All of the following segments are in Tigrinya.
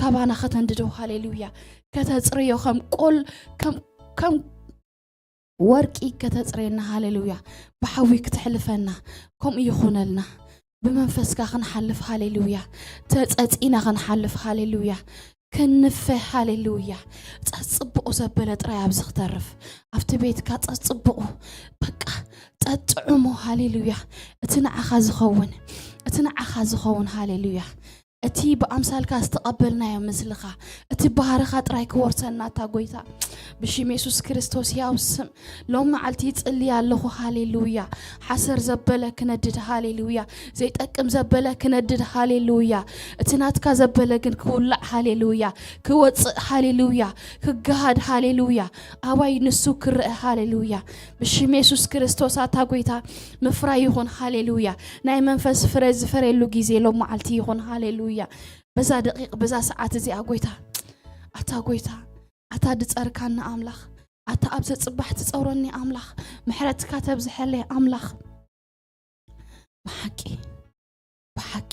ካባና ከተንድዶ፣ ሃሌሉያ፣ ከተጽርዮ፣ ከም ቆል ከም ከም ወርቂ ከተጽርየና፣ ሃሌሉያ፣ ብሓዊ ክተሕልፈና፣ ከምኡ ይኹነልና። ብመንፈስካ ክንሓልፍ፣ ሃሌሉያ፣ ተጸጺና ክንሓልፍ፣ ሃሌሉያ፣ ክንፈ፣ ሃሌሉያ። ጸጽብቑ ዘበለ ጥራይ ኣብዚ ክተርፍ፣ ኣብቲ ቤትካ ጸጽብቑ፣ በቃ ጸጥዑሞ፣ ሃሌሉያ። እቲ ንዓኻ ዝኸውን፣ እቲ ንዓኻ ዝኸውን፣ ሃሌሉያ። እቲ ብኣምሳልካ ዝተቐበልናዮ ምስልኻ፣ እቲ ባህርኻ ጥራይ ክወርሰና፣ እታ ጎይታ፣ ብሽም የሱስ ክርስቶስ ያው ስም፣ ሎም መዓልቲ ይጽሊ ኣለኹ። ሃሌሉያ። ሓሰር ዘበለ ክነድድ፣ ሃሌሉያ። ዘይጠቅም ዘበለ ክነድድ፣ ሃሌሉያ። እቲ ናትካ ዘበለ ግን ክውላዕ፣ ሃሌሉያ። ክወጽእ፣ ሃሌሉያ። ክገሃድ፣ ሃሌሉያ። ኣባይ ንሱ ክረአ፣ ሃሌሉያ። ብሽም የሱስ ክርስቶስ ኣታ ጎይታ ምፍራይ ይኹን፣ ሃሌሉያ። ናይ መንፈስ ፍረ ዝፈረየሉ ግዜ ሎም መዓልቲ ይኹን፣ ሃሌሉያ። በዛ ደቂቕ፣ በዛ ሰዓት እዚኣ ጎይታ፣ ኣታ ጎይታ፣ ኣታ ድጸርካኒ ኣምላኽ፣ ኣታ ኣብ ዘጽባሕ ትጸውረኒ ኣምላኽ፣ ምሕረትካ ተብዝሐለይ ኣምላኽ። ብሓቂ፣ ብሓቂ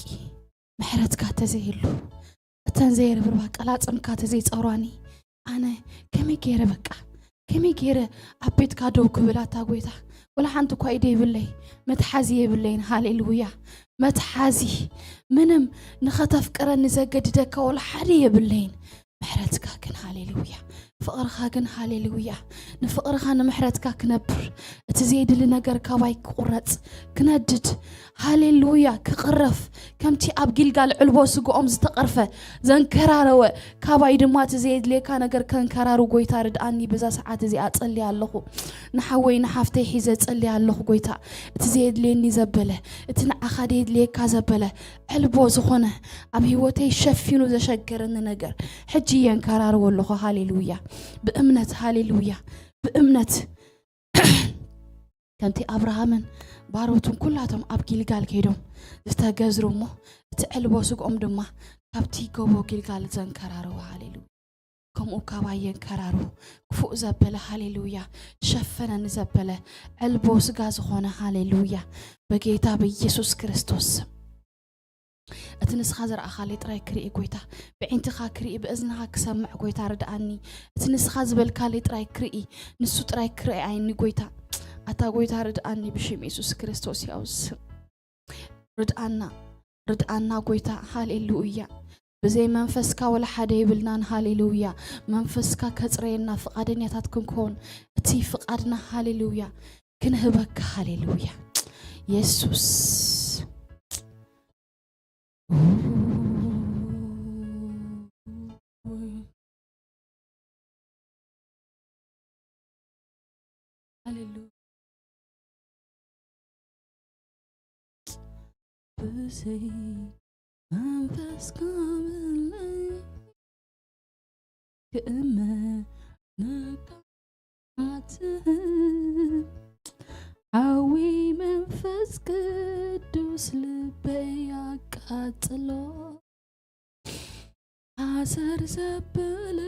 ምሕረትካ ተዘይህሉ፣ እተን ዘይርብርባ ቀላጽምካ ተዘይጸውራኒ፣ ኣነ ከመይ ገይረ በቃ፣ ከመይ ገይረ ኣብ ቤትካ ደው ክብል ኣታ ጎይታ? ወላ ሓንቲ እኳ ኢደ ይብለይ፣ መትሓዚ የብለይን። ሃሌሉያ። መትሓዚ ምንም ንኸተፍቅረኒ ዘገድደካ ወላ ሓደ የብለይን። ምሕረትካ ግን ሃሌሉያ። ፍቕርኻ ግን ሃሌሉያ። ንፍቕርኻ ንምሕረትካ ክነብር፣ እቲ ዘየድሊ ነገር ካባይ ክቑረጽ፣ ክነድድ። ሃሌሉያ። ክቕረፍ፣ ከምቲ ኣብ ጊልጋል ዕልቦ ስግኦም ዝተቐርፈ፣ ዘንከራረወ፣ ካባይ ድማ እቲ ዘየድልየካ ነገር ከንከራሩ። ጎይታ ርድኣኒ፣ በዛ ሰዓት እዚኣ ጸልየ ኣለኹ። ንሓወይ ንሓፍተይ ሒዘ ጸልየ ኣለኹ። ጎይታ፣ እቲ ዘየድልየኒ ዘበለ፣ እቲ ንዓኻ ዘየድልየካ ዘበለ፣ ዕልቦ ዝኾነ፣ ኣብ ህይወተይ ሸፊኑ ዘሸገረኒ ነገር ሕጂ የንከራርዎ ኣለኹ። ሃሌሉያ። ብእምነት፣ ሃሌሉያ። ብእምነት ከምቲ ኣብርሃምን ባሮቱን ኩላቶም ኣብ ጊልጋል ከይዶም ዝተገዝሩ እሞ፣ እቲ ዕልቦ ስግኦም ድማ ካብቲ ጎቦ ጊልጋል ዘንከራርዎ። ሃሌሉያ። ከምኡ ካባይ የንከራሩ። ክፉእ ዘበለ፣ ሃሌሉያ፣ ሸፈነኒ ዘበለ፣ ዕልቦ ስጋ ዝኾነ፣ ሃሌሉያ፣ በጌታ በኢየሱስ ክርስቶስ ስም። እቲ ንስኻ ዝረኣኻለይ ጥራይ ክርኢ፣ ጎይታ፣ ብዒንትኻ ክርኢ፣ ብእዝንኻ ክሰምዕ፣ ጎይታ፣ ርድኣኒ። እቲ ንስኻ ዝበልካለይ ጥራይ ክርኢ፣ ንሱ ጥራይ ክርኣየኒ፣ ጎይታ። ኣታ ጎይታ፣ ርድኣኒ፣ ብሽም የሱስ ክርስቶስ ያው ስም። ርድኣና፣ ርድኣና፣ ጎይታ። ሃሌሉያ። ብዘይ መንፈስካ ወላ ሓደ የብልናን። ሃሌሉያ። መንፈስካ ከጽረየና ፍቓደኛታት ክንከውን፣ እቲ ፍቓድና፣ ሃሌሉያ፣ ክንህበካ። ሃሌሉያ። የሱስ። ሃሌሉያ። ብዘይ መንፈስካ ምለይ ክእመነካ ኣትህብ። ሓዊ መንፈስ ቅዱስ ልበይ ኣቃጽሎ። ሓሰር ዘበለ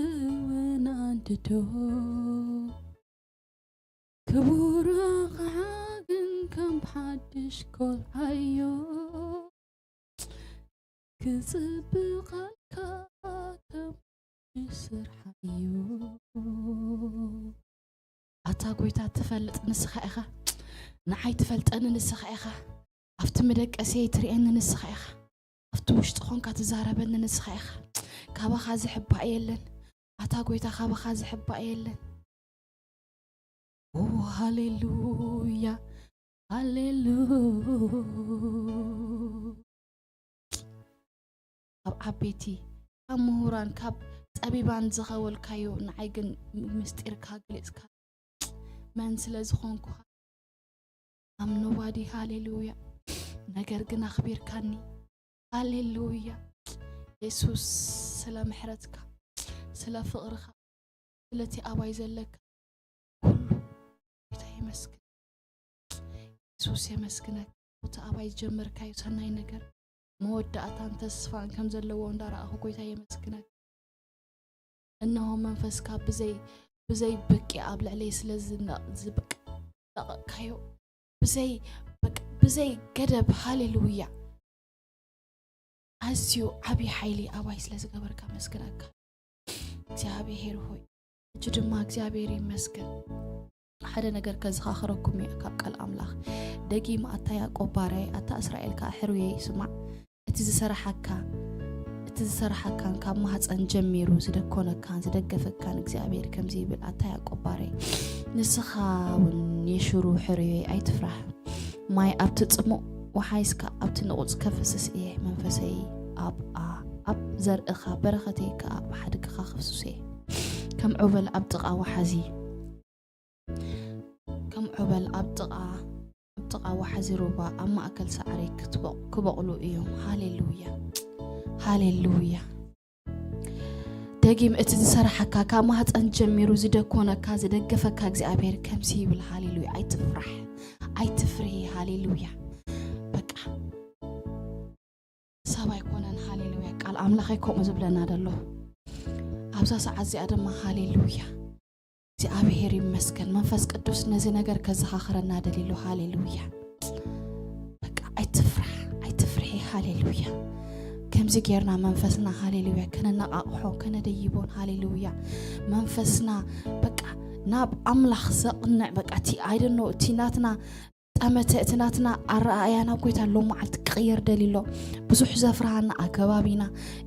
እውን ኣንድዶ። ክቡር ኣቕሓ ግን ከም ሓድሽ ኮልዓዮ። ክጽብቐልካ ከም ሓድሽ ስርሓዮ። ኣታ ጎይታ ትፈልጥ ንስኻ ኢኻ። ንዓይ ትፈልጠኒ ንስኻ ኢኻ። ኣብቲ መደቀስየይ ትርእየኒ ንስኻ ኢኻ። ኣብቲ ውሽጢ ኾንካ ትዛረበኒ ንስኻ ኢኻ። ካባኻ ዝሕባእ የለን። ኣታ ጎይታ ካባኻ ዝሕባእ የለን። ኦ ሃሌሉያ፣ ሃሌሉያ። ካብ ዓበይቲ፣ ካብ ምሁራን፣ ካብ ጠቢባን ዝኸወልካዮ ንዓይ ግን ምስጢርካ ገሊጽካ መን ስለ ዝኾንኩ I'm nobody። ሃሌሉያ። ነገር ግን ኣኽቢርካኒ። ሃሌሉያ። የሱስ፣ ስለ ምሕረትካ፣ ስለ ፍቕርኻ፣ ስለቲ ኣባይ ዘለካ ኩሉ፣ ጎይታ የመስግን። የሱስ የመስግነካ። እቲ ኣባይ ዝጀመርካዮ ሰናይ ነገር መወዳእታን ተስፋን ከም ዘለዎ እንዳረኣኹ፣ ጎይታ የመስግነካ። እነሆ መንፈስካ ብዘይ፣ ብዘይ ብቂ ኣብ ልዕለይ ስለ ዝነ-፣ ዝብቅ-፣ ለቐቕካዮ፣ ብዘይ፣ በቃ፣ ብዘይ ገደብ፣ ሃሌሉያ። ኣዝዩ ዓብዪ ሓይሊ ኣባይ ስለ ዝገበርካ መስግነካ እግዚኣብሔር ሆይ። ሕጂ ድማ እግዚኣብሔር ይመስገን። ሓደ ነገር ከዘኻኽረኩም እየ ካብ ቃል ኣምላኽ። ደጊም ኣታ ያዕቆብ ባርያይ፣ ኣታ እስራኤል ከኣ ሕሩየይ ስማዕ። እቲ ዝሰራሓካ፣ እቲ ዝሰራሓካን ካብ ማህፀን ጀሚሩ ዝደኮነካን ዝደገፈካን እግዚኣብሔር ከምዚ ይብል፣ ኣታ ያዕቆብ ባርያይ፣ ንስኻ እውን የሽሩ ሕሩየይ ኣይትፍራህ። ማይ ኣብቲ ጽሙእ ወሓይዝካ ኣብቲ ንቑጽ ከፍስስ እየ፣ መንፈሰይ ኣብ ኣብ ዘርእኻ በረኸተይ ከኣ ኣብ ሓድግኻ ከፍስስ እየ። ከም ዑበል ኣብ ጥቓ ወሓዚ፣ ከም ዑበል ኣብ ጥቓ፣ ኣብ ጥቓ ወሓዚ ሩባ ኣብ ማእከል ሳዕሪ ክትበ-፣ ክበቑሉ እዮም። ሃሌሉያ፣ ሃሌሉያ። ደጊም እቲ ዝሰራሓካ፣ ካብ ማህፀን ጀሚሩ ዝደኮነካ ዝደገፈካ እግዚኣብሔር ከምዚ ይብል። ሃሌሉያ። ኣይትፍራሕ፣ ኣይትፍርሂ። ሃሌሉያ። በቃ ሰብ ኣይኮነን። ሃሌሉያ። ቃል ኣምላኽ ከምኡ ዝብለና ደሎ ኣብዛ ሰዓት እዚኣ ድማ። ሃሌሉያ። እግዚኣብሔር ይመስገን። መንፈስ ቅዱስ ነዚ ነገር ከዘኻኽረና ደሊሉ። ሃሌሉያ። በቃ ኣይትፍራሕ፣ ኣይትፍርሒ። ሃሌሉያ። ከምዚ ጌርና መንፈስና፣ ሃሌሉያ፣ ከነነቓቕሖ፣ ከነደይቦን፣ ሃሌሉያ፣ መንፈስና በቃ ናብ ኣምላኽ ዘቕንዕ፣ በቃ እቲ፣ I don't know፣ እቲ ናትና ጠመተ፣ እቲ ናትና ኣረኣእያ ናብ ጎይታ ሎም መዓልቲ ክቕየር ደልዩ ኣሎ። ብዙሕ ዘፍርሃና ኣከባቢና፣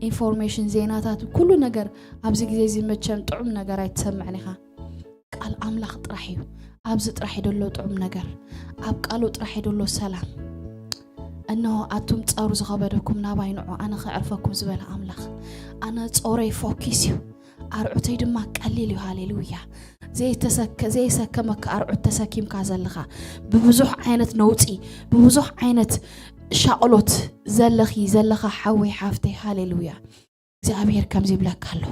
ኢንፎርሜሽን፣ ዜናታት፣ ኩሉ ነገር ኣብዚ ግዜ እዚ መቸም ጥዑም ነገር ኣይትሰምዕን ኢኻ። ቃል ኣምላኽ ጥራሕ እዩ። ኣብዚ ጥራሕ እዩ ደሎ ጥዑም ነገር። ኣብ ቃሉ ጥራሕ እዩ ደሎ ሰላም። እነሆ ኣቱም ጸሩ ዝኸበደኩም ናባይ ንዑ፣ ኣነ ከዕርፈኩም ዝበለ ኣምላኽ። ኣነ ጾረይ ፎኪስ እዩ፣ ኣርዑተይ ድማ ቀሊል እዩ። ሃሌሉያ። ዘይተሰከ-፣ ዘይሰከመካ ኣርዑት ተሰኪምካ ዘለኻ፣ ብብዙሕ ዓይነት ነውጺ፣ ብብዙሕ ዓይነት ሻቕሎት ዘለኺ ዘለኻ ሓወይ ሓፍተይ፣ ሃሌሉያ። እግዚኣብሔር ከምዚ ይብለካ ኣሎ፣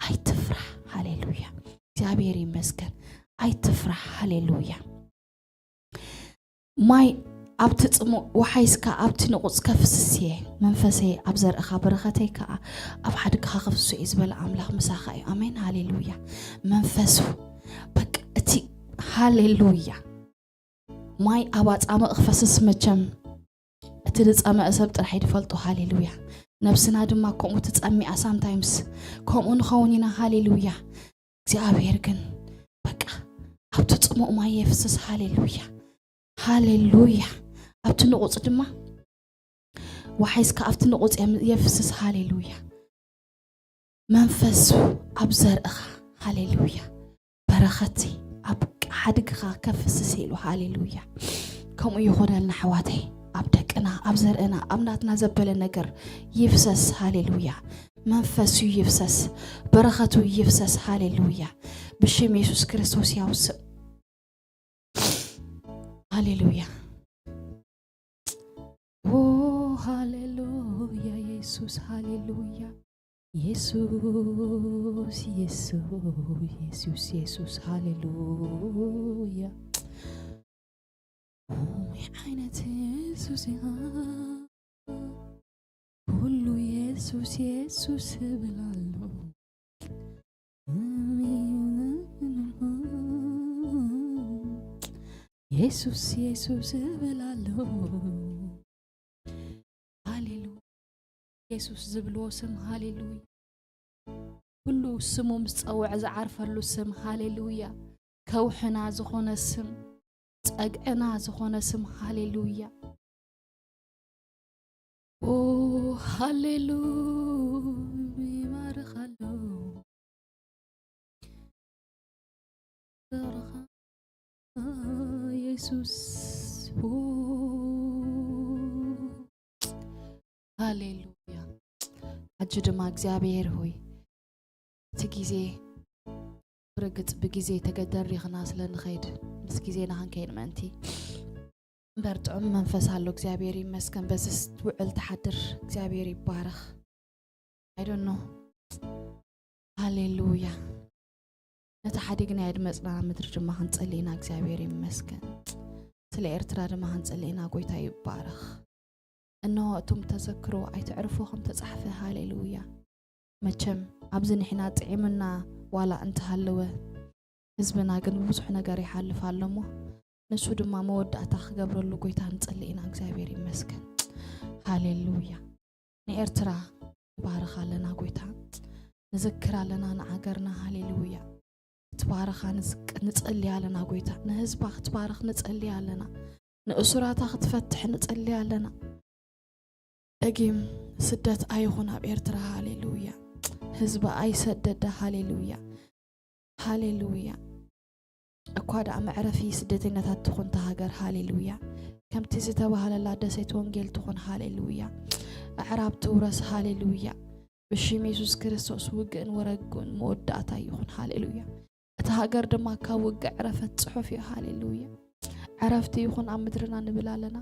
ኣይትፍራሕ። ሃሌሉያ። እግዚኣብሔር ይመስገን። ኣይትፍራሕ። ሃሌሉያ። ማይ ኣብቲ ጽሙእ ወሓይዝካ ኣብቲ ንቑጽ ከፍስስ እየ፣ መንፈሰይ ኣብ ዘርእኻ በረኸተይ ከኣ ኣብ ሓድግኻ ከፍስሶ እየ ዝበለ ኣምላኽ ምሳኻ እዩ። ኣሜን። ሃሌሉያ። መንፈሱ በቃ እቲ፣ ሃሌሉያ። ማይ ኣብ ኣጻምእ ክፈስስ መቸም እቲ ዝጸመአ ሰብ ጥራሕ እዩ ዝፈልጦ። ሃሌሉያ። ነብስና ድማ ከምኡ ትጸሚኣ ሳምታይምስ። ከምኡ ንኸውን ኢና። ሃሌሉያ። እግዚኣብሔር ግን በቃ ኣብቲ ጽሙእ ማይ የፍስስ። ሃሌሉያ፣ ሃሌሉያ። ኣብቲ ንቑጽ ድማ ወሓይዝካ ኣብቲ ንቑጽ የም-፣ የፍስስ። ሃሌሉያ። መንፈሱ ኣብ ዘርእኻ፣ ሃሌሉያ፣ በረኸት ኣብ ሓድግኻ ከፍስስ ኢሉ። ሃሌሉያ። ከምኡ ይኹነልና ኣሕዋተይ፣ ኣብ ደቅና፣ ኣብ ዘርእና፣ ኣብ ናትና ዘበለ ነገር ይፍሰስ። ሃሌሉያ። መንፈሱ ይፍሰስ፣ በረኸቱ ይፍሰስ። ሃሌሉያ። ብሽም የሱስ ክርስቶስ ያውስእ። ሃሌሉያ። ኦ ሃሌሉያ፣ የሱስ ሃሌሉያ። የሱስ፣ የሱስ፣ የሱስ፣ የሱስ፣ ሃሌሉያ። ኦይ ዓይነት የሱስ ኢኻ፣ ኩሉ የሱስ፣ የሱስ እብል ኣሎ። የሱስ፣ የሱስ እብል ኣሎ። ሃሌሉያ። የሱስ ዝብልዎ ስም፣ ሃሌሉያ። ኩሉ ስሙ ምስ ጸውዐ ዝዓርፈሉ ስም፣ ሃሌሉያ። ከውሕና ዝኾነ ስም፣ ጸግዕና ዝኾነ ስም፣ ሃሌሉያ። ኦ ሃሌሉያ፣ ይባርኽ ኣሎ። የሱስ። ሃሌሉያ። ሕጂ ድማ እግዚኣብሔር ሆይ፣ እቲ ግዜ ብርግጽ ብግዜ ተገደሪኽና ስለ ንኸይድ፣ ምስ ግዜና ክንከይድ ምእንቲ እምበር ጥዑም መንፈስ ኣሎ። እግዚኣብሔር ይመስገን። በዚ ትውዕል ትሓድር እግዚኣብሔር ይባረኽ። I don't know። ሃሌሉያ። ነቲ ሓዲግና የድመጽና ምድሪ ድማ ክንጸሊ ኢና። እግዚኣብሔር ይመስገን። ስለ ኤርትራ ድማ ክንጸሊ ኢና። ጎይታ ይባረኽ። እንሆ እቶም ተዘክሮ ኣይተዕርፎ ከም ተጻሕፈ። ሃሌሉያ። መቸም ኣብዚ ንሕና ጥዒምና ዋላ እንተሃለወ፣ ህዝብና ግን ብብዙሕ ነገር ይሓልፍ ኣሎ እሞ፣ ንሱ ድማ መወዳእታ ክገብረሉ ጎይታ ንጸሊ ኢና። እግዚኣብሔር ይመስገን። ሃሌሉያ። ንኤርትራ ንባርኻ ኣለና ጎይታ፣ ንዝክር ኣለና ንዓገርና። ሃሌሉያ። ክትባርኻ ንዝክ-፣ ንጸሊ ኣለና ጎይታ፣ ንህዝባ ክትባርኽ ንጸሊ ኣለና፣ ንእሱራታ ክትፈትሕ ንጸሊ ኣለና። ደጊም ስደት ኣይኹን ኣብ ኤርትራ። ሃሌሉያ። ህዝባ ኣይሰደዳ። ሃሌሉያ፣ ሃሌሉያ። እኳ ደኣ መዕረፊ ስደተኛታት ትኹን እታ ሃገር። ሃሌሉያ። ከምቲ ዝተባህለላ ደሴት ወንጌል ትኹን። ሃሌሉያ። ኣዕራብ ትውረስ። ሃሌሉያ። ብሽም የሱስ ክርስቶስ ውግእን ወረግኡን መወዳእታ ይኹን። ሃሌሉያ። እታ ሃገር ድማ ካብ ውግእ ዕረፈት ጽሑፍ እዩ። ሃሌሉያ። ዕረፍቲ ይኹን ኣብ ምድርና ንብል ኣለና።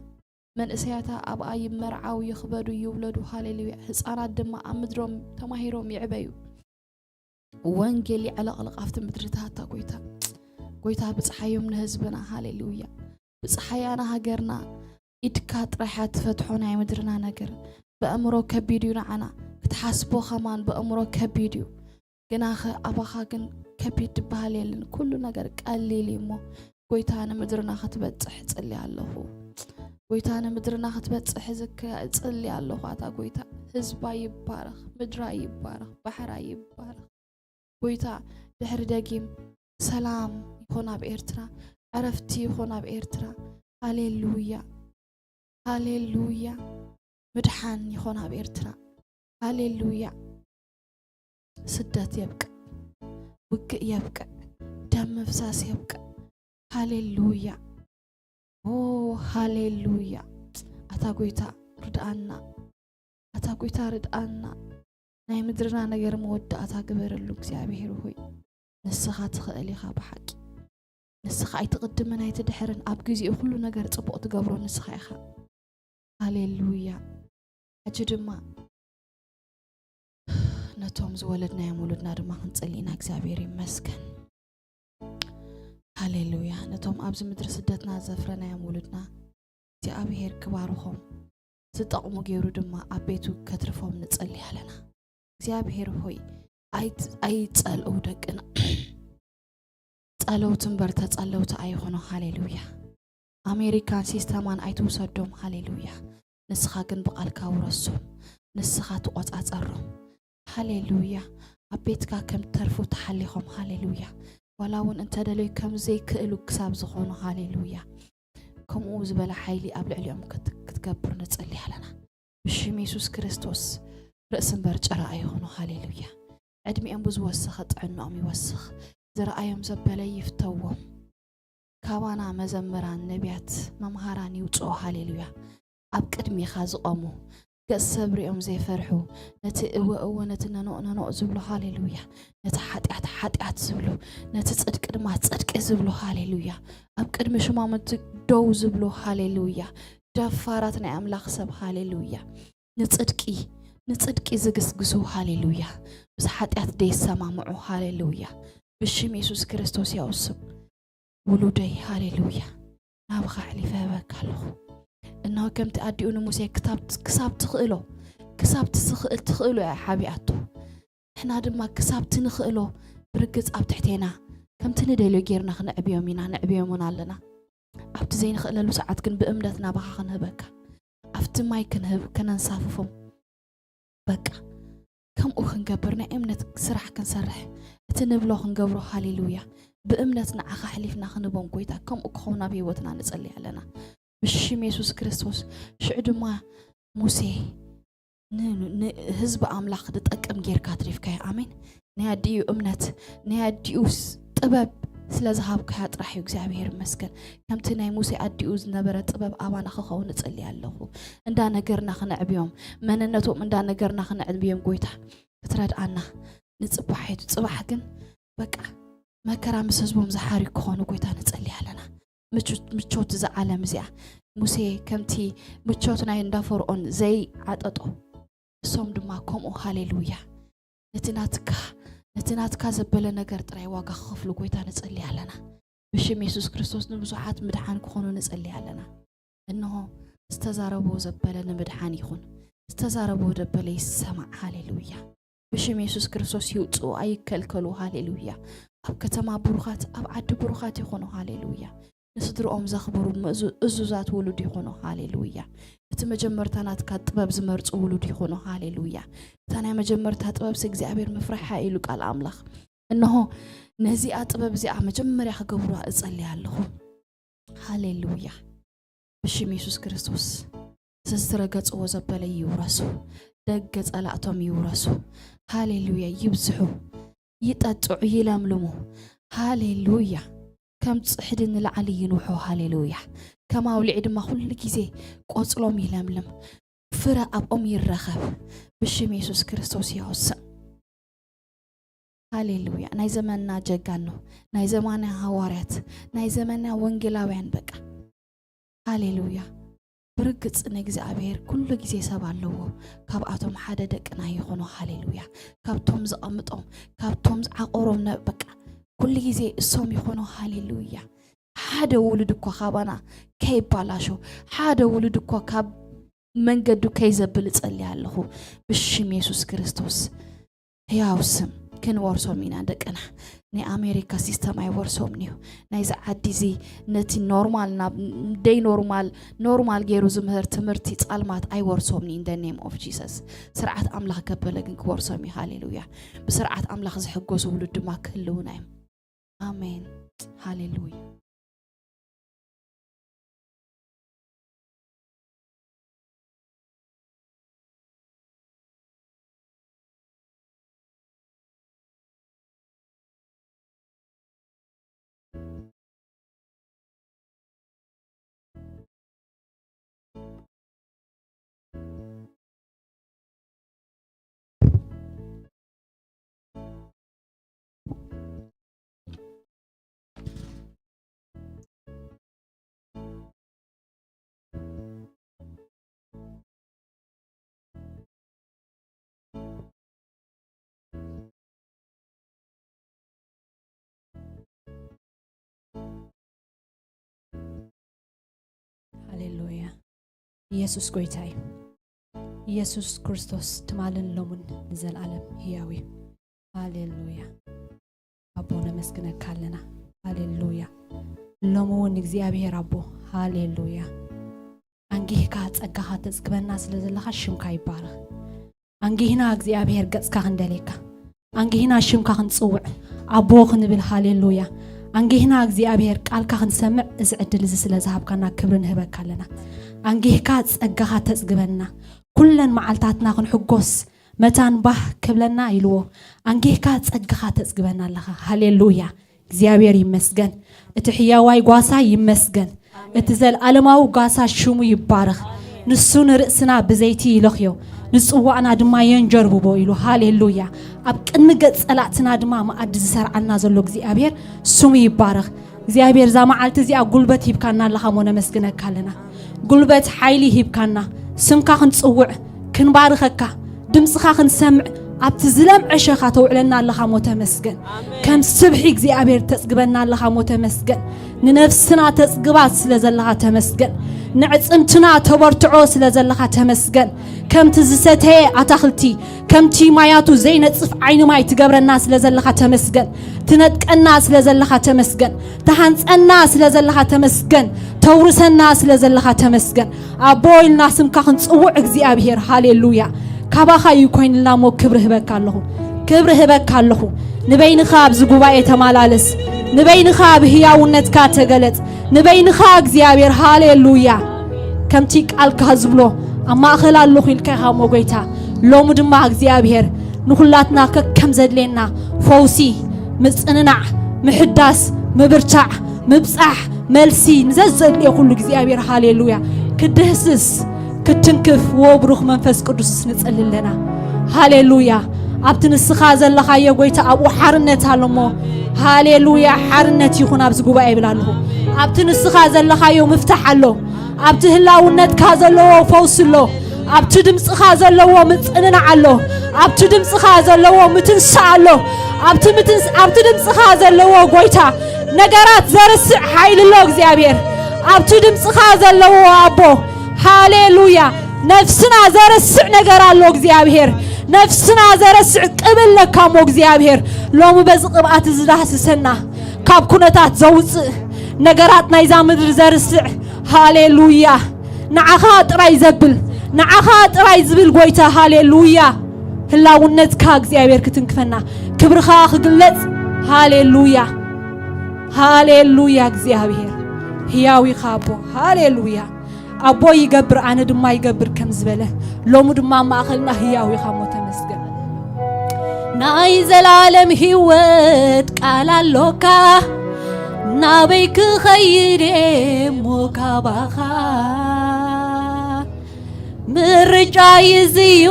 መንእሰያታ ኣብኣ ይመርዓው፣ ይኽበዱ፣ ይውለዱ። ሃሌሉያ። ህጻናት ድማ ኣብ ምድሮም ተማሂሮም ይዕበዩ። ወንጌል ይዕለቕልቕ ኣብቲ ምድርታት። ኣታ ጎይታ፣ ጎይታ ብጽሓዮም ንህዝብና። ሃሌሉያ። ብጽሓያ ንሃገርና። ኢድካ ጥራይ እያ ትፈትሖ ናይ ምድርና ነገር። በእምሮ ከቢድ እዩ ንዓና። ክትሓስቦ ከማን በእምሮ ከቢድ እዩ። ግናኸ ኣባኻ ግን ከቢድ ዝበሃል የለን። ኩሉ ነገር ቀሊል እዩ እሞ ጎይታ ንምድርና ክትበጽሕ እጽሊ ኣለኹ። ጎይታ ንምድርና ክትበጽሕ ዝክ-፣ እጽሊ ኣለኹ። ኣታ ጎይታ ህዝባ ይባረኽ፣ ምድራ ይባረኽ፣ ባሕራ ይባረኽ። ጎይታ ድሕሪ ደጊም ሰላም ይኹን ኣብ ኤርትራ፣ ዕረፍቲ ይኹን ኣብ ኤርትራ። ሃሌሉያ፣ ሃሌሉያ። ምድሓን ይኹን ኣብ ኤርትራ። ሃሌሉያ። ስደት የብቅዕ፣ ውግእ የብቅዕ፣ ደም ምፍሳስ የብቅዕ። ሃሌሉያ፣ ኦ ሃሌሉያ። ኣታ ጎይታ ርድኣና፣ ኣታ ጎይታ ርድኣና። ናይ ምድርና ነገር መወዳእታ ግበረሉ እግዚኣብሔር ሆይ። ንስኻ ትኽእል ኢኻ ብሓቂ። ንስኻ ኣይትቕድምን ኣይትድሕርን። ኣብ ግዜኡ ኩሉ ነገር ጽቡቕ ትገብሮ ንስኻ ኢኻ። ሃሌሉያ። ሕጂ ድማ ነቶም ዝወለድናዮም ውሉድና ድማ ክንጽሊ ኢና። እግዚኣብሔር ይመስገን። ሃሌሉያ። ነቶም ኣብዚ ምድሪ ስደትና ዘፍረናዮም ውሉድና እግዚኣብሔር ክባርኾም፣ ዝጠቕሙ ገይሩ ድማ ኣብ ቤቱ ከትርፎም ንጸሊ ኣለና። እግዚኣብሔር ሆይ፣ ኣይት-፣ ኣይጸልኡ ደቅና። ጸለውቲ እምበር ተጸለውቲ ኣይኾኑ። ሃሌሉያ። ኣሜሪካን ሲስተማን ኣይትውሰዶም። ሃሌሉያ። ንስኻ ግን ብቓልካ ውረሶም። ንስኻ ትቆጻጸሮም። ሃሌሉያ። ኣብ ቤትካ ከም ተርፉ ተሓሊኾም። ሃሌሉያ። ዋላ እውን እንተደለዩ ከም ዘይክእሉ ክሳብ ዝኾኑ። ሃሌሉያ። ከምኡ ዝበለ ሓይሊ ኣብ ልዕሊኦም ክት-፣ ክትገብር ንጸሊ ኣለና። ብሽም የሱስ ክርስቶስ ርእሲ እምበር ጭራ ኣይኹኑ። ሃሌሉያ። ዕድሚኦም ብዝወሰኸ ጥዕናኦም ይወስኽ። ዝረኣዮም ዘበለ ይፍተዎም። ካባና መዘምራን፣ ነቢያት፣ መምሃራን ይውፅኡ። ሃሌሉያ። ኣብ ቅድሚኻ ዝቖሙ፣ ገጽ ሰብ ሪኦም ዘይፈርሑ፣ ነቲ እወ እወ፣ ነቲ ነኖእ ነኖእ ዝብሉ። ሃሌሉያ። ነቲ ሓጢኣት ሓጢኣት ዝብሉ፣ ነቲ ጽድቂ ድማ ጽድቂ ዝብሉ። ሃሌሉያ። ኣብ ቅድሚ ሽማምንቲ ደው ዝብሉ። ሃሌሉያ። ደፋራት ናይ ኣምላኽ ሰብ። ሃሌሉያ። ንጽድቂ፣ ንጽድቂ ዝግስግሱ። ሃሌሉያ። ምስ ሓጢኣት ደይሰማምዑ። ሃሌሉያ። ብሽም የሱስ ክርስቶስ ያው ስም ውሉደይ፣ ሃሌሉያ፣ ናብኻ ኣሕሊፈ እህበካ ኣለኹ። እነሆ ከምቲ ኣዲኡ ንሙሴ ክታብ-፣ ክሳብ ትኽእሎ፣ ክሳብ ትስኽእል ትኽእሎ እያ ሓቢኣቶ። ንሕና ድማ ክሳብ ትንኽእሎ ብርግጽ ኣብ ትሕቴና ከምቲ ንደልዮ ጌርና ክነዕብዮም ኢና፣ ነዕብዮም እውን ኣለና። ኣብቲ ዘይንኽእለሉ ሰዓት ግን ብእምነት ናባኻ ክንህበካ፣ ኣብቲ ማይ ክንህብ፣ ከነንሳፍፎም። በቃ ከምኡ ክንገብር ናይ እምነት ስራሕ ክንሰርሕ፣ እቲ ንብሎ ክንገብሮ። ሃሌሉያ። ብእምነት ንዓኻ ኣሕሊፍና ክንቦም ጎይታ፣ ከምኡ ክኸውን ኣብ ህይወትና ንጸሊ ኣለና። ብሽም የሱስ ክርስቶስ። ሽዑ ድማ ሙሴ ን-፣ ንህዝቢ ኣምላኽ ዝጠቅም ጌርካ ኣትሪፍካዮ። ኣሜን። ናይ ኣዲኡ እምነት፣ ናይ ኣዲኡ ስ-፣ ጥበብ ስለ ዝሃብካያ ጥራሕ እዩ። እግዚኣብሔር ይመስገን። ከምቲ ናይ ሙሴ ኣዲኡ ዝነበረ ጥበብ ኣባና ክኸውን እጸሊ ኣለኹ። እንዳ ነገርና ክነዕብዮም፣ መንነቶም እንዳ ነገርና ክነዕብዮም ጎይታ ክትረድኣና ንጽባሕ እዩ። ጽባሕ ግን በቃ መከራ ምስ ህዝቦም ዝሓርዩ ክኾኑ ጎይታ ንጸሊ ኣለና። ምቹ-፣ ምቾት እዛ ዓለም እዚኣ፣ ሙሴ ከምቲ ምቾት ናይ እንዳ ፈርዖን ዘይዓጠጦ፣ እሶም ድማ ከምኡ። ሃሌሉያ። ነቲ ናትካ፣ ነቲ ናትካ ዘበለ ነገር ጥራይ ዋጋ ክኸፍሉ ጎይታ ንጸሊ ኣለና። ብሽም የሱስ ክርስቶስ ንብዙሓት ምድሓን ክኾኑ ንጸሊ ኣለና። እንሆ ዝተዛረቦ ዘበለ ንምድሓን ይኹን፣ ዝተዛረቦ ዘበለ ይሰማዕ። ሃሌሉያ። ብሽም የሱስ ክርስቶስ ይውጽኡ፣ ኣይከልከሉ። ሃሌሉያ። ኣብ ከተማ ብሩኻት፣ ኣብ ዓዲ ብሩኻት ይኾኑ። ሃሌሉያ። ንስድርኦም ዘኽብሩ ምእዙ-፣ እዙዛት ውሉድ ይኹኑ። ሃሌሉያ። እቲ መጀመርታ ናትካ ጥበብ ዝመርጹ ውሉድ ይኹኑ። ሃሌሉያ። እታ ናይ መጀመርታ ጥበብሲ እግዚኣብሔር ምፍራሕያ ኢሉ ቃል ኣምላኽ። እንሆ ነዚኣ ጥበብ እዚኣ መጀመርያ ክገብሩዋ እጸልይ ኣለኹ። ሃሌሉያ። ብሽም የሱስ ክርስቶስ ዝተረገጽዎ ዘበለ ይውረሱ። ደገ ጸላእቶም ይውረሱ። ሃሌሉያ። ይብዝሑ፣ ይጠጥዑ፣ ይለምልሙ። ሃሌሉያ። ከም ጽሕዲ ንላዕሊ ይንውሑ። ሃሌሉያ። ከም ኣውሊዕ ድማ ኩሉ ግዜ ቆጽሎም ይለምልም። ፍረ ኣብኦም ይረኸብ። ብሽም የሱስ ክርስቶስ ሕያው ስም። ሃሌሉያ። ናይ ዘመንና ጀጋኑ፣ ናይ ዘመንና ሃዋርያት፣ ናይ ዘመንና ወንጌላውያን በቃ። ሃሌሉያ። ብርግጽ ንእግዚኣብሔር ኩሉ ግዜ ሰብ ኣለዎ። ካብኣቶም ሓደ ደቅና ይኾኑ። ሃሌሉያ። ካብቶም ዝቐምጦም፣ ካብቶም ዝዓቆሮም ነ-፣ በቃ ኩሉ ግዜ እሶም ይኾኑ። ሃሌሉያ። ሓደ ውሉድ እኳ ካባና ከይባላሾ፣ ሓደ ውሉድ እኳ ካብ መንገዱ ከይዘብል እጸልይ ኣለኹ። ብሽም የሱስ ክርስቶስ ሕያው ስም ክንወርሶም ኢና ደቅና። ናይ ኣሜሪካ ሲስተም ኣይወርሶምን እዩ። ናይዚ ዓዲ እዚ ነቲ ኖርማል ናብ ደይ ኖርማል፣ ኖርማል ገይሩ ዝምህር ትምህርቲ ጻልማት ኣይወርሶምን እዩ። In the name of Jesus። ስርዓት ኣምላኽ ከበለ ግን ክወርሶም እዩ። ሃሌሉያ። ብስርዓት ኣምላኽ ዝሕጎሱ ውሉድ ድማ ክህልውና እዮም። ኣሜን። ሃሌሉያ። ሃሌሉያ። ኢየሱስ ጎይታ እዩ። ኢየሱስ ክርስቶስ ትማልን ሎምን ንዘለኣለም ህያው እዩ። ሃሌሉያ። ኣቦ ነመስግነካ ኣለና። ሃሌሉያ። ሎሚ እውን እግዚኣብሔር ኣቦ፣ ሃሌሉያ፣ ኣንጊህካ ጸጋኻ ተጽግበና ስለ ዘለኻ ሽምካ ይባረኽ። ኣንጊህና እግዚኣብሔር ገጽካ ክንደልየካ፣ ኣንጊህና ሽምካ ክንጽውዕ፣ ኣቦ ክንብል፣ ሃሌሉያ። ኣንጊህና እግዚኣብሔር ቃልካ ክንሰምዕ እዚ ዕድል እዚ ስለ ዝሃብካና ክብሪ ንህበካ ኣለና። ኣንጊህካ ጸጋኻ ተጽግበና። ኩለን መዓልታትና ክንሕጎስ መታን ባህ ክብለና ኢልዎ። ኣንጊህካ ጸጋኻ ተጽግበና ኣለኻ። ሃሌሉያ። እግዚኣብሔር ይመስገን። እቲ ሕያዋይ ጓሳ ይመስገን። እቲ ዘለዓለማዊ ጓሳ ሽሙ ይባረኽ። ንሱ ንርእስና ብዘይቲ ይለኽዮ፣ ንጽዋዕና ድማ የንጀርብቦ ኢሉ። ሃሌሉያ። ኣብ ቅድሚ ገጽ ጸላእትና ድማ መኣዲ ዝሰርዓልና ዘሎ እግዚኣብሔር ስሙ ይባረኽ። እግዚኣብሔር እዛ መዓልቲ እዚኣ ጉልበት ሂብካና ኣለኻ እሞ ነመስግነካ ኣለና። ጉልበት ሓይሊ ሂብካና ስምካ ክንጽውዕ ክንባርኸካ ድምፅኻ ክንሰምዕ ኣብቲ ዝለምዐ ሸኻ ተውዕለና ኣለኻ እሞ ተመስገን። ከም ስብሒ እግዚኣብሔር ተፅግበና ኣለኻ እሞ ተመስገን። ንነፍስና ተፅግባ ስለ ዘለኻ ተመስገን። ንዕፅምትና ተበርትዖ ስለ ዘለኻ ተመስገን። ከምቲ ዝሰተየ ኣታኽልቲ፣ ከምቲ ማያቱ ዘይነፅፍ ዓይኒ ማይ ትገብረና ስለ ዘለኻ ተመስገን። ትነጥቀና ስለ ዘለኻ ተመስገን። ትሃንፀና ስለ ዘለኻ ተመስገን። ተውርሰና ስለ ዘለኻ ተመስገን። ኣቦ ኢልና ስምካ ክንፅውዕ እግዚኣብሔር፣ ሃሌሉያ። ካባኻ እዩ ኮይንልና እሞ ክብሪ ህበካ ኣለኹ። ክብሪ ህበካ ኣለኹ። ንበይንኻ ኣብዚ ጉባኤ ተመላለስ። ንበይንኻ ኣብ ህያውነትካ ተገለጽ። ንበይንኻ እግዚኣብሔር፣ ሃሌሉያ። ከምቲ ቃልካ ዝብሎ ኣብ ማእኸል ኣለኹ ኢልካ ኢኻ እሞ ጎይታ። ሎሚ ድማ እግዚኣብሔር ንኹላትና ከከም ዘድልየና ፈውሲ፣ ምጽንናዕ፣ ምሕዳስ፣ ምብርታዕ፣ ምብጻሕ፣ መልሲ ንዘዘድልዮ ኩሉ እግዚኣብሔር፣ ሃሌሉያ፣ ክድህስስ፣ ክትንክፍ ወብሩኽ መንፈስ ቅዱስ ንጽሊ ኣለና። ሃሌሉያ። ኣብቲ ንስኻ ዘለኻዮ ጎይታ ኣብኡ ሓርነት ኣሎ እሞ፣ ሃሌሉያ፣ ሓርነት ይኹን ኣብዚ ጉባኤ ይብል ኣለኹ። ኣብቲ ንስኻ ዘለኻዮ ምፍታሕ ኣሎ። ኣብቲ ህላውነትካ ዘለዎ ፈውሲ ኣሎ። ኣብቲ ድምፅኻ ዘለዎ ምፅንናዕ ኣሎ። ኣብቲ ድምፅኻ ዘለዎ ምትንሳእ ኣሎ። ኣብቲ ምትንስ-፣ ኣብቲ ድምፅኻ ዘለዎ ጎይታ ነገራት ዘርስዕ ሓይሊ ኣሎ እግዚኣብሔር። ኣብቲ ድምፅኻ ዘለዎ ኣቦ፣ ሃሌሉያ፣ ነፍስና ዘረስዕ ነገር ኣሎ እግዚኣብሔር። ነፍስና ዘረስዕ ቅብል ለካ እሞ እግዚኣብሔር ሎሚ በዚ ቅብኣት ዝዳህስሰና ካብ ኩነታት ዘውፅእ ነገራት ናይዛ ምድሪ ዘርስዕ። ሃሌሉያ። ንዓኻ ጥራይ ዘብል፣ ንዓኻ ጥራይ ዝብል ጎይታ። ሃሌሉያ። ህላውነትካ እግዚኣብሔር ክትንክፈና፣ ክብርኻ ክግለጽ። ሃሌሉያ። ሃሌሉያ። እግዚኣብሔር ህያው ኢኻ ኣቦ። ሃሌሉያ። ኣቦ ይገብር፣ ኣነ ድማ ይገብር ከም ዝበለ፣ ሎሚ ድማ ኣብ ማእኸልና ህያው ኢኻ እሞ ተመስገን። ናይ ዘላለም ህይወት ቃል ኣሎካ፣ ናበይ ክኸይድ እየ እሞ ካባኻ? ምርጫ ይዝዩ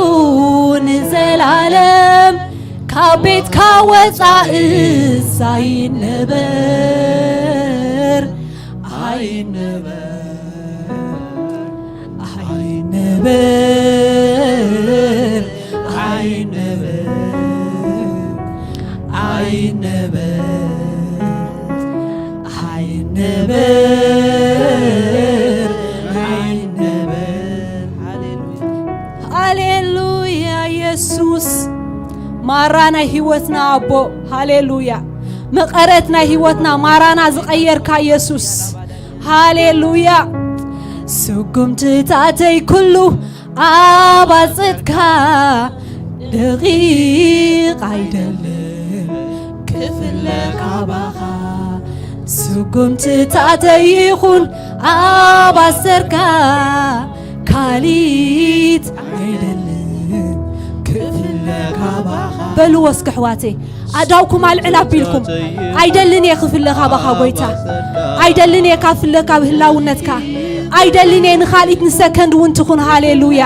ንዘላለም፣ ካብ ቤትካ ወፃእስ ኣይነበር፣ ኣይነበር፣ ኣይነበር፣ ኣይነበር፣ ኣይነበር፣ ኣይነበር፣ ኣይነበር። ሃሌሉያ። ሃሌሉያ። ኢየሱስ ማራ ናይ ህይወትና ኣቦ። ሃሌሉያ። መቐረት ናይ ህይወትና ማራና ዝቐየርካ ኢየሱስ። ሃሌሉያ። ስጉምትታተይ ኩሉ ኣብ ኣጽድካ፣ ደቂቕ ኣይደልን ክፍለ ካባኻ። ስጉምትታተይ ይኹን ኣብ ኣሰርካ፣ ካሊት ኣይደልን ክፍለ ካባኻ። በልዎ እስኪ ኣሕዋተይ፣ ኣእዳውኩም ኣልዕል ኣቢልኩም። ኣይደልን እየ ክፍለ ካባኻ ጎይታ። ኣይደልን እየ ካብ ፍለ ካብ ህላውነትካ። ኣይደልን እየ ንኻልኢት ንሰከንድ እውን ትኹን። ሃሌሉያ።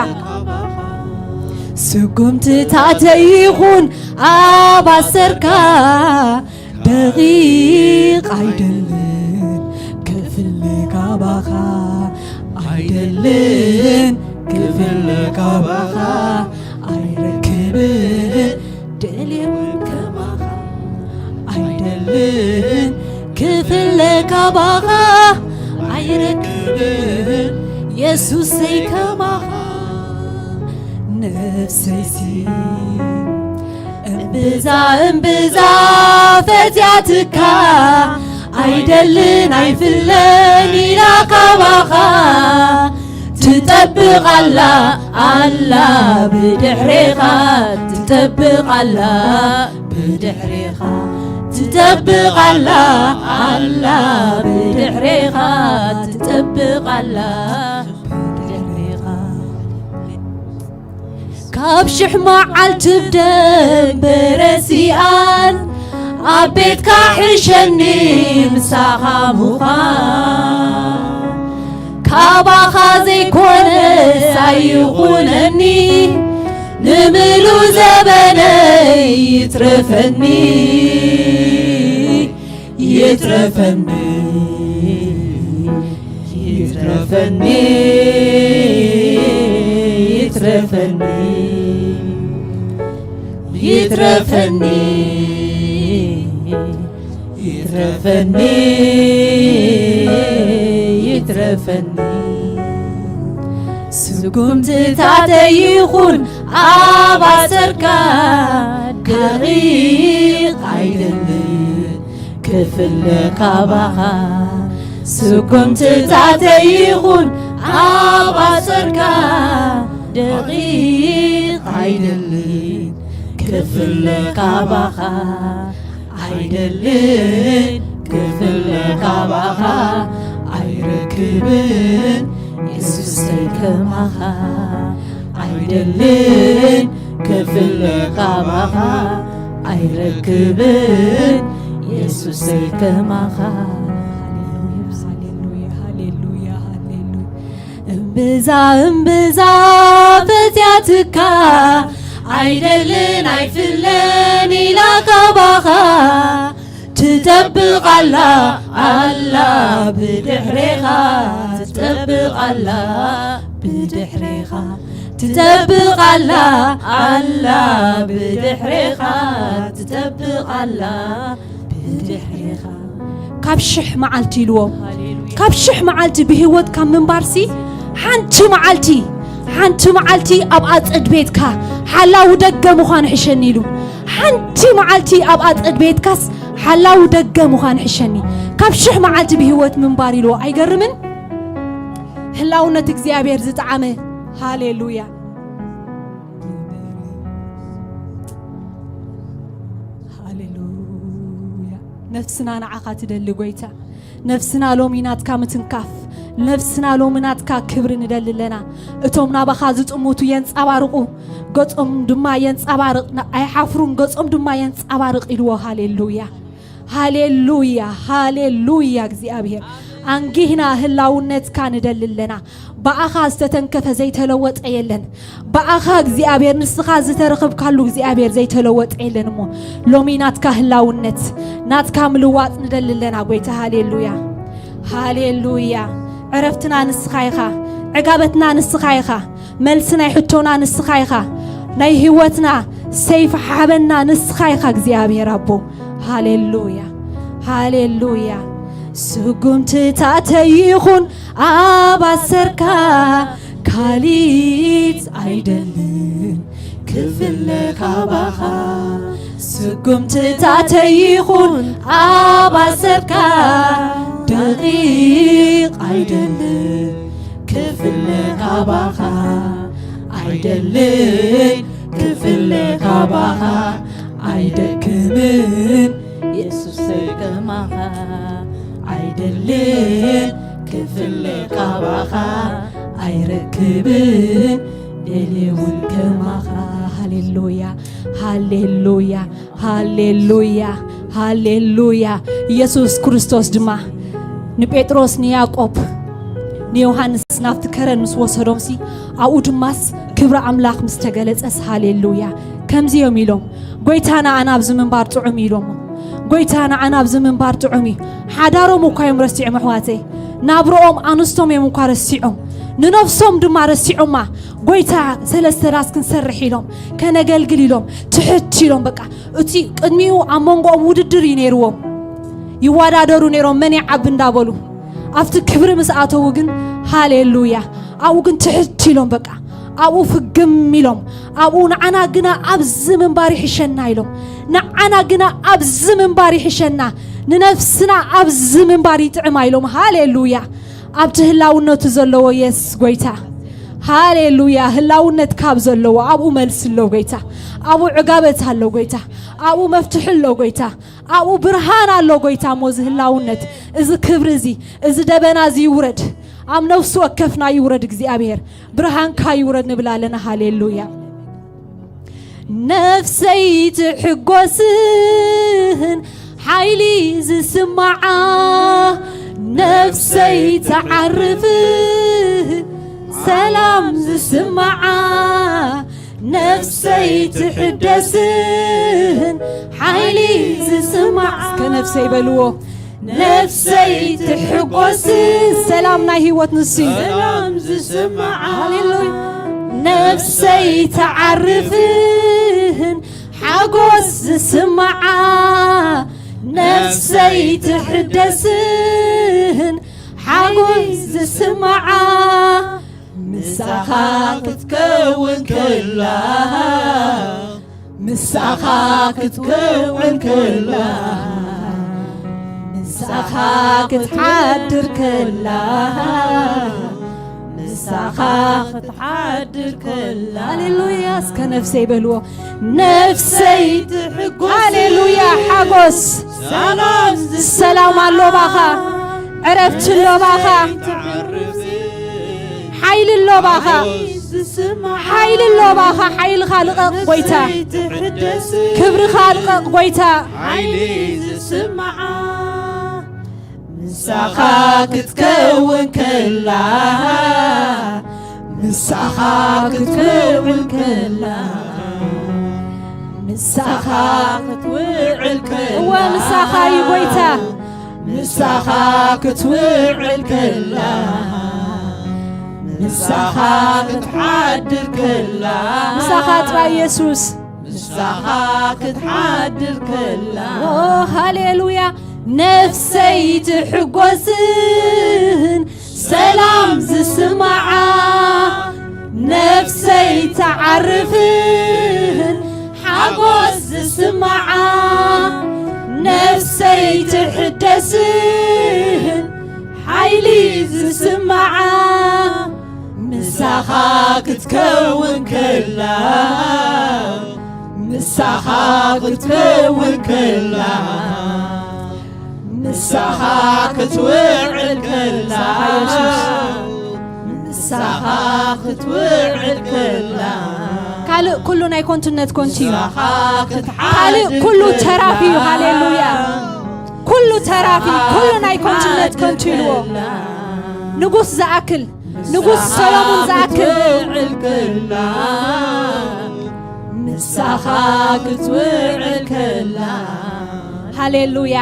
ስጉምትታተይ ይኹን ኣብ ኣሰርካ፣ ደቂቕ ኣይደልን ክፍለ ካባኻ። ኣይደልን ክፍለ ካባኻ። ኣይረክብን ደልየውን ከማኻ። ኣይደልን ክፍለ ካባኻ። ኣይረክብን የሱሰይ ከማኻ። ነፍሰይሲ እምብዛ እምብዛ ፈትያትካ፣ ኣይደልን ኣይፍለን ኢላ ካባኻ። ትጠብቕ ኣላ፣ ኣላ ብድሕሬኻ፣ ትጠብቕ ኣላ ብድሕሬኻ፣ ትጠብቕ ኣላ፣ ኣላ ብድሕሬኻ፣ ትጠብቕ ኣላ ብድሕሬኻ። ካብ ሽሕ መዓልቲ ብደንበ ረሲኣን፣ ኣብ ቤትካ ሕሸኒ ምሳኻ ምዃን። ካባኻ ዘይኮነስ ኣይኹነኒ፣ ንምሉ ዘበነይ ይትረፈኒ፣ ይትረፈኒ፣ ይትረፈኒ፣ ይትረፈኒ፣ ይትረፈኒ፣ ይትረፈኒ፣ ይትረፈኒ። ስጉምትታተይ ይኹን ኣብ ኣሰርካ፣ ደቂቕ ኣይደልን ክፍለ ካባኻ። ስጉምትታተይ ይኹን ኣብ ኣሰርካ፣ ደቂቕ ኣይደልን ክፍለ ካባኻ። ኣይደልን ክፍለ ካባኻ። ኣይረክብን የሱሰይ ከማኻ። ኣይደልን ክፍለ ካባኻ። ኣይረክብን የሱሰይ ከማኻ። ሃሌሉያ፣ ሃሌሉያ፣ ሃሌሉያ፣ ሃሌሉያ። እምብዛ እምብዛ ፈትያትካ፣ ኣይደልን ኣይፍለን ኢላ ካባኻ። ትጠብቕ ኣላ፣ ኣላ ብድሕሬኻ፣ ትጠብቕ ኣላ ብድሕሬኻ፣ ትጠብቕ ኣላ፣ ኣላ ብድሕሬኻ፣ ትጠብቕ ኣላ ብድሕሬኻ። ካብ ሽሕ መዓልቲ ኢልዎ፣ ካብ ሽሕ መዓልቲ ብህይወት ካብ ምንባርሲ፣ ሓንቲ መዓልቲ፣ ሓንቲ መዓልቲ ኣብ ኣጸድ ቤትካ ሓላዊ ደገ ምዃን ሕሸኒ ኢሉ። ሓንቲ መዓልቲ ኣብ ኣጸድ ቤትካስ ሓላዊ ደገ ምዃን ሕሸኒ። ካብ ሽሕ መዓልቲ ብህይወት ምንባር ኢልዎ ኣይገርምን? ህላውነት እግዚኣብሔር ዝጠዓመ። ሃሌሉያ። ሃሌሉያ። ነፍስና ንዓኻ ትደሊ ጎይታ። ነፍስና ሎሚ ናትካ ምትንካፍ፣ ነፍስና ሎሚ ናትካ ክብሪ ንደሊ ኣለና። እቶም ናባኻ ዝጥምቱ የንጸባርቑ፣ ገጾም ድማ የንጸባርቕ፣ ና-፣ ኣይሓፍሩን፣ ገጾም ድማ የንጸባርቕ ኢልዎ። ሃሌሉያ፣ ሃሌሉያ፣ ሃሌሉያ። እግዚኣብሔር፣ ኣንጊህና ህላውነትካ ንደሊ ኣለና። ብኣኻ ዝተተንከፈ ዘይተለወጠ የለን። ብኣኻ እግዚኣብሔር፣ ንስኻ ዝተረኸብካሉ እግዚኣብሔር ዘይተለወጠ የለን። እሞ ሎሚ ናትካ ህላውነት፣ ናትካ ምልዋጥ ንደሊ ኣለና ጎይታ። ሃሌሉያ፣ ሃሌሉያ። ዕረፍትና ንስኻ ኢኻ፣ ዕጋበትና ንስኻ ኢኻ፣ መልሲ ናይ ሕቶና ንስኻ ኢኻ፣ ናይ ህይወትና ሰይፍ ሓበና ንስኻ ኢኻ እግዚኣብሔር ኣቦ። ሃሌሉያ፣ ሃሌሉያ። ስጉምትታተይ ይኹን ኣብ ኣሰርካ፣ ካሊት ኣይደልን ክፍለ ካባኻ። ስጉምትታተይ ይኹን ኣብ ኣሰርካ፣ ደቂቕ ኣይደልን ክፍለ ካባኻ። ኣይደልን ክፍለ ካባኻ። ኣይደክምን የሱሰይ ከማኻ። ኣይደልን ክፍለ ካባኻ። ኣይረክብን ደልየ እውን ከማኻ። ሃሌሉያ፣ ሃሌሉያ፣ ሃሌሉያ፣ ሃሌሉያ። ኢየሱስ ክርስቶስ ድማ ንጴጥሮስ፣ ንያዕቆብ፣ ንዮሃንስ ናብቲ ከረን ምስ ወሰዶምሲ፣ ኣብኡ ድማስ ክብሪ ኣምላኽ ምስ ተገለጸስ፣ ሃሌሉያ፣ ከምዚ እዮም ኢሎም፣ "ጎይታ ንዓና ኣብዚ ምንባር ጥዑም እዩ" ኢሎሞ። ጎይታ ንዓና ኣብዚ ምንባር ጥዑም እዩ። ሓዳሮም እኳ እዮም ረሲዖም ኣሕዋተይ። ናብርኦም ኣንስቶም እዮም እኳ ረሲዖም። ንነፍሶም ድማ ረሲዖማ። ጎይታ ሰለስተ ዳስ ክንሰርሕ ኢሎም፣ ከነገልግል ኢሎም፣ ትሕት ኢሎም በቃ። እቲ ቅድሚኡ ኣብ መንጎኦም ውድድር እዩ ነይርዎም። ይወዳደሩ ነይሮም መን ይዓቢ እንዳበሉ። ኣብቲ ክብሪ ምስ ኣተዉ ግን ሃሌሉያ። ኣብኡ ግን ትሕት ኢሎም በቃ። ኣብኡ ፍግም ኢሎም። ኣብኡ ንዓና ግና ኣብዚ ምንባር ይሕሸና ኢሎም። ንዓና ግና ኣብዚ ምንባር ይሕሸና። ንነፍስና ኣብዚ ምንባር ይጥዕማ ኢሎም። ሃሌሉያ። ኣብቲ ህላውነቱ ዘለዎ የስ ጎይታ። ሃሌሉያ። ህላውነት ካብ ዘለዎ ኣብኡ መልሲ ኣሎ ጎይታ። ኣብኡ ዕጋበት ኣሎ ጎይታ። ኣብኡ መፍትሒ ኣሎ ጎይታ። ኣብኡ ብርሃን ኣሎ ጎይታ። እሞ እዚ ህላውነት፣ እዚ ክብሪ እዚ፣ እዚ ደበና እዚ ይውረድ። ኣብ ነፍሲ ወከፍና ይውረድ እግዚኣብሔር። ብርሃንካ ይውረድ ንብል ኣለና። ሃሌሉያ። ነፍሰይ ትሕጎስን ሓይሊ ዝስማዓ፣ ነፍሰይ ትዓርፍን ሰላም ዝስማዓ፣ ነፍሰይ ትሕደስን ሓይሊ ዝስማዓ። እስከ ነፍሰይ በልዎ። ነፍሰይ ትሕጎስን ሰላም ናይ ህይወት ንሱ እዩ። ሰላም ዝስምዓ። ሃሌሉያ። ነፍሰይ ትዓርፍን ሓጎስ ዝስምዓ፣ ነፍሰይ ትሕደስን ሓጎስ ዝስምዓ፣ ምሳኻ ክትከውን ከላ፣ ምሳኻ ክትከውን ከላ፣ ምሳኻ ክትሓድር ከላ፣ ምሳኻ ክትሓድር ከላ። ሃሌሉያ። እስከ ነፍሰይ በልዎ። ነፍሰይ ትሕጎስ። ሃሌሉያ። ሓጎስ። ሰላም ዝስምዓ። ሰላም ኣሎ ባኻ። ዕረፍቲ ኣሎ ባኻ። ሓይሊ ኣሎ ባኻ። ሓይሊ ኣሎ ባኻ። ሓይልኻ ልቐቕ ጎይታ። ክብርኻ ልቐቕ ጎይታ። ሓይሊ ዝስምዓ። ምሳኻ ክትከውን ከላ፣ ምሳኻ ክትከውን ከላ፣ ምሳኻ ክትውዕል ከላ። እወ፣ ምሳኻ እዩ ጎይታ። ምሳኻ ክትውዕል ከላ፣ ምሳኻ ክትሓድር ከላ። ምሳኻ ጥራይ የሱስ። ምሳኻ ክትሓድር ከላ። ኦ፣ ሃሌሉያ። ነፍሰይ ትሕጎስን ሰላም ዝስምዓ፣ ነፍሰይ ትዓርፍን ሓጎስ ዝስምዓ፣ ነፍሰይ ትሕደስን ንሳኻ ክትከውን ከላ፣ ንሳኻ ክትከውን ከላ፣ ንሳኻ ክትውዕል ከላ፣ ንሳኻ ክትውዕል ከላ፣ ካልእ ኩሉ ናይ ኮንትነት ኮንት እዩ። ንሳኻ ክትሓድግ ካልእ ኩሉ ከላ፣ ተራፊ እዩ። ሃሌሉያ። ኩሉ ተራፊ፣ ኩሉ ናይ ኮንትነት ኮንት ኢልዎ። ንጉስ ዝኣክል፣ ንጉስ ሰሎሞን ዝኣክል። ክትውዕል ከላ፣ ንሳኻ ክትውዕል ከላ። ሃሌሉያ።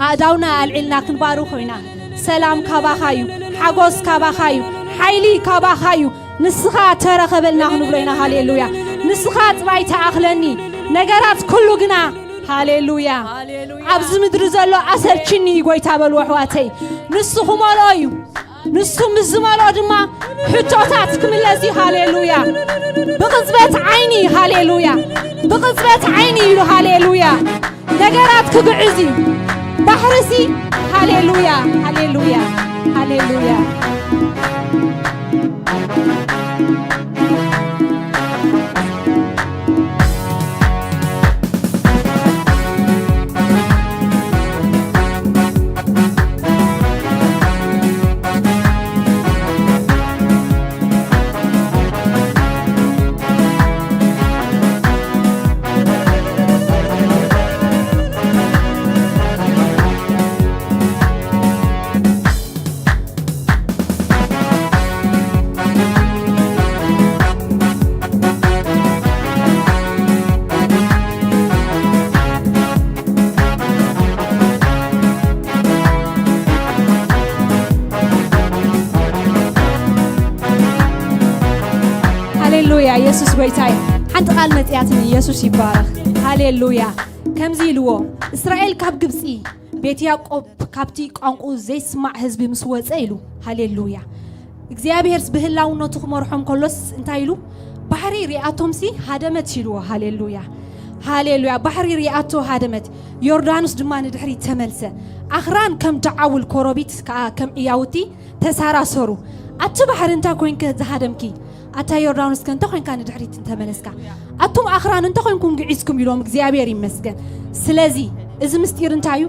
ኣእዳውና ኣልዒልና ክንባርኾ ኢና። ሰላም ካባኻ እዩ፣ ሓጎስ ካባኻ እዩ፣ ሓይሊ ካባኻ እዩ። ንስኻ ተረኸበልና ክንብሎ ኢና። ሃሌሉያ። ንስኻ ጥራይ ተኣኽለኒ፣ ነገራት ኩሉ ግና። ሃሌሉያ። ኣብዚ ምድሪ ዘሎ ኣሰልችኒ እዩ ጎይታ በሉ ኣሕዋተይ። ንሱ ክመልኦ እዩ። ንሱ ምስ ዝመልኦ ድማ ሕቶታት ክምለስ እዩ። ሃሌሉያ። ብቕጽበት ዓይኒ፣ ሃሌሉያ። ብቕጽበት ዓይኒ ኢሉ፣ ሃሌሉያ። ነገራት ክግዕዝ እዩ። ባሕርሲ፣ ሃሌሉያ፣ ሃሌሉያ፣ ሃሌሉያ። ሃሌሉያ፣ ኢየሱስ ጎይታ እዩ። ሓንቲ ቃል መጽያትኒ፣ ኢየሱስ ይባረኽ። ሃሌሉያ። ከምዚ ኢልዎ፣ እስራኤል ካብ ግብጺ፣ ቤት ያዕቆብ ካብቲ ቋንቋኡ ዘይስማዕ ህዝቢ ምስ ወጸ ኢሉ። ሃሌሉያ። እግዚኣብሔርስ ብህላውነቱ ክመርሖም ከሎስ እንታይ ኢሉ? ባሕሪ ሪኣቶምሲ ሃደመት ኢልዎ። ሃሌሉያ፣ ሃሌሉያ። ባሕሪ ሪኣቶ ሃደመት፣ ዮርዳኖስ ድማ ንድሕሪት ተመልሰ። ኣኽራን ከም ደዓውል፣ ኮረቢት ከኣ ከም ዕያውቲ ተሳራሰሩ። ኣቲ ባሕሪ እንታይ ኮንከ ዝሃደምኪ? ኣታ ዮርዳኖስ ከ እንታይ ኮንካ ንድሕሪት እንተመለስካ? ኣቱም ኣኽራን እንታይ ኮንኩም ግዒዝኩም? ኢሎም። እግዚኣብሔር ይመስገን። ስለዚ እዚ ምስጢር እንታይ እዩ?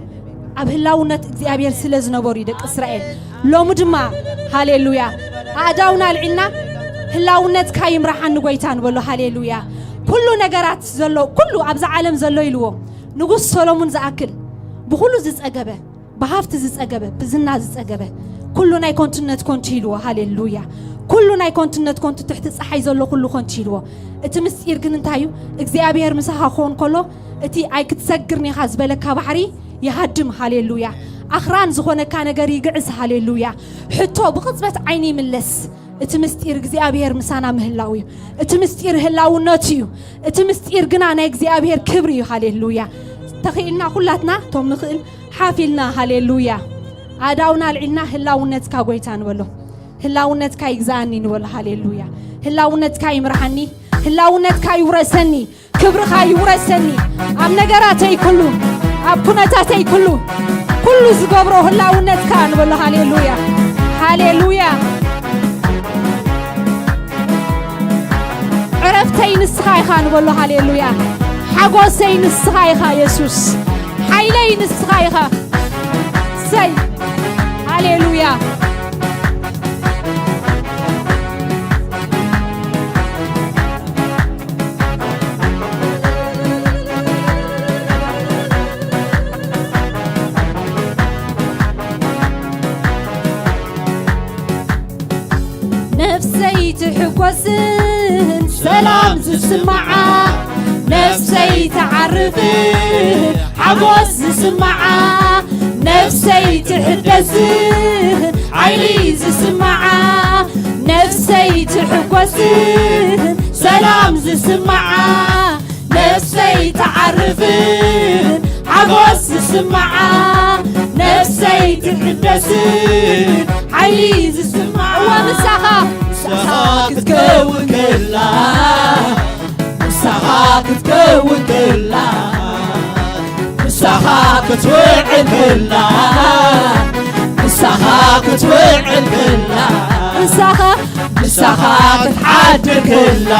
ኣብ ህላውነት እግዚኣብሔር ስለ ዝነበሩ እዩ ደቂ እስራኤል። ሎሚ ድማ ሃሌሉያ፣ ኣእዳውና ኣልዒልና ህላውነትካ ይምርሓኒ ጎይታ ንበሎ። ሃሌሉያ። ኩሉ ነገራት ዘሎ፣ ኩሉ ኣብዛ ዓለም ዘሎ ኢልዎ። ንጉስ ሰሎሙን ዝኣክል ብኩሉ ዝጸገበ፣ ብሃብቲ ዝጸገበ፣ ብዝና ዝጸገበ፣ ኩሉ ናይ ኮንትነት ኮንቱ ኢልዎ። ሃሌሉያ። ኩሉ ናይ ኮንትነት ኮንቱ፣ ትሕቲ ጸሓይ ዘሎ ኩሉ ኮንቱ ኢልዎ። እቲ ምስጢር ግን እንታይ እዩ? እግዚኣብሔር ምሳኻ ክኾን ከሎ፣ እቲ ኣይክትሰግርን ኢኻ ዝበለካ ባሕሪ ይሃድም። ሃሌሉያ። ኣኽራን ዝኾነካ ነገር ይግዕዝ። ሃሌሉያ። ሕቶ ብቕጽበት ዓይኒ ይምለስ። እቲ ምስጢር እግዚኣብሔር ምሳና ምህላው እዩ። እቲ ምስጢር ህላውነቱ እዩ። እቲ ምስጢር ግና ናይ እግዚኣብሔር ክብሪ እዩ። ሃሌሉያ። ተኽኢልና ኩላትና እቶም ንኽእል ሓፍ ኢልና፣ ሃሌሉያ፣ ኣእዳውና ኣልዒልና ህላውነትካ ጎይታ ንበሎ። ህላውነትካ ይግዛእኒ ንበሎ። ሃሌሉያ። ህላውነትካ ይምርሓኒ፣ ህላውነትካ ይውረሰኒ፣ ክብርኻ ይውረሰኒ። ኣብ ነገራተይ ኩሉ፣ ኣብ ኩነታተይ ኩሉ፣ ኩሉ ዝገብሮ ህላውነትካ ንበሎ። ሃሌሉያ፣ ሃሌሉያ። ዕረፍተይ ንስኻ ኢኻ ንበሎ። ሃሌሉያ። ሓጎሰይ ንስኻ ኢኻ የሱስ። ሓይለይ ንስኻ ኢኻ። ሰይ፣ ሃሌሉያ። ነፍሰይ ትሕጎስን ሰላም ዝስምዓ፣ ነፍሰይ ትዓርፍን ሓጎስ ዝስምዓ፣ ነፍሰይ ትሕደስን ሓይሊ ዝስምዓ፣ ነፍሰይ ትሕጎስን ሰላም ዝስምዓ፣ ነፍሰይ ትዓርፍን ሓጎስ ዝስምዓ፣ ነፍሰይ ትሕደስን ሓይሊ ዝስምዓ። እወ፣ ንሳኻ፣ ንሳኻ ክትከውን ከላ፣ ንሳኻ ክትከውን ከላ፣ ንሳኻ ክትውዕል ከላ፣ ንሳኻ ክትውዕል ከላ፣ ንሳኻ ምሳኻ ክትሓድር ከላ፣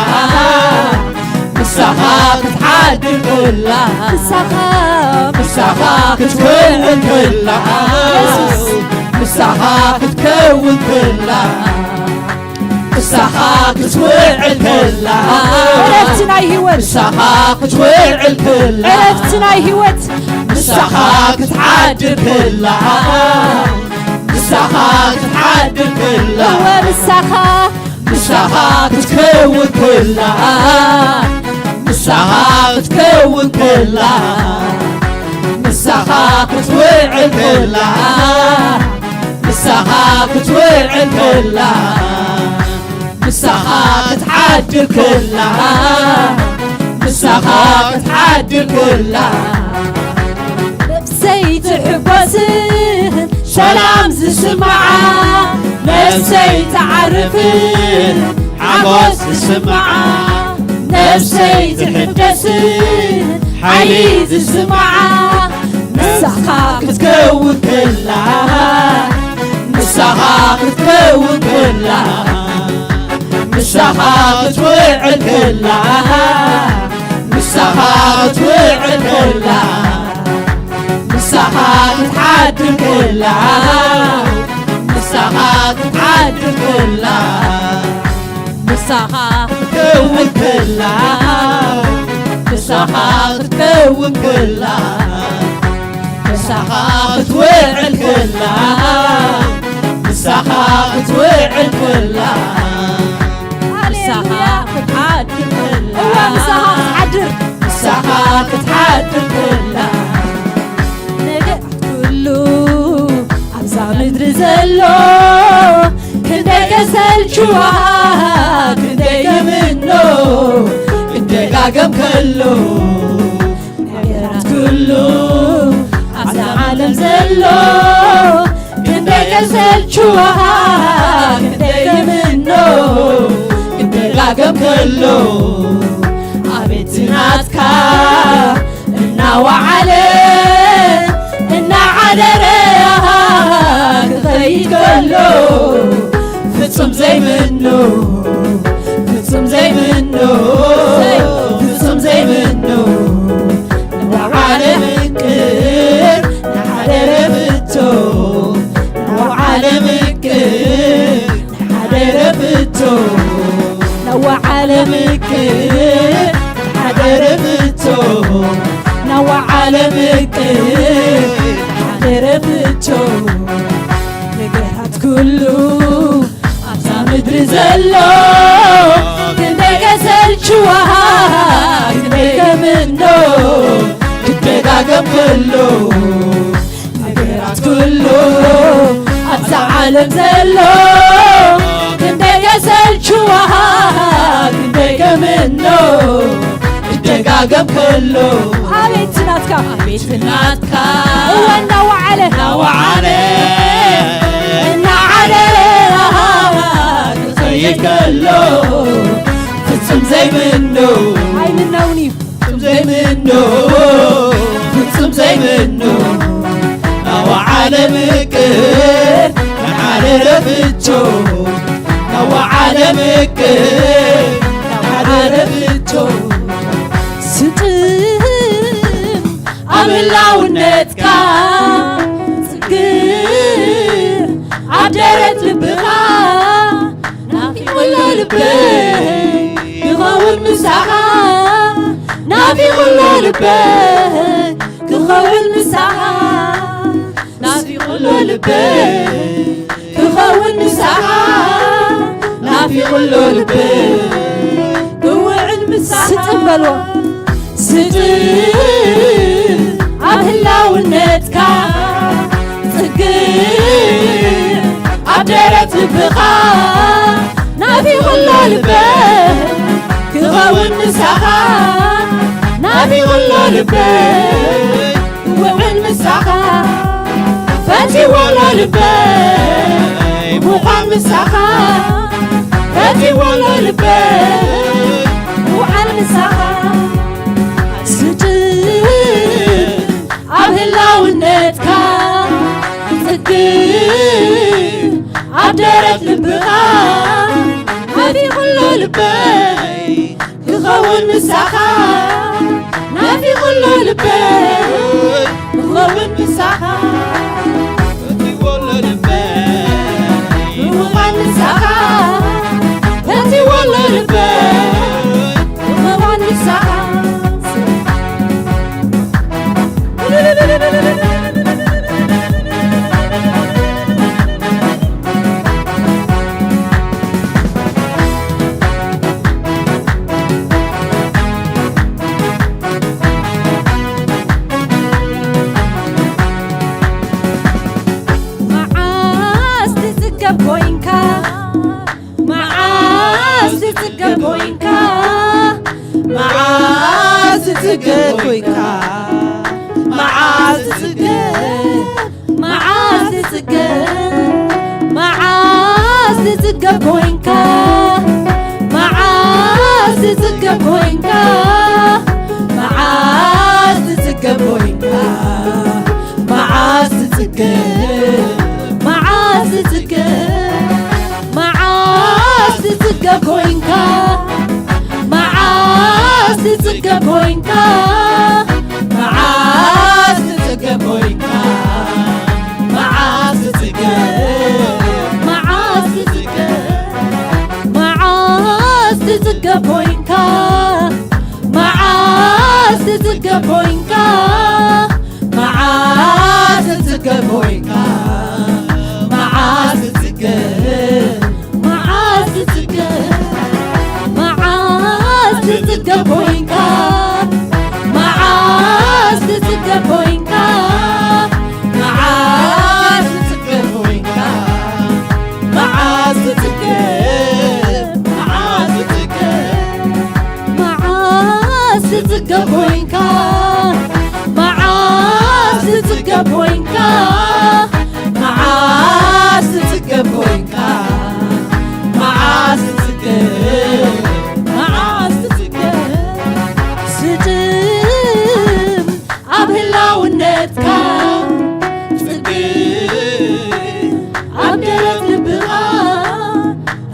ምሳኻ ክትሓድር ከላ፣ ምሳኻ፣ ምሳኻ ክትውዕል ከላ፣ የሱስ። ምሳኻ ክትከውን ከላ፣ ምሳኻ ክትውዕል ከላ፣ ዕረፍቲ ናይ ህይወት። ምሳኻ ክትውዕል ከላ፣ ዕረፍቲ ናይ ህይወት። ምሳኻ ክትሓድር ከላ፣ ምሳኻ ክትሓድር ከላ፣ እወ፣ ምሳኻ፣ ምሳኻ ክትከውን ከላ፣ ምሳኻ ክትከውን ከላ፣ ምሳኻ ክትውዕል ከላ፣ ምሳኻ ክትውዕል ከላ፣ ምሳኻ ክትሓድር ከላ፣ ምሳኻ ክትሓድር ከላ፣ ነፍሰይ ትሕጎስን ሰላም ዝስምዓ፣ ነፍሰይ ትዓርፍን ሓጎስ ዝስምዓ፣ ነፍሰይ ትሕደስን ሓይሊ ዝስምዓ፣ ምሳኻ ክትከውን ከላ፣ ምሳኻ ክትከውን ከላ፣ ምሳኻ ክትውዕል ከላ፣ ምሳኻ ክትውዕል ከላ፣ ምሳኻ ክትሓድር ከላ፣ ምሳኻ ክትሓድር ከላ፣ ምሳኻ ክትከውን ከላ፣ ምሳኻ ክትከውን ከላ፣ ምሳኻ ክትውዕል ከላ፣ ምሳኻ ክትውዕል ከላ፣ ምሳኻ ክትሓድር ከላ፣ እዋ፣ ምሳኻ ክትሓድር፣ ምሳኻ ክትሓድር ከላ፣ ነገር ኩሉ ኣብዛ ምድሪ ዘሎ ክንደይ ከሰልችዋ፣ ክንደይ ከምኖ ክደጋገም ከሎ፣ ነገራት ኩሉ ኣብዛ ዓለም ዘሎ ክንደይ ከሰልችዋ፣ ክንደይ ከምኖ ክደጋገም ከሎ፣ ኣቤት ናትካ እናወዓለ እናዓደረ ክኸይድ ከሎ፣ ፍጹም ዘይምኖ፣ ፍጹም ዘይምኖ፣ ፍጹም ዘይምኖ፣ ንወዓለ ምቅር ንሓደረ ፍቶ፣ ንወዓለ ምቅር ንሓደረ ፍቶ፣ ነዋ ዓለም እቅር ሓደረ ፍቶ፣ ነዋ ዓለም እቅር ሓደረ ፍቶ፣ ነገራት ኩሉ ኣብዛ ምድሪ ዘሎ ክንደይ ከሰልችዋ፣ ክንደይ ከምኖ ክደጋገም ከሎ፣ ነገራት ኩሉ ኣብዛ ዓለም ዘሎ ክንደይ ከሰልችዋ፣ ክንደይ ከምኖ ክደጋገም ከሎ፣ ኣቤት ናትካ፣ ኣቤት ናትካ እወ እናወዓለ፣ እናወዓለ፣ እናዓደረ ክኸይድ ከሎ፣ ፍጹም ዘይምኖ ኣይምነውን እዩ። ፍጹም ዘይምኖ፣ ፍጹም ዘይምኖ፣ ናወዓለ ምቅር ንሓደረ ፍቶ፣ ናወዓለ ምቅር ንሓደረ ፍቶ፣ ስጥም ኣብ ህላውነትካ፣ ጽግዕ ኣብ ደረት ልብኻ፣ ናፊቑሎ ልበይ ክኸውን ምሳኻ፣ ናፊቑሎ ልበይ ክኸውን ምሳኻ፣ ናፊቑሎ ልበይ ክኸውን ምሳኻ፣ ናፊቑሎ ልበይ ክውዕል ምሳኻ። ስጥም በልዎ። ስጥም ኣብ ህላውነትካ፣ ጽግዕ ኣብ ደረት ልብኻ፣ ናፊቑሎ ልበይ ክኸውን ምሳኻ፣ ናፊቑሎ ልበይ ክውዕል ምሳኻ፣ ፈቲዎሎ ልበይ ምዃን ምሳኻ፣ ፈቲዎሎ ልበይ ምውዓል ምሳኻ፣ ስጥም ኣብ ህላውነትካ፣ ጽግዕ ኣብ ደረት ልብኻ፣ ልበይ ክኸውን ምሳኻ ናፊቑ ኣሎ ልበይ ክኸውን ምሳኻ ናፊቑ ኣሎ ልበይ ምዃን ምሳኻ ናፊቑ ኣሎ ልበይ ምዃን ምሳኻ መዓስ ትጽገብ ኮይንካ መዓስ ትጽገብ ኮይንካ መዓስ ትጽገብ ኮይንካ መዓስ ትጽገብ መዓስ ትጽገብ መዓስ ትጽገብ ኮይንካ መዓስ ትጽገብ ኮይንካ መዓስ ትጽገብ ኮይንካ መዓስ ትጽገብ መዓስ ትጽገብ መዓስ ትጽገብ ኮይንካ መዓስ ትጽገብ ኮይንካ መዓስ ትጽገብ ኮይንካ መዓስ ትጽገብ መዓስ ትጽገብ መዓስ ትጽገብ ኮይንካ መዓስ ትጽገብ ኮይንካ መዓስ ትጽገብ ኮይንካ መዓስ ትጽገብ መዓስ ትጽገብ መዓስ ትጽገብ ኮይንካ መዓስ ትጽገብ ኮይንካ መዓስ ትጽገብ ኮይንካ መዓስ ትጽገብ መዓስ ትጽገብ መዓስ ትጽገብ ኮይንካ መዓስ ትጽገብ ኮይንካ መዓስ ትጽገብ ኮይንካ መዓስ ትጽገብ መዓስ ትጽገብ ስጥም ኣብ ህላውነትካ ጽግብ ኣብ ደረት ልብኻ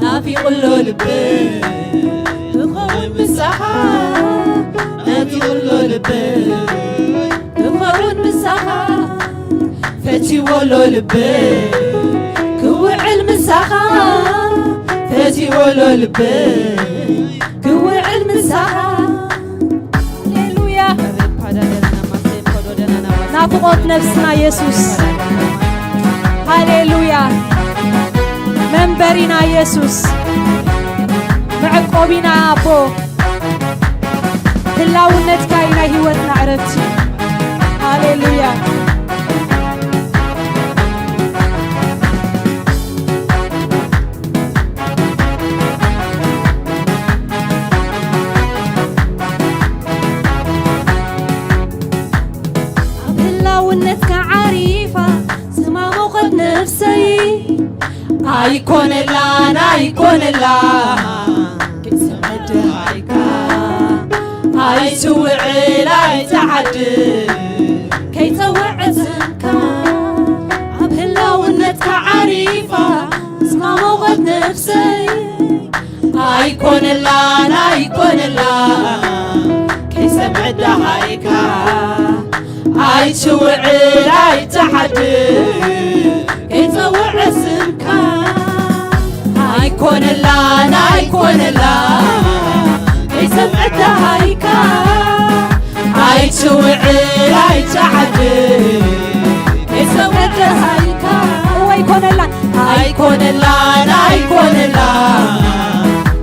ናፊቑ ኣሎ ልበይ ክኸውን ምሳኻ ናፊቑ ኣሎ ልበይ ክኸውን ምሳኻ ፈቲዎ ኣሎ ልበይ ክውዕል ምሳኻ ፈቲዎ ኣሎ ልበይ ክውዕል ምሳኻ ሃሌሉያ ናፍቖት ነፍስና የሱስ ሃሌሉያ መንበሪና የሱስ መዕቆቢና ኣቦ ህላውነትካ እዩ ናይ ህይወትና ዕረፍቲ ሃሌሉያ ኣብ ህላውነትካ ዓሪፋ ዝማሞቐት ነፍሰይ ኣይኮነላን ኣይኮነላን ክስዕድሃይካ ኣይትውዕል ኣይትዓድል ከይጸውዕ ስምካ ኣብ ህላውነትካ ዓሪፋ ዝማሞቐት ነፍሰይ ኣይኮነላን ኣይኮነላን ከይሰምዐ ደሃይካ ኣይትውዕል ኣይትሓድር ከይጸውዐ ስምካ ኣይኮነላን ኣይኮነላን ከይሰምዐ ደሃይካ ኣይትውዕል ኣይትሓድር ከይሰምዐ ደሃይካ እወ ኣይኮነላን ኣይኮነላን ኣይኮነላን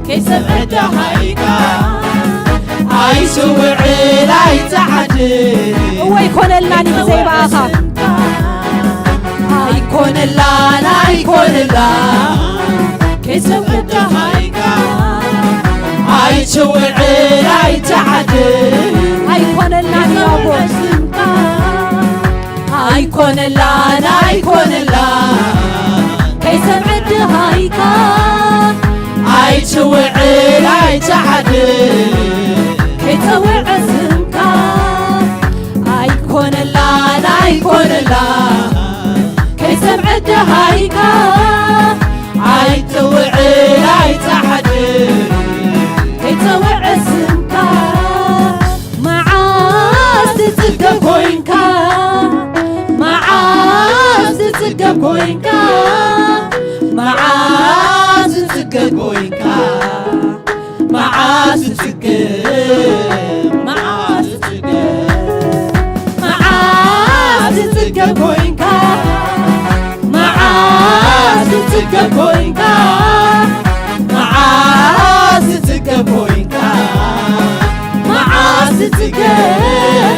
ከይሰምዐ ደሃይካ ኣይትውዕል ኣይትሓድር እወ ኣይኮነልናን እዩ ብዘይ ብኣኻ ኣይኮነላን ኣይኮነላን ከይሰምዐ ደሃይካ ኣይትውዕል ኣይትሓድር ኣይኮነልናን እዩ ኣቦ ኣይኮነላን ኣይኮነላን ከይሰምዐ ደሃይካ ኣይትውዕል ኣይትሓድር ከይጸውዐ ስምካ ኣይኮነላን ኣይኮነላን ከይሰምዐ ደሃይካ ኣይትውዕል ኣይትሓድር ትጽገብ ኮይንካ፣ መዓስ ትጽገብ ኮይንካ፣ መዓስ ትጽገብ ኮይንካ፣ መዓስ ትጽገብ፣ መዓስ ትጽገብ፣ መዓስ ትጽገብ ኮይንካ፣ መዓስ ትጽገብ ኮይንካ፣ መዓስ ትጽገብ ኮይንካ፣ መዓስ ትጽገብ፣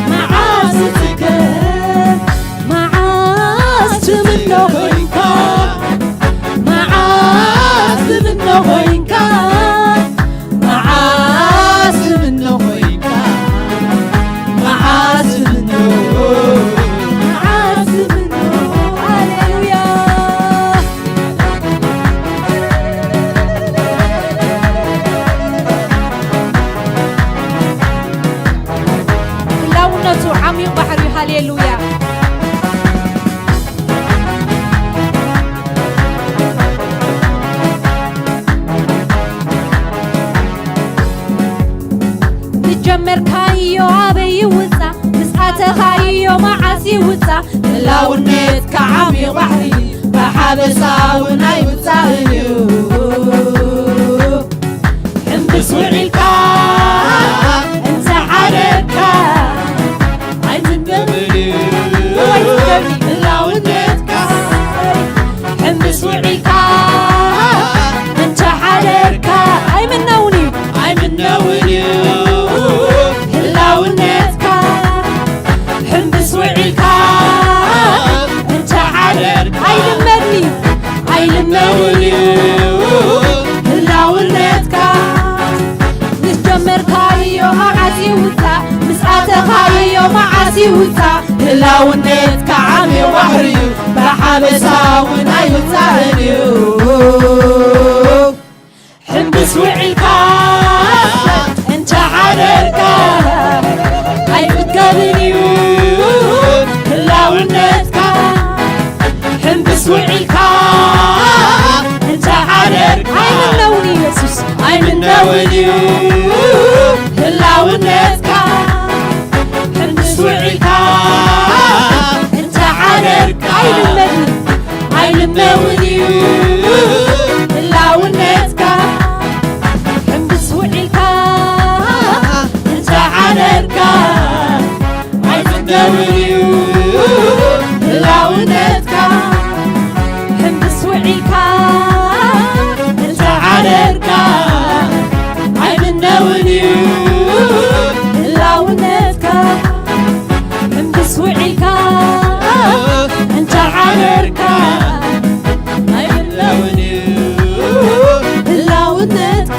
መዓስ ትጽገብ፣ መዓስ ትምነ ኮይንካ፣ መዓስ ትምነ ኮይንካ፣ መዓስ ትምነ ኮይንካ፣ መዓስ ትምነ፣ መዓስ ትምነ። ሃሌሉያ። ህላውነቱ ዓሚቕ ባሕሪ እዩ። ሃሌሉያ። ዝጀመርካዮ ኣበይ ይውጻእ? ምስ ኣተኻዮ መዓስ ይውጻእ? ህላውነትካ ዓሚቕ ባሕሪ፣ ብሓበሳ እውን ኣይውጻእን እዩ። ሕምብስ ውዒልካ እንተ ሓደርካ፣ ኣይትንበብን እዩ ህላውነትካ። ሕምብስ ውዒልካ እንተ ሓደርካ፣ ኣይምነውን እዩ፣ ኣይምነውን እዩ ህላውነትካ። ሕምብስ ውዒልካ እንተ ሓደርካ፣ ኣይልመድን እዩ፣ ኣይልመድን እዩ ህላውነትካ። ምስ ጀመርካዮ መዓስ ይውጻእ፣ ምስ ኣተኻዮ መዓስ ይውጻእ፣ ህላውነትካ ዓሚቕ ባሕሪ እዩ፣ ብሓበሳ እውን ኣይውጻእን እዩ። ሕምብስ ውዒልካ እንተ ሓደርካ፣ ኣይጽገብን እዩ ህላውነትካ። ሕምብስ ውዒልካ እንተ ሓደርካ፣ ኣይምነውን እዩ የሱስ፣ ኣይምነውን እዩ ህላውነትካ። ሕምብስ ውዒልካ እንተ ሓደርካ፣ ኣይልመድን፣ ኣይልመውን እዩ ህላውነትካ። ሕምብስ ውዒልካ እንተ ሓደርካ፣ ኣይጽገብን እዩ ህላውነትካ። ሕምብስ ውዒልካ እንተ ሓደርካ፣ ኣይምነውን እዩ ህላውነትካ። ሕምብስ ውዒልካ እንተ ሓደርካ፣ ኣይምነውን እዩ ህላውነትካ።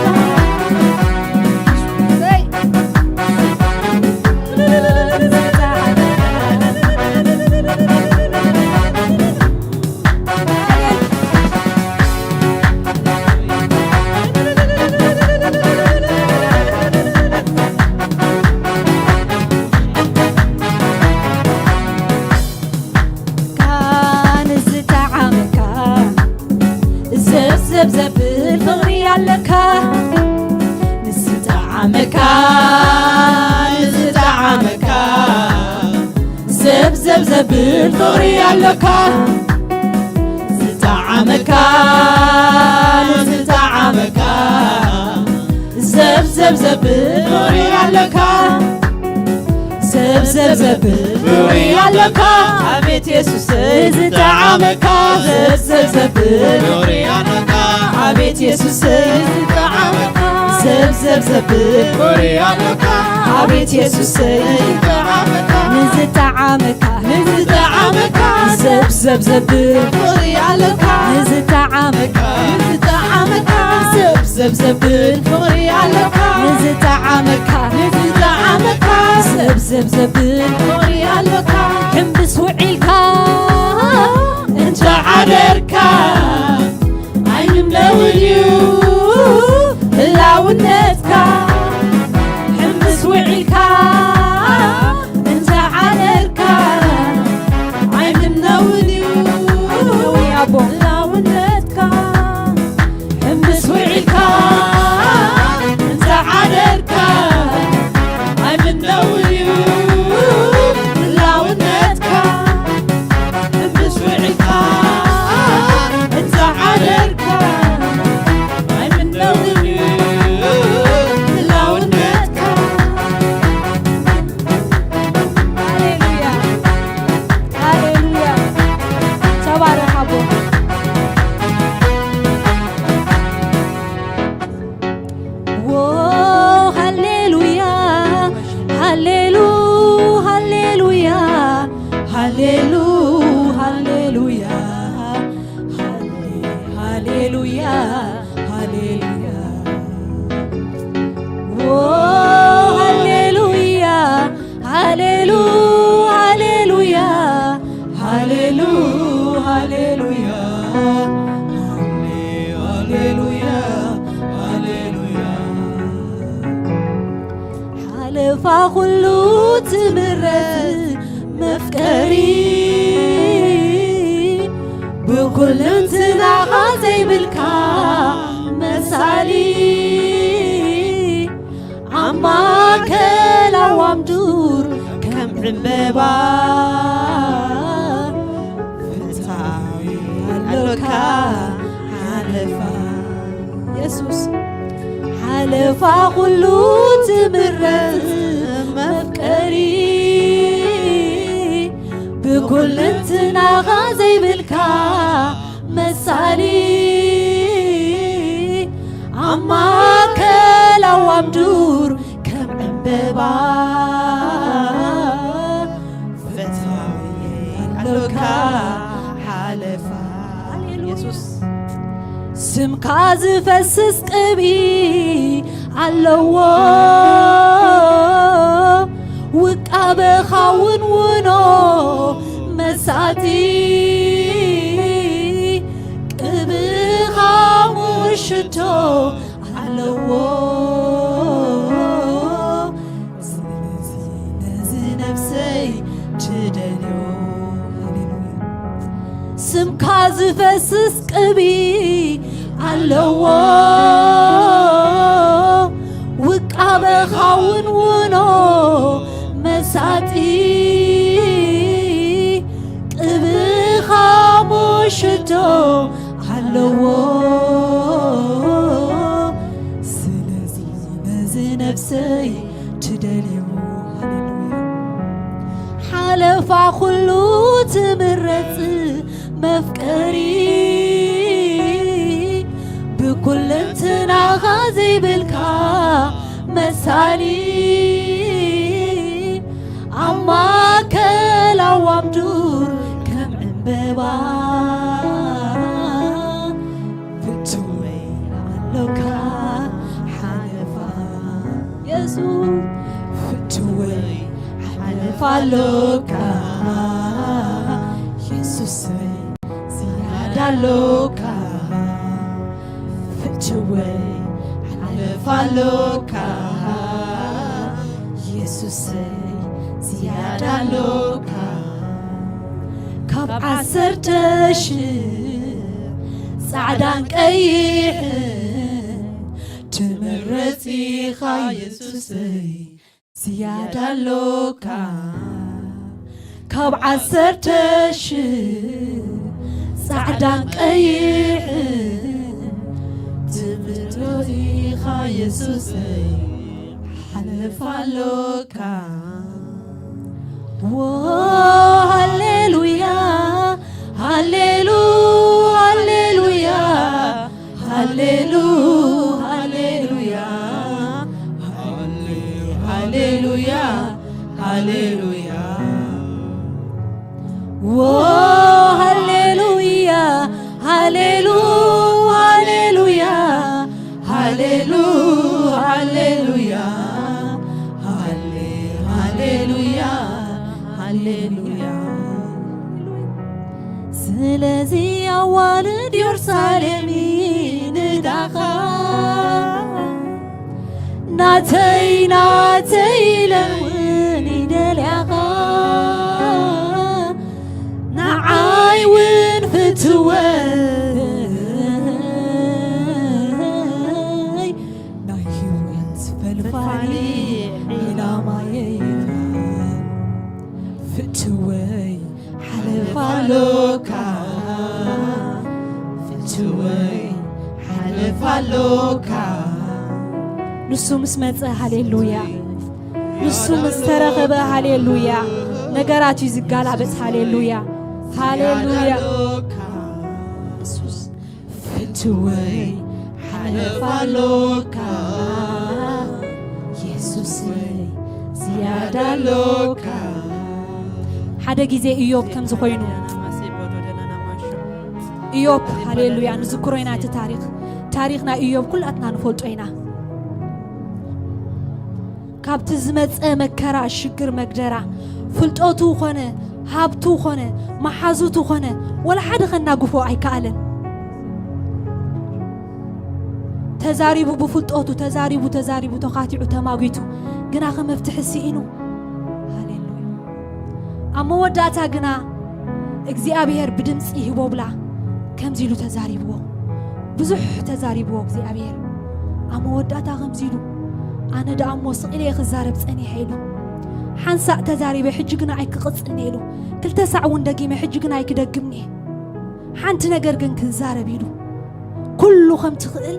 ንዝጠዓመካ ዘብዘብ ዘብል ፍቕሪ ኣለካ። ንዝጠዓመካ፣ ንዝጠዓመካ ዘብዘብ ዘብል ፍቕሪ ኣለካ። ዝጠዓመካ፣ ዝጠዓመካ ዘብዘብ ዘብል ፍቕሪ ኣለካ። ዘብዘብ ዘብል ፍቕሪ ኣለካ። ኣቤት የሱሰይ ዝጠዓመካ። ዘብዘብ ዘብል ፍቕሪ ኣለካ። ኣቤት የሱሰይ ዝጠዓመካ። ዘብዘብ ዘብል ፍቕሪ ኣለካ። ኣቤት የሱሰይ ዝጠዓመካ። ንዝጠዓመካ፣ ንዝጠዓመካ ዘብዘብ ዘብል ፍቕሪ ኣለካ። ንዝጠዓመካ፣ ንዝጠዓመካ ዘብዘብ ዘብል ፍቕሪ ኣለካ። ንዝጠዓመካ፣ ንዝጠዓመካ ዘብዘብ ዘብል ፍቕሪ ኣለካ። ሕምብስ ውዒልካ እንተ ሓደርካ፣ ኣይንምነውን እዩ ህላውነትካ። ሕምብስ ውዒልካ እንተ ሓደርካ፣ ኣይምነውን እዩ ህላውነትካ። ሕምብስ ውዒልካ እንተ ሓደርካ፣ ኣይምነውን እዩ ኩሉ ትምረጽ መፍቀሪ፣ ብኩልንትናኻ ዘይብልካ መሳሊ፣ ኣብ ማእከል ኣዋም ዱር ከም ዕምበባ ፈታዊ ኣሎካ ሓለፋ። የሱስ ሓለፋ ኩሉ ትምረጽ መፍቀሪ፣ ብኩልንትናኻ ዘይብልካ መሳሊ፣ ኣብ ማእከል ኣዋም ዱር ከም ዕምበባ ፈታዊ ኣሎካ ሓለፋ። የሱስ ስምካ ዝፈስስ ቅብኢ ኣለዎ፣ ውቃበኻ እውን ውኖ መሳጢ፣ ቅብኻ ምሽቶ ኣለዎ። ስለዚ ነዚ ነፍሰይ ትደልዮ። ሃሌሉያ። ስምካ ዝፈስስ ቅብኢ ኣለዎ፣ ውቃበኻ እውን ውኖ መሳጢ፣ ቅብኻ ምሽቶ ኣለዎ። ስለዚ ነዚ ነፍሰይ ትደልዮ። ሃሌሉያ። ሓለፋ ኩሉ ትምረጽ መፍቀሪ፣ ብኩልንትናኻ ዘይብልካ መሳሊ፣ ኣብ ማእከል ኣዋም ዱር ከም ዕምበባ ፍትወይ ኣሎካ ሓለፋ። የሱስ ፍትወይ ሓለፋ ኣሎካ፣ የሱሰይ ዝያዳ ኣሎካ። ፍትወይ ሓለፋ ኣሎካ፣ የሱሰይ ዝያዳ ኣሎካ። ካብ ዓሰርተ ሽሕ ጻዕዳን ቀይሕን ትምረጽ ኢኻ የሱሰይ፣ ዝያዳ ኣሎካ። ካብ ዓሰርተ ሽሕ ጻዕዳን ቀይሕን ትምረጽ ኢኻ የሱሰይ፣ ሓለፋ ኣሎካ። ዎ፣ ሃሌሉያ፣ ሃሌሉ፣ ሃሌሉያ፣ ሃሌሉ፣ ሃሌሉያ፣ ሃሌ-፣ ሃሌሉያ፣ ሃሌሉያ። ዎ፣ ሃሌሉያ፣ ሃሌሉ፣ ሃሌሉያ፣ ሃሌሉ፣ ሃሌሉያ፣ ሃሌ-፣ ሃሌሉያ፣ ሃሌሉያ። ስለዚ ኣዋልድ ዮርሳሌም ይንዳኻ፣ ናተይ ናተይ ኢለን እውን ይደልያኻ፣ ንዓይ እውን ፍትወይ፣ ናይ ህይወት ፈልፋሊ ዕላማየይ። ፍትወይ ሓለፋ ኣሎካ፣ ፍትወይ ሓለፋ ኣሎካ። ንሱ ምስ መጸ፣ ሃሌሉያ። ንሱ ምስ ተረኸበ፣ ሃሌሉያ፣ ነገራት እዩ ዝጋላበጥ። ሃሌሉያ፣ ሃሌሉያ። የሱስ ፍትወይ ሓለፋ ኣሎካ፣ የሱሰይ ዝያዳ ኣሎካ። ሓደ ግዜ ኢዮብ ከምዚ ኮይኑ፣ ኢዮብ፣ ሃሌሉያ፣ ንዝክሮ ኢና እቲ ታሪኽ። ታሪኽ ናይ ኢዮብ ኩላትና ንፈልጦ ኢና። ካብቲ ዝመጸ መከራ፣ ሽግር፣ መግደራ፣ ፍልጠቱ ኾነ፣ ሃብቱ ኾነ፣ መሓዙቱ ኾነ፣ ወላ ሓደ ከናግፎ ኣይከኣለን። ተዛሪቡ፣ ብፍልጠቱ ተዛሪቡ፣ ተዛሪቡ፣ ተኻቲዑ፣ ተማጒቱ፣ ግና ከ መፍትሒ ስኢኑ። ሃሌሉያ። ኣብ መወዳእታ ግና እግዚኣብሔር ብድምፂ ይህቦ ብላ ከምዚ ኢሉ ተዛሪብዎ። ብዙሕ ተዛሪብዎ እግዚኣብሔር። ኣብ መወዳእታ ከምዚ ኢሉ፣ "ኣነ ደኣ እሞ ስቕ ኢለ እየ ክዛረብ ጸኒሐ" ኢሉ። "ሓንሳእ ተዛሪበ፣ ሕጂ ግና ኣይክቕጽልኒ" ኢሉ። "ክልተ ሳዕ እውን ደጊመ፣ ሕጂ ግና ኣይክደግምኒ እየ። ሓንቲ ነገር ግን ክዛረብ" ኢሉ። ኩሉ ከም ትኽእል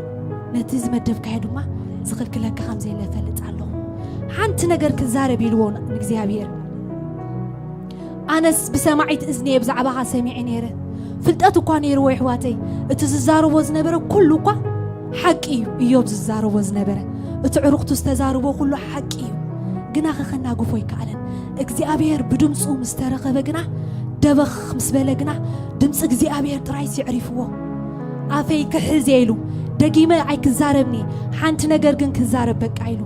ነቲ ዝመደብካዮ ድማ ዝኽልክለካ ከም ዘየለ እፈልጥ ኣለኹ። ሓንቲ ነገር ክዛረብ ኢልዎ ንእግዚኣብሔር። ኣነስ ብሰማዒት እዝኒ እየ ብዛዕባኻ ሰሚዐ ነይረ። ፍልጠት እኳ ነይርዎ ይሕዋተይ። እቲ ዝዛረቦ ዝነበረ ኩሉ እኳ ሓቂ እዩ። እዮብ ዝዛረቦ ዝነበረ፣ እቲ ዕሩኽቱ ዝተዛረቦ ኩሉ ሓቂ እዩ። ግና ከኸናግፎ ኣይከኣለን። እግዚኣብሔር ብድምፁ ምስ ተረኸበ ግና፣ ደበኽ ምስ በለ ግና፣ ድምፂ እግዚኣብሔር ጥራይ ሲዕሪፍዎ። "ኣፈይ ክሕዝ እየ" ኢሉ፣ "ደጊመ ኣይክዛረብኒ፣ ሓንቲ ነገር ግን ክዛረብ በቃ" ኢሉ።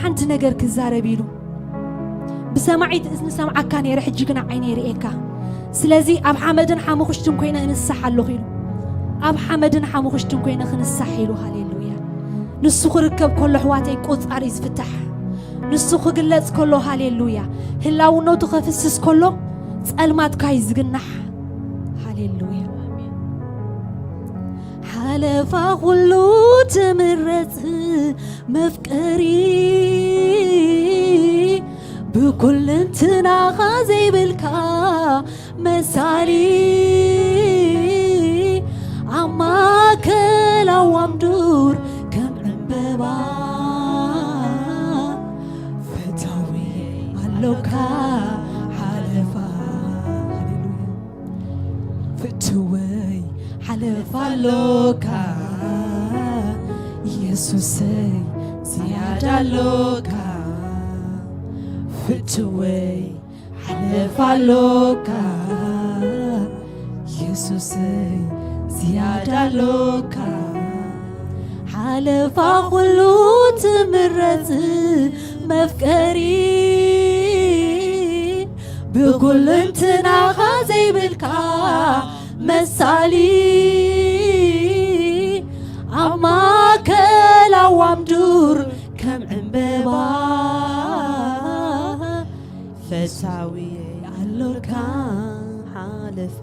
ሓንቲ ነገር ክዛረብ ኢሉ። "ብሰማዒት እዝኒ ሰምዓካ ነይረ፣ ሕጂ ግና ዓይነ ይርእየካ። ስለዚ ኣብ ሓመድን ሓሙኽሽትን ኮይነ እንሳሕ ኣለኹ" ኢሉ። ኣብ ሓመድን ሓሙኽሽትን ኮይነ ክንሳሕ ኢሉ። ሃሌሉያ። ንሱ ክርከብ ከሎ ኣሕዋተይ ቁጻር እዩ ዝፍታሕ። ንሱ ክግለጽ ከሎ፣ ሃሌሉያ፣ ህላውነቱ ከፍስስ ከሎ ጸልማትካ እዩ ዝግናሕ። ሃሌሉያ። ሓለፋ ኩሉ ትምረጽ መፍቀሪ፣ ብኩልንትናኻ ዘይብልካ መሳሊ፣ ኣብ ማእከል ኣዋም ዱር ከም ዕምበባ ፈታዊ ኣሎካ ሓለፋ። ሃሌሉያ። ፍትወይ ሓለፋ ኣሎካ፣ ኢየሱሰይ ዝያዳ ኣሎካ። ፍትወይ ሓለፋ ኣሎካ፣ ኢየሱሰይ ዝያዳ ኣሎካ። ሓለፋ ኩሉ ትምረጽ መፍቀሪ፣ ብኩልንትናኻ ዘይብልካ መሳሊ፣ ኣብ ማእከል ኣዋም ዱር ከም ዕምበባ ፈሳዊ ኣሎካ ሓለፋ።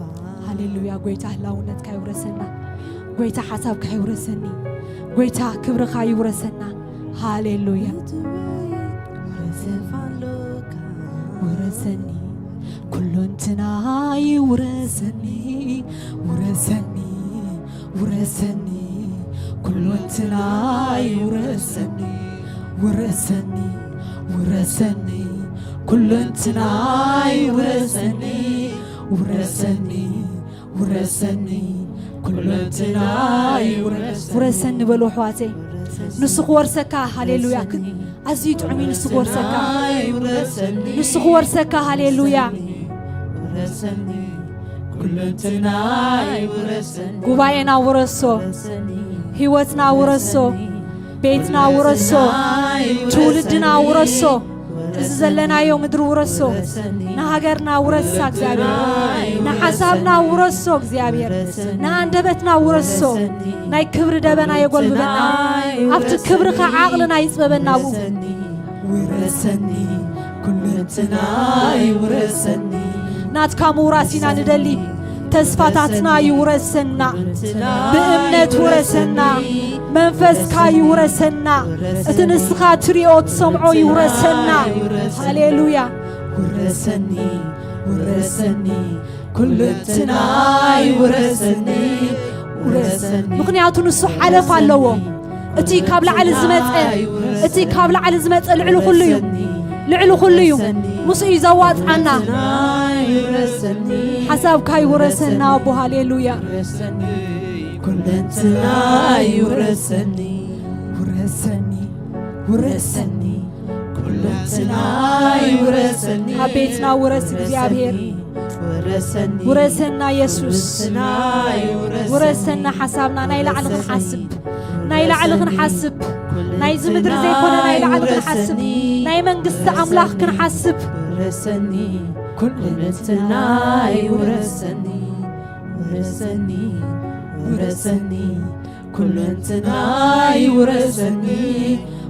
ሃሌሉያ። ጎይታ ህላውነትካ ይውረሰና። ጎይታ ሓሳብካ ይውረሰኒ። ጎይታ ክብርኻ ይውረሰና። ሃሌሉያ። ውረሰኒ፣ ኩሎንትና ይውረሰኒ፣ ውረሰኒ፣ ውረሰኒ፣ ኩሎንትና ይውረሰኒ፣ ውረሰኒ፣ ውረሰኒ፣ ኩሎንትና ይውረሰኒ፣ ውረሰኒ፣ ውረሰኒ፣ ኩሎንትና ይውረሰኒ። ውረሰኒ በሉ ኣሕዋተይ። ንሱ ክወርሰካ፣ ሃሌሉያ። ኣዝዩ ጥዑም እዩ ንሱ ክወርሰካ። ንሱ ክወርሰካ፣ ሃሌሉያ። ኩሎንትና ይውረሰኒ። ጉባኤና ውረሶ፣ ህይወትና ውረሶ፣ ቤትና ውረሶ፣ ትውልድና ውረሶ። እዚ ዘለናዮ ምድሪ ውረሶ። ንሃገርና ውረሳ እግዚኣብሔር። ንሓሳብና ውረሶ እግዚኣብሔር። ንኣንደበትና ውረሶ። ናይ ክብሪ ደበና የጎልብበና። ኣብቲ ክብርኻ ዓቕልና ይጽበበና ብኡ። ውረሰኒ፣ ኩለንትና ይውረሰኒ። ናትካ ምውራስ ኢና ንደሊ። ተስፋታትና ይውረሰና። ብእምነት ውረሰና። መንፈስካ ይውረሰና። እቲ ንስኻ ትሪኦ ትሰምዖ ይውረሰና። ሃሌሉያ። ውረሰኒ፣ ውረሰኒ፣ ኩለንትና ይውረሰኒ። ውረሰኒ። ምኽንያቱ ንሱ ሓለፍ ኣለዎ። እቲ ካብ ላዕሊ ዝመጸ፣ እቲ ካብ ላዕሊ ዝመጸ ልዕሊ ኩሉ እዩ። ልዕሊ ኩሉ እዩ። ምስኡ እዩ ዘዋጽኣና። ሓሳብካ ይውረሰና ኣቦ። ሃሌሉያ። ኩለንትና ይውረሰኒ። ውረሰኒ፣ ውረሰኒ፣ ኩለንትና ይውረሰኒ። ኣብ ቤትና ውረስ እግዚኣብሔር። ውረሰኒ፣ ውረሰና የሱስ። ኩለንትና ይውረሰኒ። ውረሰና ሓሳብና ናይ ላዕሊ ክንሓስብ፣ ናይ ላዕሊ ክንሓስብ፣ ናይዚ ምድሪ ዘይኮነ ናይ ላዕሊ ክንሓስብ፣ ናይ መንግስቲ ኣምላኽ ክንሓስብ። ውረሰኒ፣ ኩለንትና ይውረሰኒ። ውረሰኒ፣ ውረሰኒ፣ ኩለንትናይ ውረሰኒ፣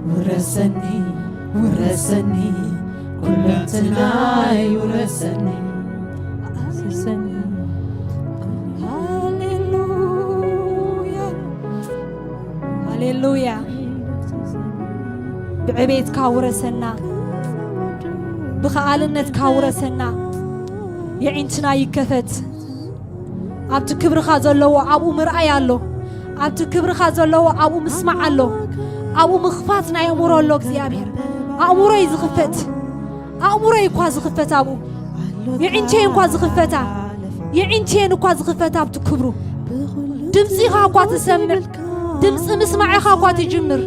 ውረሰኒ፣ ውረሰኒ፣ ኩለንትናይ ውረሰኒ። ሃሌሉያ፣ ሃሌሉያ። ብዕቤትካ ውረሰና፣ ብኸኣልነትካ ውረሰና። የዒንትና ይከፈት። ኣብቲ ክብርኻ ዘለዎ ኣብኡ ምርኣይ ኣሎ። ኣብቲ ክብርኻ ዘለዎ ኣብኡ ምስማዕ ኣሎ። ኣብኡ ምኽፋት ናይ ኣእምሮ ኣሎ እግዚኣብሔር። ኣእምሮይ ዝኽፈት፣ ኣእምሮይ እኳ ዝኽፈት ኣብኡ፣ የዒንተይ እንኳ ዝኽፈታ፣ የዒንተየን እኳ ዝኽፈታ ኣብቲ ክብሩ። ድምፂኻ እኳ ትሰምዕ፣ ድምፂ ምስማዕኻ እኳ ትጅምር።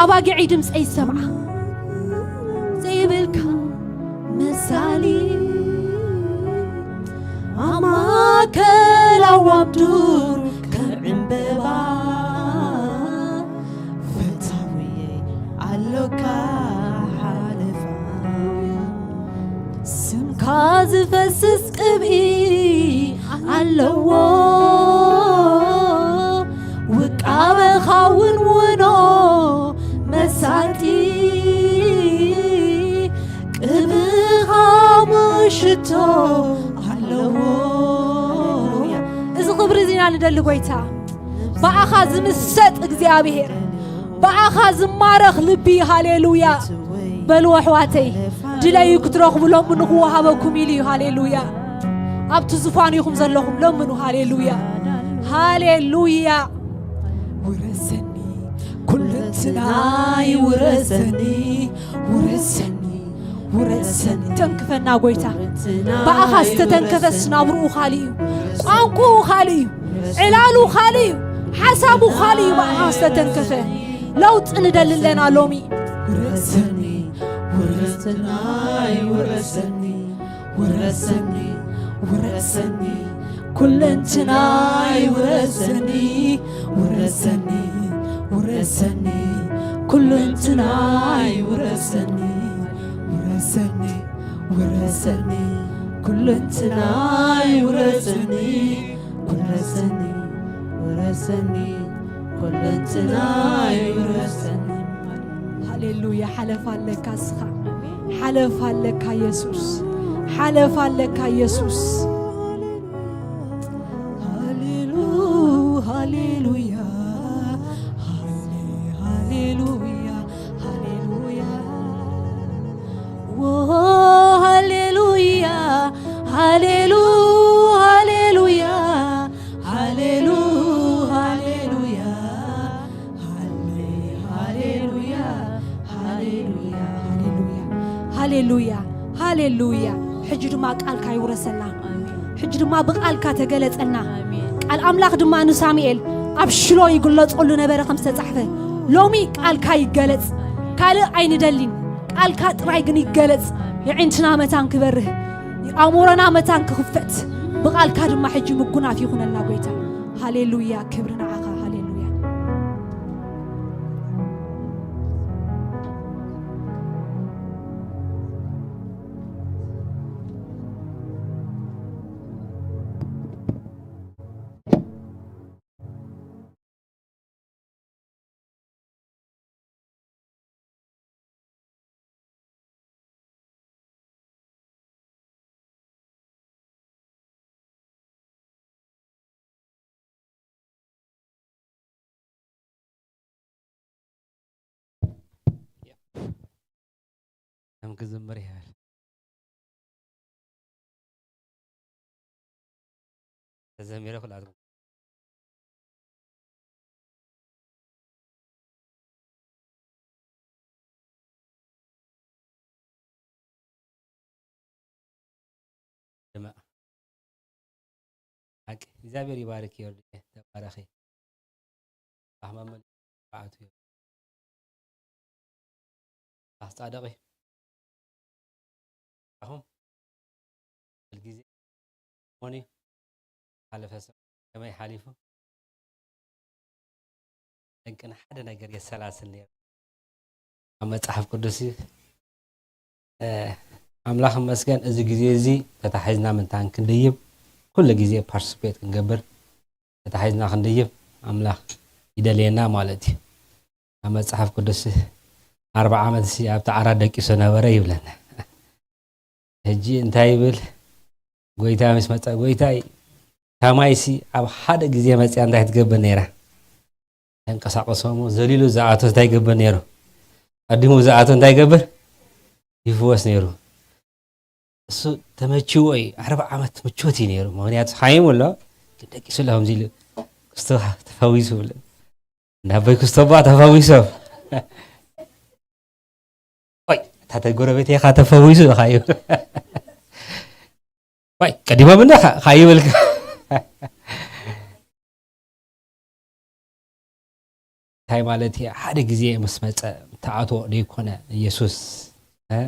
ኣባጊዐይ ድምፀይ ይሰምዓ። ዘይብልካ መሳሊ ኣብ ማእከል ኣዋም ዱር ከም ዕምበባ ፈታውየይ ኣሎካ ሓለፋ። ስምካ ዝፈስስ ቅብኢ ኣለዎ፣ ውቃበኻ እውን ውኖ መሳጢ። ቅብኻ ምሽቶ ኣለዎ። እዚ ክብሪ እዚ ኢና ንደሊ ጎይታ። ብኣኻ ዝምሰጥ እግዚኣብሔር፣ ብኣኻ ዝማረኽ ልቢ። ሃሌሉያ። በልዎ ኣሕዋተይ፣ ድለዩ ክትረኽቡ፣ ለምኑ ክወሃበኩም ኢሉ እዩ። ሃሌሉያ። ኣብቲ ዙፋን ኢኹም ዘለኹም ለምኑ። ሃሌሉያ፣ ሃሌሉያ። ውረሰኒ ኩለንትናይ፣ ውረሰኒ፣ ውረሰኒ፣ ውረሰኒ። ተንክፈና ጎይታ። ብኣኻ ዝተተንከፈስ ናብርኡ ካልእ እዩ፣ ቋንቋኡ ካልእ እዩ፣ ዕላሉ ካልእ እዩ፣ ሓሳቡ ካልእ እዩ። ብኣኻ ዝተተንከፈ ለውጢ ንደሊ ኣለና ሎሚ። ውረሰኒ፣ ውረሰናይ፣ ውረሰኒ፣ ውረሰኒ፣ ውረሰኒ፣ ኩለንትናይ ውረሰኒ፣ ውረሰኒ፣ ውረሰኒ፣ ኩለንትናይ ውረሰኒ፣ ውረሰኒ፣ ውረሰኒ፣ ኩለንትናይ ውረሰኒ፣ ውረሰኒ፣ ውረሰኒ፣ ኩለንትናይ ውረሰኒ። ሃሌሉያ። ሓለፍ ኣለካ እስኻ። ሓለፍ ኣለካ የሱስ። ሓለፍ ኣለካ የሱስ። ሃሌሉ-፣ ሃሌሉያ። ሃሌ-፣ ሃሌሉያ። ሃሌሉያ። ዎ፣ ሃሌሉያ። ሃሌሉ-፣ ሃሌሉያ። ሃሌሉ-፣ ሃሌሉያ። ሃሌ-፣ ሃሌሉያ። ሃሌሉያ። ሃሌሉያ። ሃሌሉያ። ሕጂ ድማ ቃልካ ይውረሰና። ኣሜን። ሕጂ ድማ ብቃልካ ተገለጸና። ኣሜን። ቃል ኣምላኽ ድማ ንሳሙኤል ኣብ ሽሎ ይግለጸሉ ነበረ ከም ዝተጻሕፈ፣ ሎሚ ቃልካ ይገለጽ። ካልእ ኣይንደሊን፣ ቃልካ ጥራይ ግን ይገለጽ። የዒንትና መታን ክበርህ፣ ኣእምሮና መታን ክኽፈት፣ ብቃልካ ድማ ሕጂ ምጉናፍ ይኹነልና ጎይታ። ሃሌሉያ፣ ክብሪ ንዓኻ። ሃሌሉያ። ከም ክዝምር ይብል። ተዘሚረ ኩላትኩም። ደመ-፣ ሓቂ። እግዚኣብሔር ይባርክ፣ ይወርድ፣ ተባረኺ። ኣህመመን ብዓቱ እዩ። ኣስጻደቂ። ኣኹም፣ ኩል ግዜ ሞኒ ሓለፈ ሰብ ከመይ ሓሊፉ? ጠንቅን ሓደ ነገር የሰላስል ነይሩ። ኣብ መጽሓፍ ቅዱስ እዩ። እ፣ ኣምላኽ ይመስገን፣ እዚ ግዜ እዚ ተታሒዝና ምንታን ክንድይብ፣ ኩሉ ግዜ ፓርቲስፔት ክንገብር፣ ተታሒዝና ክንድይብ፣ ኣምላኽ ይደልየና ማለት እዩ። ኣብ መጽሓፍ ቅዱስ ኣርብዓ ዓመት ሲ ኣብቲ ዓራት ደቂሱ ነበረ ይብለና። ሕጂ እንታይ ይብል? ጎይታ ምስ መጸ፣ ጎይታይ፣ ታማይሲ ኣብ ሓደ ግዜ መጽያ እንታይ ትገብር ነይራ? ተንቀሳቐሶሞ ዘሊሉ ዝኣቶ እንታይ ይገብር ነይሩ? ቀዲሙ ዝኣቶ እንታይ ይገብር? ይፍወስ ነይሩ። እሱ ተመችዎ እዩ። ኣርብዓ ዓመት ምቾት እዩ ነይሩ። ምኽንያቱ ሓይሙ ኣሎ፣ ግን ደቂሱ ኣሎ። ከምዚ ኢሉ ክስቶ ተፈዊሱ ብለ። እንዳበይ ክስቶባ ተፈዊሶም። ወይ፣ እታ ተጎረቤት ኢኻ ተፈዊሱ ኢኻ እዩ። ወይ፣ ቀዲሞም እንደ ኻ-፣ ኻይበልካ። እንታይ ማለት እዩ? ሓደ ግዜ ምስ መጸ ተኣትዎ ደይኮነ ኢየሱስ፣ እ?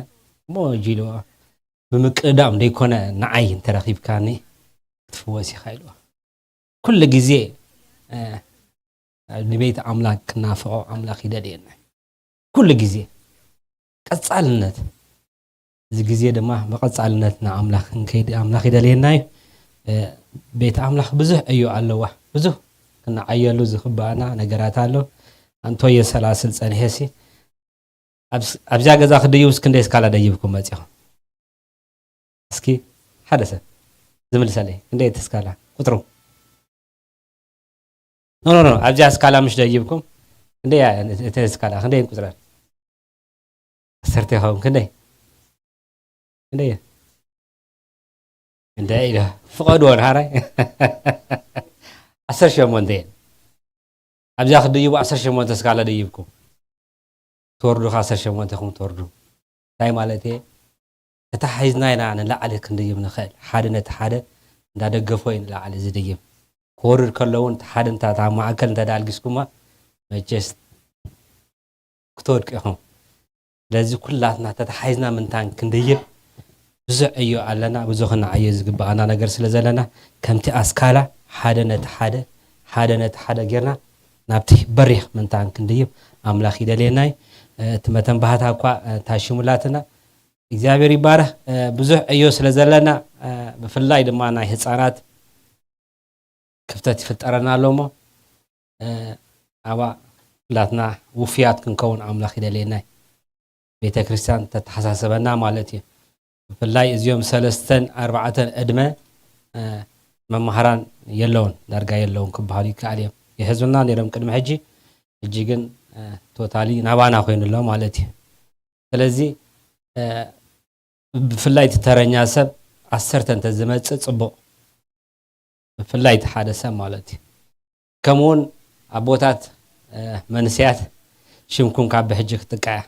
እሞ እጂ ኢልዎ፣ ብምቅዳም ደይኮነ ንዓይ እንተረኺብካኒ ክትፍወስ ኢኻ ኢልዎ። ኩሉ ግዜ፣ እ፣ ንቤት ኣምላኽ ክናፍቖ ኣምላኽ ይደልየና። ኩሉ ግዜ ቀጻልነት፣ እዚ ግዜ ድማ ብቐጻልነት ንኣምላኽ ክንከይድ ኣምላኽ ይደልየና እዩ። እ፣ ቤት ኣምላኽ ብዙሕ ዕዮ ኣለዋ። ብዙሕ ክንዓየሉ ዝግብኣና ነገራት ኣሎ። ኣንቶ የሰላስል ጸኒሐሲ፣ ኣብስ-፣ ኣብዚኣ ገዛ ክድይቡስ ክንደይ ስካላ ደይብኩም መጺኹም? እስኪ ሓደ ሰብ ዝምልሰለይ፣ ክንደይ እቲ ስካላ? ቁጽሩ። ኖ፣ ኖ፣ ኖ፣ ኣብዚኣ ስካላ ምሽ ደይብኩም? ክንደይ እያ እቲ ስካላ? ክንደይ ቁጽረን? ዓሰርተ ይኸውን። ክንደይ? ክንደይ እየ? ክንደይ ኢለ? ፍቐድዎ ንሃራይ። ዓሰርተ ሸሞንተ እየን። ኣብዚኣ ክትድይቡ ዓሰርተ ሸሞንተ ስካላ ደይብኩም። ትወርዱ፣ ካብ ዓሰርተ ሸሞንተ ኢኹም ትወርዱ። እንታይ ማለት እየ? ተታሒዝና ኢና ንላዕሊ ክንድይብ ንኽእል። ሓደ ነቲ ሓደ እንዳደገፎ እዩ ንላዕሊ ዝድይብ። ክወርድ ከሎ እውን እቲ ሓደ እንተ-፣ እታ ማእከል እንተ ደኣ ኣልጊስኩማ፣ መቸስ ክትወድቁ ኢኹም። ስለዚ ኩላትና ተታሒዝና ምንታን ክንድይብ ብዙሕ ዕዮ ኣለና። ብዙሕ ክንዓዮ ዝግብኣና ነገር ስለ ዘለና፣ ከምቲ ኣስካላ ሓደ ነቲ ሓደ፣ ሓደ ነቲ ሓደ ጌርና ናብቲ በሪኽ ምንታን ክንድይብ ኣምላኽ ይደልየና እዩ። እ፣ እቲ መተንባህታ እኳ፣ እ፣ ታሽሙላትና። እግዚኣብሔር ይባረኽ። እ፣ ብዙሕ ዕዮ ስለ ዘለና፣ እ፣ ብፍላይ ድማ ናይ ህፃናት ክፍተት ይፍጠረና ኣሎ እሞ፣ እ፣ ኣብኣ ኩላትና ውፉያት ክንከውን ኣምላኽ ይደልየና እዩ። ቤተ ክርስቲያን ተተሓሳሰበና ማለት እዩ። ብፍላይ እዚኦም ሰለስተን ኣርባዕተን ዕድመ፣ እ፣ መማህራን የለውን፣ ዳርጋ የለውን ክበሃሉ ይከኣል እዮም። የሕዙና ነይሮም ቅድሚ ሕጂ፣ ሕጂ ግን፣ እ፣ ቶታሊ ናባና ኮይኑ ኣሎ ማለት እዩ። ስለዚ፣ እ፣ ብፍላይ እቲ ተረኛ ሰብ ዓሰርተ እንተ ዝመጽእ ጽቡቕ። ብፍላይ እቲ ሓደ ሰብ ማለት እዩ። ከምኡውን ኣቦታት፣ እ፣ መንስያት ሽምኩም ካብ ብሕጂ ክትቃያ።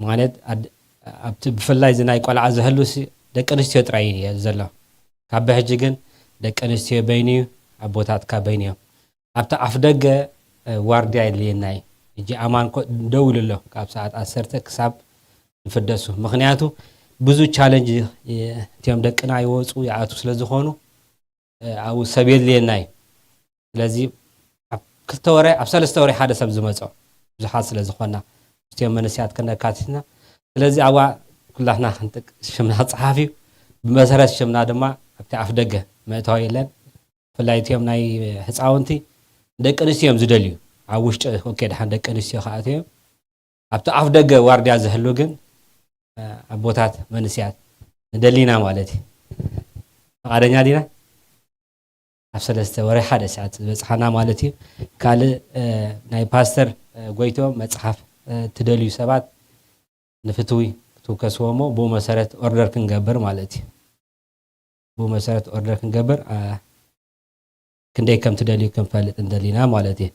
ማለት ኣድ-፣ ኣብቲ ብፍላይ እዚ ናይ ቆልዓ ዝህሉ ሲ ደቂ ኣንስትዮ ጥራይ እዩ ዘሎ። ካብ ብሕጂ ግን ደቂ ኣንስትዮ በይኑ እዩ፣ ኣቦታት ካብ በይኑ እዮም። ኣብቲ ኣፍ ደገ፣ እ፣ ዋርድያ የድልየና እዩ። ሕጂ ኣማን ኮ-፣ ደው ኢሉ ኣሎ። ካብ ሰዓት ዓሰርተ ክሳብ ዝፍደሱ። ምኽንያቱ ብዙ ቻለንጅ፣ እ፣ እቲኦም ደቅና ይወፁ ይኣቱ ስለ ዝኾኑ፣ እ፣ ኣብኡ ሰብ የድልየና እዩ። ስለዚ ኣብ ክልተ ወረ፣ ኣብ ሰለስተ ወረ ሓደ ሰብ ዝመጾ ብዙሓት ስለ ዝኾንና፣ እቲኦም መንእሰያት ከነካትትና። ስለዚ ኣብኣ ኩላትና ክንጥቅ-፣ ሽምና ክጸሓፍ እዩ። ብመሰረት ሽምና ድማ ኣብቲ ኣፍ ደገ መእተዊ የለን። ብፍላይ እቲኦም ናይ ህፃውንቲ ደቂ ኣንስትዮ እዮም ዝደልዩ። ኣብ ውሽጢ፣ ኦኬ፣ ደሓን ደቂ ኣንስትዮ ክኣትዩ እዮም። ኣብቲ ኣፍ ደገ ዋርድያ ዝህሉ ግን፣ እ፣ ኣቦታት መንእሰያት ንደሊና ማለት እዩ። ፍቓደኛ ዲና? ኣብ ሰለስተ ወርሒ ሓደ ሰዓት ዝበጽሓና ማለት እዩ። ካልእ፣ እ፣ ናይ ፓስተር፣ እ፣ ጎይቶም መጽሓፍ፣ እ፣ ትደልዩ ሰባት ንፍትዊ ክትውከስዎ እሞ ብኡ መሰረት ኦርደር ክንገብር ማለት እዩ። ብኡ መሰረት ኦርደር ክንገብር፣ እ፣ ክንደይ ከም ትደልዩ ክንፈልጥ እንደሊና ማለት እዩ።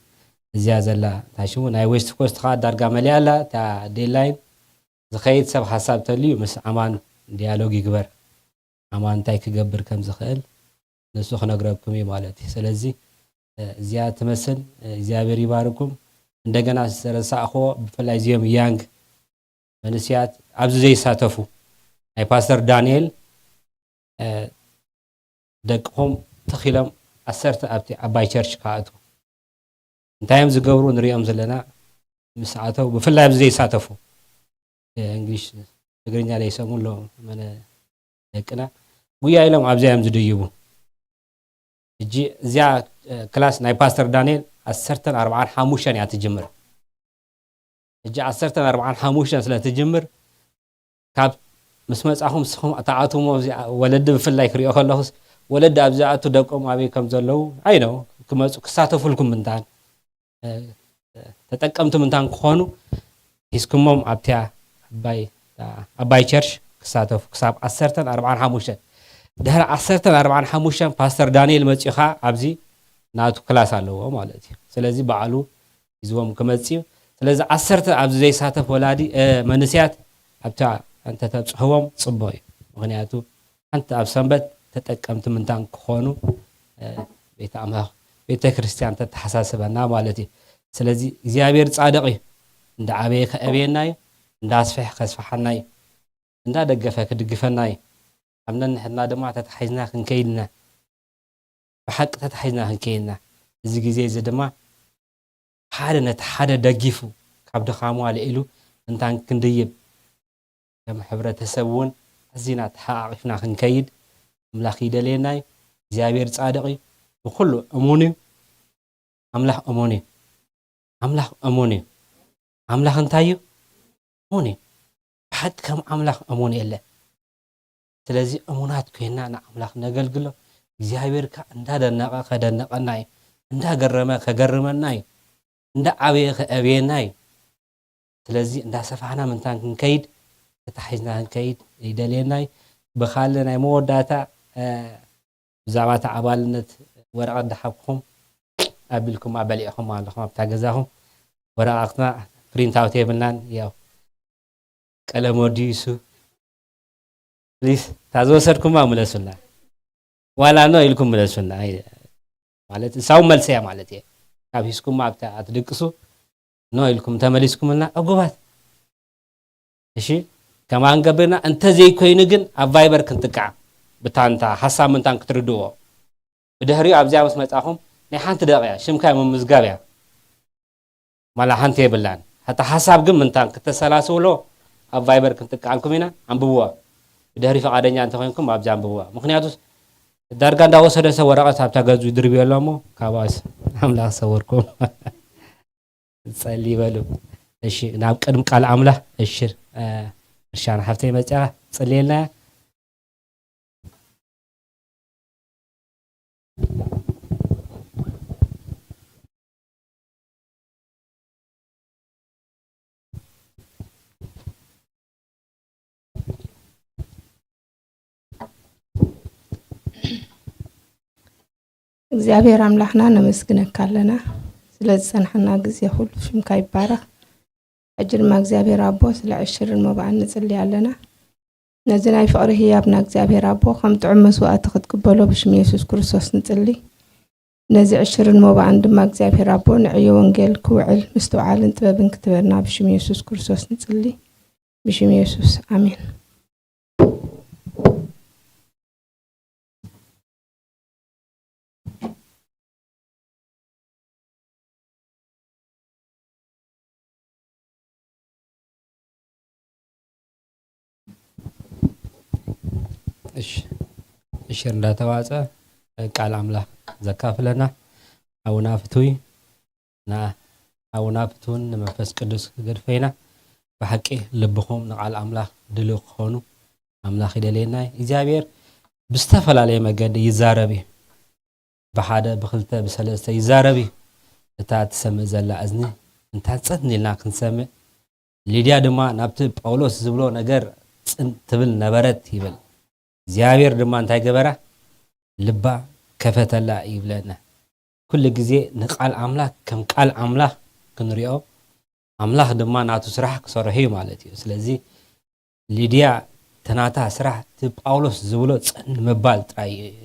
እዚኣ ዘላ እንታይ ሽሙ ናይ ዌስት ኮስት ከኣ ዳርጋ መሊኣ ኣላ። እታ ዴድላይን ዝኸይድ ሰብ ሓሳብ ተልዩ ምስ ኣማን ዲያሎግ ይግበር። ኣማን እንታይ ክገብር ከም ዝኽእል ንሱ ክነግረኩም እዩ ማለት እዩ። ስለዚ፣ እ፣ እዚኣ ትመስል። እ፣ እግዚኣብሔር ይባርኩም። እንደገና ዝተረሳእኽዎ ብፍላይ እዚኦም ያንግ መንእሰያት ኣብዚ ዘይሳተፉ ናይ ፓስተር ዳንኤል፣ እ፣ ደቅኹም ትኽ ኢሎም ዓሰርተ ኣብቲ ዓባይ ቸርች ክኣትዉ እንታይ እዮም ዝገብሩ ንሪኦም ዘለና። ምስ ኣተው ብፍላይ ኣብዚ ዘይሳተፉ፣ እ፣ እንግሊሽ ትግርኛ ዘይሰሙ ኣሎ መነ ደቅና ጉያ ኢሎም ኣብዚኣ እዮም ዝድይቡ። ሕጂ እዚኣ፣ እ፣ ክላስ ናይ ፓስተር ዳንኤል ዓሰርተን ኣርባዓን ሓሙሽተን እያ ትጅምር። ሕጂ ዓሰርተን ኣርባዓን ሓሙሽተን ስለ ትጅምር፣ ካብ ምስ መጻኹም ንስኹም ትኣትውሞ፣ እዚ ወለዲ ብፍላይ ክሪኦ ከለኹስ፣ ወለዲ ኣብ ዝኣቱ ደቆም ኣበይ ከም ዘለዉ፣ ኣይ ነው ክመጹ ክሳተፉልኩም ምንታን፣ እ፣ ተጠቀምቲ ምንታን ክኾኑ ሒዝኩሞም ኣብቲያ ኣባይ፣ ኣባይ ቸርች ክሳተፉ ክሳብ ዓሰርተን ኣርባዓን ሓሙሽተን። ድሕሪ ዓሰርተን ኣርባዓን ሓሙሽተን ፓስተር ዳንኤል መጺኡ ኸኣ ኣብዚ ናቱ ክላስ ኣለዎ ማለት እዩ። ስለዚ ባዕሉ ሒዝዎም ክመጽእ እዩ። ስለዚ ዓሰርተ ኣብዚ ዘይሳተፍ ወላዲ፣ እ፣ መንእሰያት ኣብታ እንተተብጽሕዎም ጽቡቕ እዩ። ምኽንያቱ ሓንቲ ኣብ ሰንበት ተጠቀምቲ ምንታን ክኾኑ፣ እ፣ ቤተ ኣምላኽ፣ ቤተ ክርስቲያን ተተሓሳስበና ማለት እዩ። ስለዚ እግዚኣብሔር ጻድቕ እዩ። እንዳ ዓበየ ከዕብየና እዩ፣ እንዳ ኣስፍሐ ከስፍሓና እዩ፣ እንዳ ደገፈ ክድግፈና እዩ። ኣብ ነንሕድና ድማ ተታሒዝና ክንከይድ ኢና። ብሓቂ ተታሒዝና ክንከይድ ኢና። እዚ ግዜ እዚ ድማ ሓደ ነቲ ሓደ ደጊፉ፣ ካብ ድኻሙ ኣልዒሉ እንታን ክንድይብ፣ ከም ሕብረተሰብ እውን ኣዚና ተሓቋቒፍና ክንከይድ ኣምላኽ ይደልየና እዩ። እግዚኣብሔር ጻድቕ እዩ። ብኹሉ እሙን እዩ። ኣምላኽ እሙን እዩ። ኣምላኽ እሙን እዩ። ኣምላኽ እንታይ እዩ? እሙን እዩ። ብሓቂ ከም ኣምላኽ እሙን የለን። ስለዚ እሙናት ኮይንና ንኣምላኽ ነገልግሎ። እግዚኣብሔር ከኣ እንዳደነቐ ከደንቐና እዩ። እንዳገረመ ከገርመና እዩ። እንዳዓበየ ከዕብየና እዩ። ስለዚ እንዳሰፋሕና ምንታን ክንከይድ፣ ተታሒዝና ክንከይድ ይደልየና እዩ። ብኻልእ ናይ መወዳእታ፣ እ፣ ብዛዕባ እቲ ኣባልነት ወረቐት ድሓብኩም ኣቢልኩማ በሊዕኹም ኣለኹም ኣብታ ገዛኹም። ወረቓቕትና ፕሪንት ኣውት የብልናን፣ ያው ቀለም ወዲሱ። ፕሊስ፣ እታ ዝወሰድኩማ ምለሱልና። ዋላ ኖ ኢልኩም ምለሱልና። ኣይ፣ ማለት እሳው መልሲ እያ ማለት እየ። ካብ ሂዝኩማ ኣብታ ኣትድቅሱ፣ ኖ ኢልኩም ተመሊስኩምልና ዕጉባት። እሺ፣ ከማን ገብርና፣ እንተ ዘይኮይኑ ግን ኣብ ቫይበር ክንጥቃዕ። ብታንታ ሓሳብ ምንታን ክትርድዎ። ብድሕሪኡ ኣብዚኣ ምስ መጻኹም ናይ ሓንቲ ደቂቃ ሽምካ ምምዝጋብ እያ። ማላ ሓንቲ የብላን። ሓታ ሓሳብ ግን ምንታን ክተሰላስውሎ ኣብ ቫይበር ክንጥቃዓልኩም ኢና። ኣንብብዋ። ብድሕሪ ፈቓደኛ እንተኾይንኩም ኣብዚ ኣንብብዋ። ምኽንያቱስ ዳርጋ እንዳወሰደ ሰብ ወረቐት ኣብታ ገጹ ይድርብዮ ኣሎ እሞ፣ ካባስ ኣምላኽ ሰወርኩም። ጸሊ ይበሉ። እሺ፣ ናብ ቅድሚ ቃል ኣምላኽ። እሺ፣ እ፣ እርሻን ሓፍተይ መጽያ ጸልየልና። እግዚኣብሔር ኣምላኽና ነመስግነካ ኣለና፣ ስለ ዝጸንሓና ግዜ ኩሉ ሽምካ ይባረኽ። ሕጂ ድማ እግዚኣብሔር ኣቦ ስለ ዕሽርን መባእን ንጽሊ ኣለና። ነዚ ናይ ፍቕሪ ህያብና እግዚኣብሔር ኣቦ ከም ጥዑም መስዋእቲ ክትቅበሎ ብሽም የሱስ ክርስቶስ ንጽሊ። ነዚ ዕሽርን መባእን ድማ እግዚኣብሔር ኣቦ ንዕዮ ወንጌል ክውዕል ምስትውዓልን ጥበብን ክትበና ብሽም የሱስ ክርስቶስ ንጽሊ። ብሽም የሱስ ኣሜን። እሺ፣ እሺ፣ እንዳተዋጸ ቃል ኣምላኽ ዘካፍለና ኣቡና ፍቱይ፣ ንኣቡና ፍቱን ንመንፈስ ቅዱስ ክገድፎ ኢና። ብሓቂ ልብኹም ንቓል ኣምላኽ ድልው ክኾኑ ኣምላኽ ይደልየና እዩ። እግዚኣብሔር ብዝተፈላለየ መገዲ ይዛረብ እዩ። ብሓደ፣ ብኽልተ፣ ብሰለስተ ይዛረብ እዩ። እታ ትሰምዕ ዘላ እዝኒ እንታ ጽን ኢልና ክንሰምዕ፣ ሊድያ ድማ ናብቲ ጳውሎስ ዝብሎ ነገር ጽን ትብል ነበረት ይብል። እግዚኣብሔር ድማ እንታይ ገበራ? ልባ ከፈተላ ይብለና። ኩሉ ግዜ ንቃል ኣምላኽ ከም ቃል ኣምላኽ ክንሪኦ፣ ኣምላኽ ድማ ናቱ ስራሕ ክሰርሕ እዩ ማለት እዩ። ስለዚ ሊድያ እቲ ናታ ስራሕ እቲ ጳውሎስ ዝብሎ ጽን ምባል ጥራይ እዩ።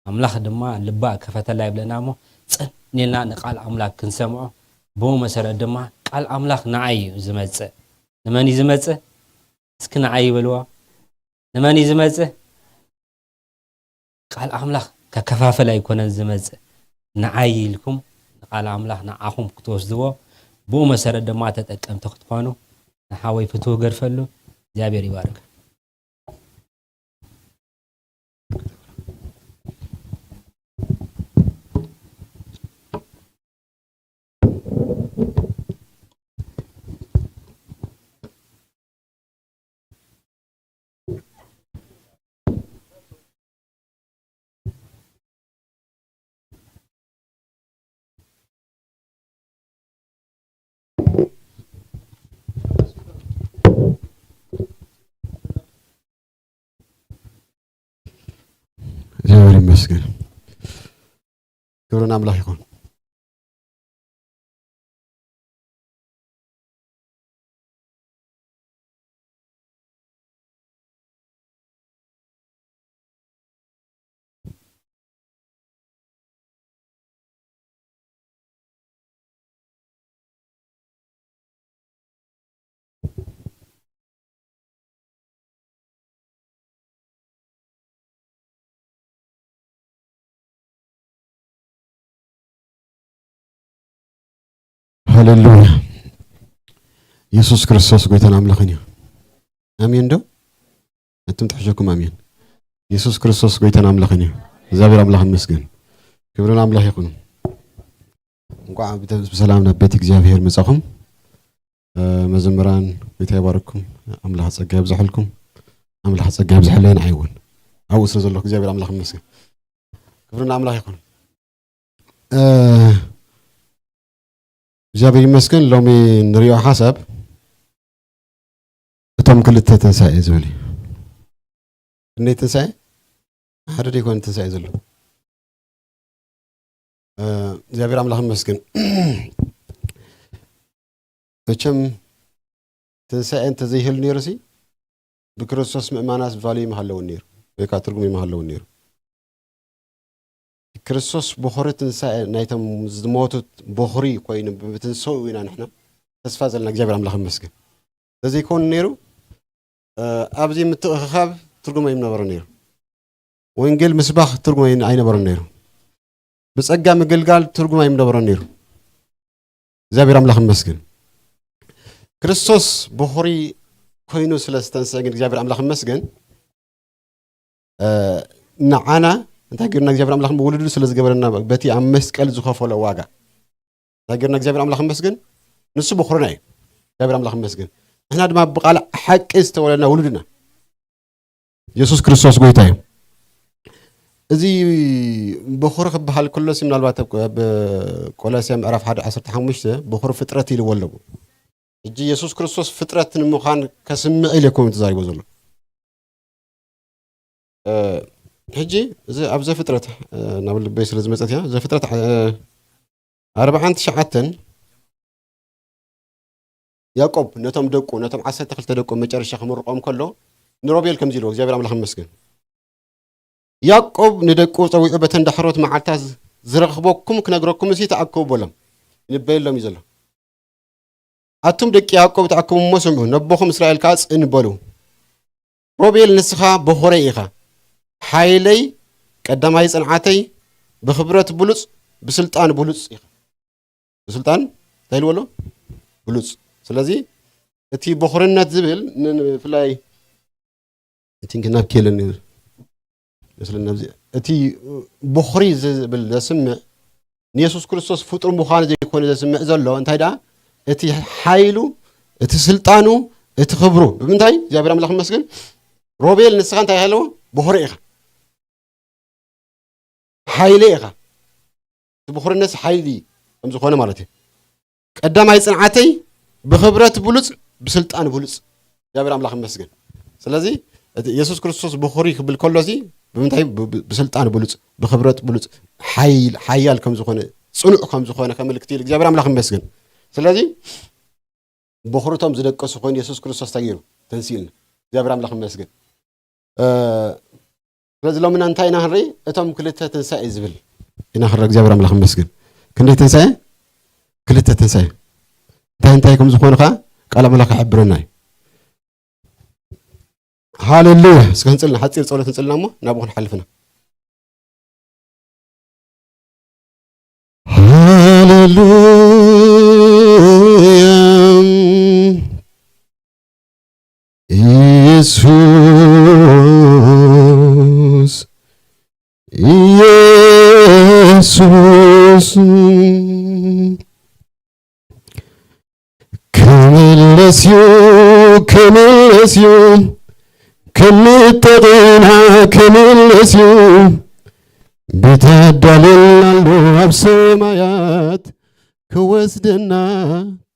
ኣምላኽ ድማ ልባ ከፈተላ ይብለና እሞ፣ ጽን ኢልና ንቃል ኣምላኽ ክንሰምዖ፣ ብኡ መሰረት ድማ ቃል ኣምላኽ ንዓይ እዩ ዝመጽእ። ንመን እዩ ዝመጽእ? እስኪ ንዓይ ይበልዎ። ንመን እዩ ዝመጽእ? ቃል ኣምላኽ ከከፋፍል ኣይኮነን ዝመጽእ። ንዓይ ኢልኩም ንቃል ኣምላኽ ንዓኹም ክትወስድዎ፣ ብኡ መሰረት ድማ ተጠቀምቲ ክትኾኑ ንሓወይ ፍትው ገድፈሉ። እግዚኣብሔር ይባርክ። ይመስገን። ክብሪ ንኣምላኽ ይኹን። ሃሌሉያ። የሱስ ክርስቶስ ጎይታን ኣምላኽን እዩ። ኣሜን ዶ? ኣቱም ትሕሸኩም ኣሜን። የሱስ ክርስቶስ ጎይታን ኣምላኽን እዩ። እግዚኣብሔር ኣምላኽ ይመስገን። ክብሪ ንኣምላኽ ይኹን። እንኳዕ ብተ-፣ ብሰላም ናብ ቤት እግዚኣብሔር መጻኹም። እ፣ መዘምራን ጎይታ ይባርኩም። ኣምላኽ ጸጋ የብዝሐልኩም። ኣምላኽ ጸጋ የብዝሐለይ ንዓይ እውን። ኣብኡ ስለ ዘለኹ እግዚኣብሔር ኣምላኽ ይመስገን። ክብሪ ንኣምላኽ ይኹን። እ፣ እግዚኣብሔር ይመስገን። ሎሚ ንሪኦ ሓሳብ እቶም ክልተ ትንሳኤ ዝብል እዩ። ክንደይ ትንሳኤ? ሓደ ዶ ይኮን ትንሳኤ ዘሎ? እ፣ እግዚኣብሔር ኣምላኽ ይመስገን። መቸም ትንሳኤ እንተዘይህሉ ነይሩሲ፣ ብክርስቶስ ምእማናስ ቫልዩ ምሃለውን ነይሩ፣ ወይ ከዓ ትርጉም ምሃለውን ነይሩ። ክርስቶስ በኹሪ ትንሳኤ ናይቶም ዝሞቱት በኹሪ ኮይኑ ብትንሳኡ ኢና ንሕና ተስፋ ዘለና። እግዚኣብሔር ኣምላኽ ይመስገን። ተዘይኮኑ ነይሩ፣ እ፣ ኣብዚ ምትእኽኻብ ትርጉም ኣይምነበሮ ነይሩ። ወንጌል ምስባኽ ትርጉም ኣይ-፣ ኣይነበሮን ነይሩ። ብጸጋ ምግልጋል ትርጉም ኣይምነበሮን ነይሩ። እግዚኣብሔር ኣምላኽ ይመስገን። ክርስቶስ በኹሪ ኮይኑ ስለ ዝተንስአ ግን እግዚኣብሔር ኣምላኽ ይመስገን። እ፣ ንዓና እንታይ ገይሩና እግዚኣብሔር ኣምላኽ ውሉዱ ስለ ዝገበረና በቲ ኣብ መስቀል ዝኸፈሎ ዋጋ እንታይ ገይሩና እግዚኣብሔር ኣምላኽ ይመስገን። ንሱ በኹርና እዩ። እግዚኣብሔር ኣምላኽ ይመስገን። ንሕና ድማ ብቃል ሓቂ ዝተወለድና ውሉድና። የሱስ ክርስቶስ ጎይታ እዩ። እዚ በኹሪ ክበሃል ከሎሲ ምናልባት ኣብ፣ ኣብ ቆላስያ ምዕራፍ ሓደ ዓሰርተ ሓሙሽተ በኹሪ ፍጥረት ኢልዎ ኣለዎ። ሕጂ የሱስ ክርስቶስ ፍጥረት ንምዃን ከስምዕ ኢለ እኮ ተዛሪቦ ዘሎ። እ፣ ሕጂ እዚ ኣብ ዘፍጥረት፣ እ፣ ናብ ልበይ ስለ ዝመጸት እያ። ዘፍጥረት፣ እ፣ ኣርባዓን ትሽዓተን ያዕቆብ ነቶም ደቁ፣ ነቶም ዓሰርተ ክልተ ደቁ መጨረሻ ክምርቆም ከሎ ንሮቤል ከምዚ ኢልዎ፣ እግዚኣብሔር ኣምላኽ ይመስገን። ያዕቆብ ንደቁ ጸዊዑ በተን ዳሕሮት መዓልታት ዝረኽበኩም ክነግረኩም እሲ ተኣከቡ በሎም። ይንበየሎም እዩ ዘሎ። ኣቱም ደቂ ያዕቆብ ተኣከቡ እሞ ስምዑ፣ ነቦኹም እስራኤል ከኣ ጽን በሉ። ሮቤል ንስኻ በኹረይ ኢኻ፣ ሓይለይ፣ ቀዳማይ ጽንዓተይ፣ ብኽብረት ብሉጽ፣ ብስልጣን ብሉጽ ኢኻ። ብስልጣን እንታይ ኢልዎ ኣሎ? ብሉጽ። ስለዚ እቲ በኹርነት ዝብል ን-፣ ብፍላይ እቲ ናብ ኬልን መስለና ኣብዚ እቲ በኹሪ ዝብል ዘስምዕ ንየሱስ ክርስቶስ ፍጡር ምዃኑ ዘይኮነ ዘስምዕ ዘሎ፣ እንታይ ደኣ እቲ ሓይሉ፣ እቲ ስልጣኑ፣ እቲ ክብሩ። ብምንታይ? እግዚኣብሔር ኣምላኽ ይመስገን። ሮቤል ንስኻ እንታይ ኣለዎ? በኹሪ ኢኻ። ሓይሊ ኢኻ። እቲ በኹርነት ሓይሊ ከም ዝኾነ ማለት እዩ። ቀዳማይ ጽንዓተይ ብኽብረት ብሉጽ፣ ብስልጣን ብሉጽ። እግዚኣብሔር ኣምላኽ ይመስገን። ስለዚ እቲ የሱስ ክርስቶስ በኹሪ ክብል ከሎሲ ብምንታይ? ብ-፣ ብ-፣ ብስልጣን ብሉጽ፣ ብኽብረት ብሉጽ፣ ሓይል-፣ ሓያል ከም ዝኾነ፣ ጽኑዕ ከም ዝኾነ ከመልክት ኢሉ እግዚኣብሔር ኣምላኽ ይመስገን። ስለዚ በኹርቶም ዝደቀሱ ኮይኑ የሱስ ክርስቶስ እንታይ ገይሩ? ተንሲእልና። እግዚኣብሔር ኣምላኽ ይመስገን። እ፣ ስለዚ ሎምና እንታይ ኢና ክንርኢ? እቶም ክልተ ትንሳኤ ዝብል ኢና ክንርኢ። እግዚኣብሔር ኣምላኽ ይመስገን። ክንደይ ትንሳኤ? ክልተ ትንሳኤ። እንታይ እንታይ ከም ዝኾኑ ኸዓ ቃል ኣምላኽ ይሕብረና እዩ። ሃሌሉያ። እስከ ህንጽልና፣ ሓጺር ጸሎት ህንጽልና እሞ ናብኡ ክንሓልፍና። ሃሌሉያ። ኢየሱስ፣ ኢየሱስ፣ ክምለስ እዩ፣ ክምለስ እዩ፣ ክንጠቕና ክምለስ እዩ። ቤት ኣዳልየልና ኣሎ ኣብ ሰማያት፣ ክወስደና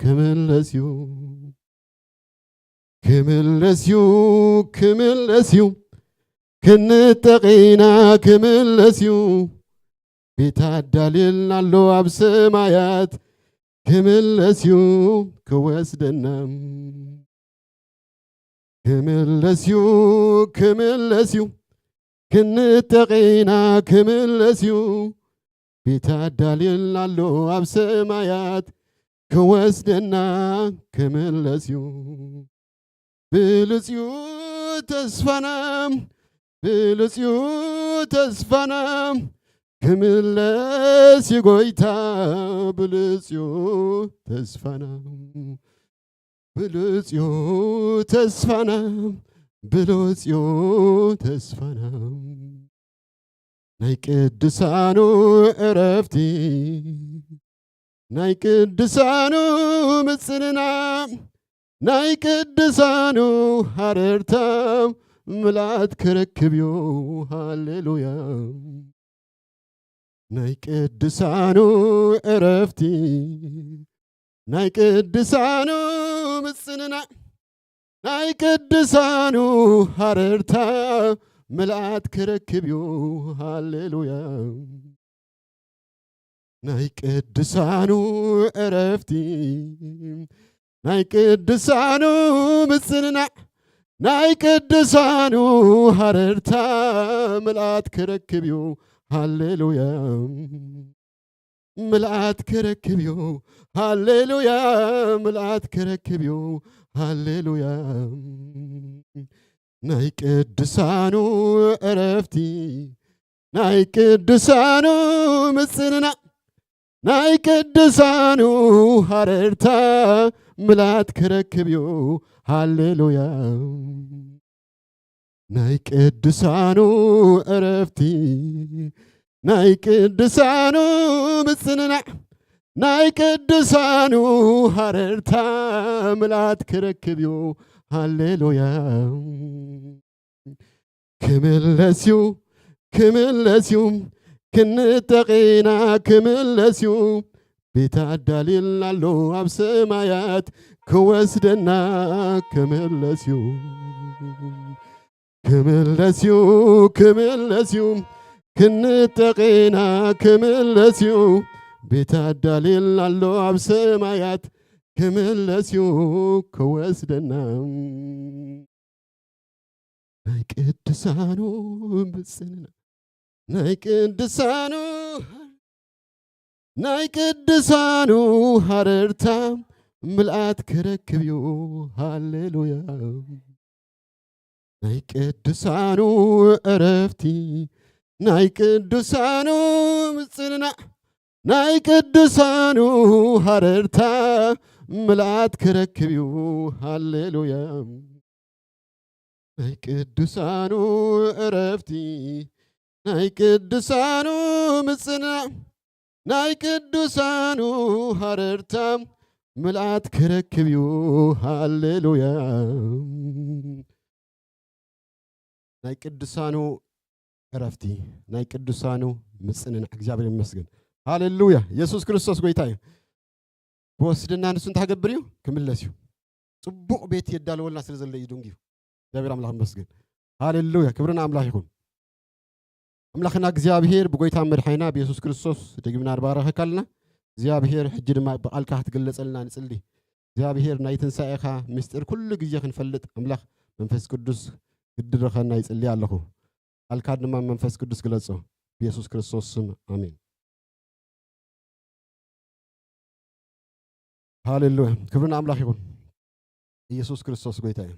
ክምለስ እዩ። ክምለስ እዩ፣ ክምለስ እዩ፣ ክንጠቕ ኢና ክምለስ እዩ። ቤት ኣዳልየልና ኣሎ ኣብ ሰማያት። ክምለስ እዩ ክወስደና። ክምለስ እዩ፣ ክምለስ እዩ፣ ክንጠቕ ኢና ክምለስ እዩ። ቤት ኣዳልየልና ኣሎ ኣብ ሰማያት። ክወስደና ክምለስ እዩ። ብሉጽ እዩ ተስፋና፣ ብሉጽ እዩ ተስፋና፣ ክምለስ እዩ ጎይታ። ብሉጽ እዩ ተስፋና፣ ብሉጽ እዩ ተስፋና፣ ብሉጽ እዩ ተስፋና። ናይ ቅዱሳኑ ዕረፍቲ፣ ናይ ቅዱሳኑ ምጽንናዕ፣ ናይ ቅዱሳኑ ሃረርታ ምልኣት ክረክብ እዩ። ሃሌሉያ። ናይ ቅዱሳኑ ዕረፍቲ፣ ናይ ቅዱሳኑ ምጽንናዕ፣ ናይ ቅዱሳኑ ሃረርታ ምልኣት ክረክብ እዩ። ሃሌሉያ። ናይ ቅዱሳኑ ዕረፍቲ፣ ናይ ቅዱሳኑ ምጽንናዕ፣ ናይ ቅዱሳኑ ሃረርታ ምልኣት ክረክብ እዩ። ሃሌሉያ። ምልኣት ክረክብ እዩ። ሃሌሉያ። ምልኣት ክረክብ እዩ። ሃሌሉያ። ናይ ቅዱሳኑ ዕረፍቲ፣ ናይ ቅዱሳኑ ምጽንናዕ፣ ናይ ቅዱሳኑ ሃረርታ ምልኣት ክረክብ እዩ። ሃሌሉያ። ናይ ቅዱሳኑ ዕረፍቲ፣ ናይ ቅዱሳኑ ምጽንናዕ፣ ናይ ቅዱሳኑ ሃረርታ ምልኣት ክረክብ እዩ። ሃሌሉያ። ክምለስ እዩ፣ ክምለስ እዩ፣ ክንጠቕ ኢና ክምለስ እዩ። ቤት ኣዳልየልና ኣሎ ኣብ ሰማያት፣ ክወስደና ክምለስ እዩ። ክምለስ እዩ፣ ክምለስ እዩ፣ ክንጠቕ ኢና ክምለስ እዩ። ቤት ኣዳልየልና ኣሎ ኣብ ሰማያት፣ ክምለስ እዩ ክወስደና። ናይ ቅዱሳኑ ምጽንናዕ፣ ናይ ቅዱሳኑ፣ ናይ ቅዱሳኑ ሃረርታ ምልኣት ክረክብ እዩ። ሃሌሉያ። ናይ ቅዱሳኑ ዕረፍቲ፣ ናይ ቅዱሳኑ ምጽንናዕ፣ ናይ ቅዱሳኑ ሃረርታ ምልኣት ክረክብ እዩ። ሃሌሉያ። ናይ ቅዱሳኑ ዕረፍቲ፣ ናይ ቅዱሳኑ ምጽናዕ፣ ናይ ቅዱሳኑ ሃረርታ ምልኣት ክረክብ እዩ። ሃሌሉያ። ናይ ቅዱሳኑ ዕረፍቲ፣ ናይ ቅዱሳኑ ምጽንናዕ። እግዚኣብሔር ይመስገን። ሃሌሉያ። የሱስ ክርስቶስ ጎይታ እዩ። ክወስደና ንሱ እንታይ ክገብር እዩ? ክምለስ እዩ። ጽቡቕ ቤት የዳልወልና ስለ ዘሎ እዩ ድንጉዩ። እግዚኣብሔር ኣምላኽ ይመስገን። ሃሌሉያ። ክብሪ ንኣምላኽ ይኹን። ኣምላኽና እግዚኣብሔር ብጎይታ መድሓኒና ብየሱስ ክርስቶስ ደጊምና ንባረኸካ ኣለና። እግዚኣብሔር ሕጂ ድማ ብቓልካ ክትግለጸልና ንጽሊ። እግዚኣብሔር ናይ ትንሳኤኻ ምስጢር ኩሉ ግዜ ክንፈልጥ ኣምላኽ መንፈስ ቅዱስ ክድርኸና ይጽሊ ኣለኹ። ቃልካ ድማ መንፈስ ቅዱስ ግለጾ። ብየሱስ ክርስቶስ ስም ኣሜን። ሃሌሉያ። ክብሪ ንኣምላኽ ይኹን። ኢየሱስ ክርስቶስ ጎይታ እዩ።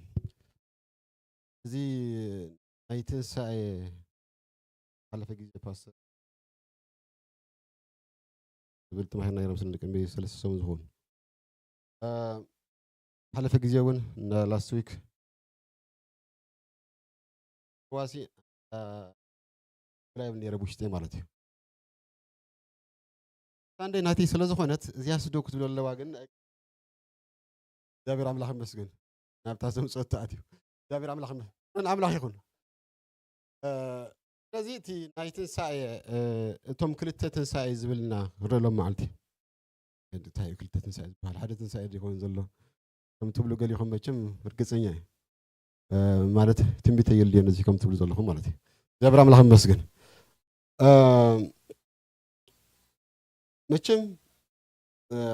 እዚ ናይ ትንሳኤ ሓለፈ ግዜ ፓስተር ዝብል ተማሂርና ነይሮም ስለ ቅድሚ ሰለስተ ሰሙን ዝኸውን። እ፣ ሓለፈ ግዜ እውን ላስት ዊክ ዋሲ፣ እ፣ ላይቭ ነይረ ብውሽጠይ ማለት እዩ። ሳንደይ ናተይ ስለ ዝኾነት እዚኣ ስዶ ክትብል ኣለዋ፣ ግን እግዚኣብሔር ኣምላኽ ይመስገን ናብታ ዘምፀኦ ተኣትዩ። እግዚኣብሔር ኣምላኽ ይመስገን። ኣምላኽ ይኹን። እ፣ ስለዚ እቲ ናይ ትንሳኤ፣ እ፣ እቶም ክልተ ትንሳኤ ዝብልና ክረሎም መዓልቲ። እንታይ እዩ ክልተ ትንሳኤ ዝበሃል? ሓደ ትንሳኤ ዘይኮን ዘሎ ከም ትብሉ ገሊኹም መቸም ርግፀኛ እየ። ማለት ትንቢት የየልዮ ነዚ ከም ትብሉ ዘለኹም ማለት እዩ። እግዚኣብሔር ኣምላኽ ይመስገን። መቸም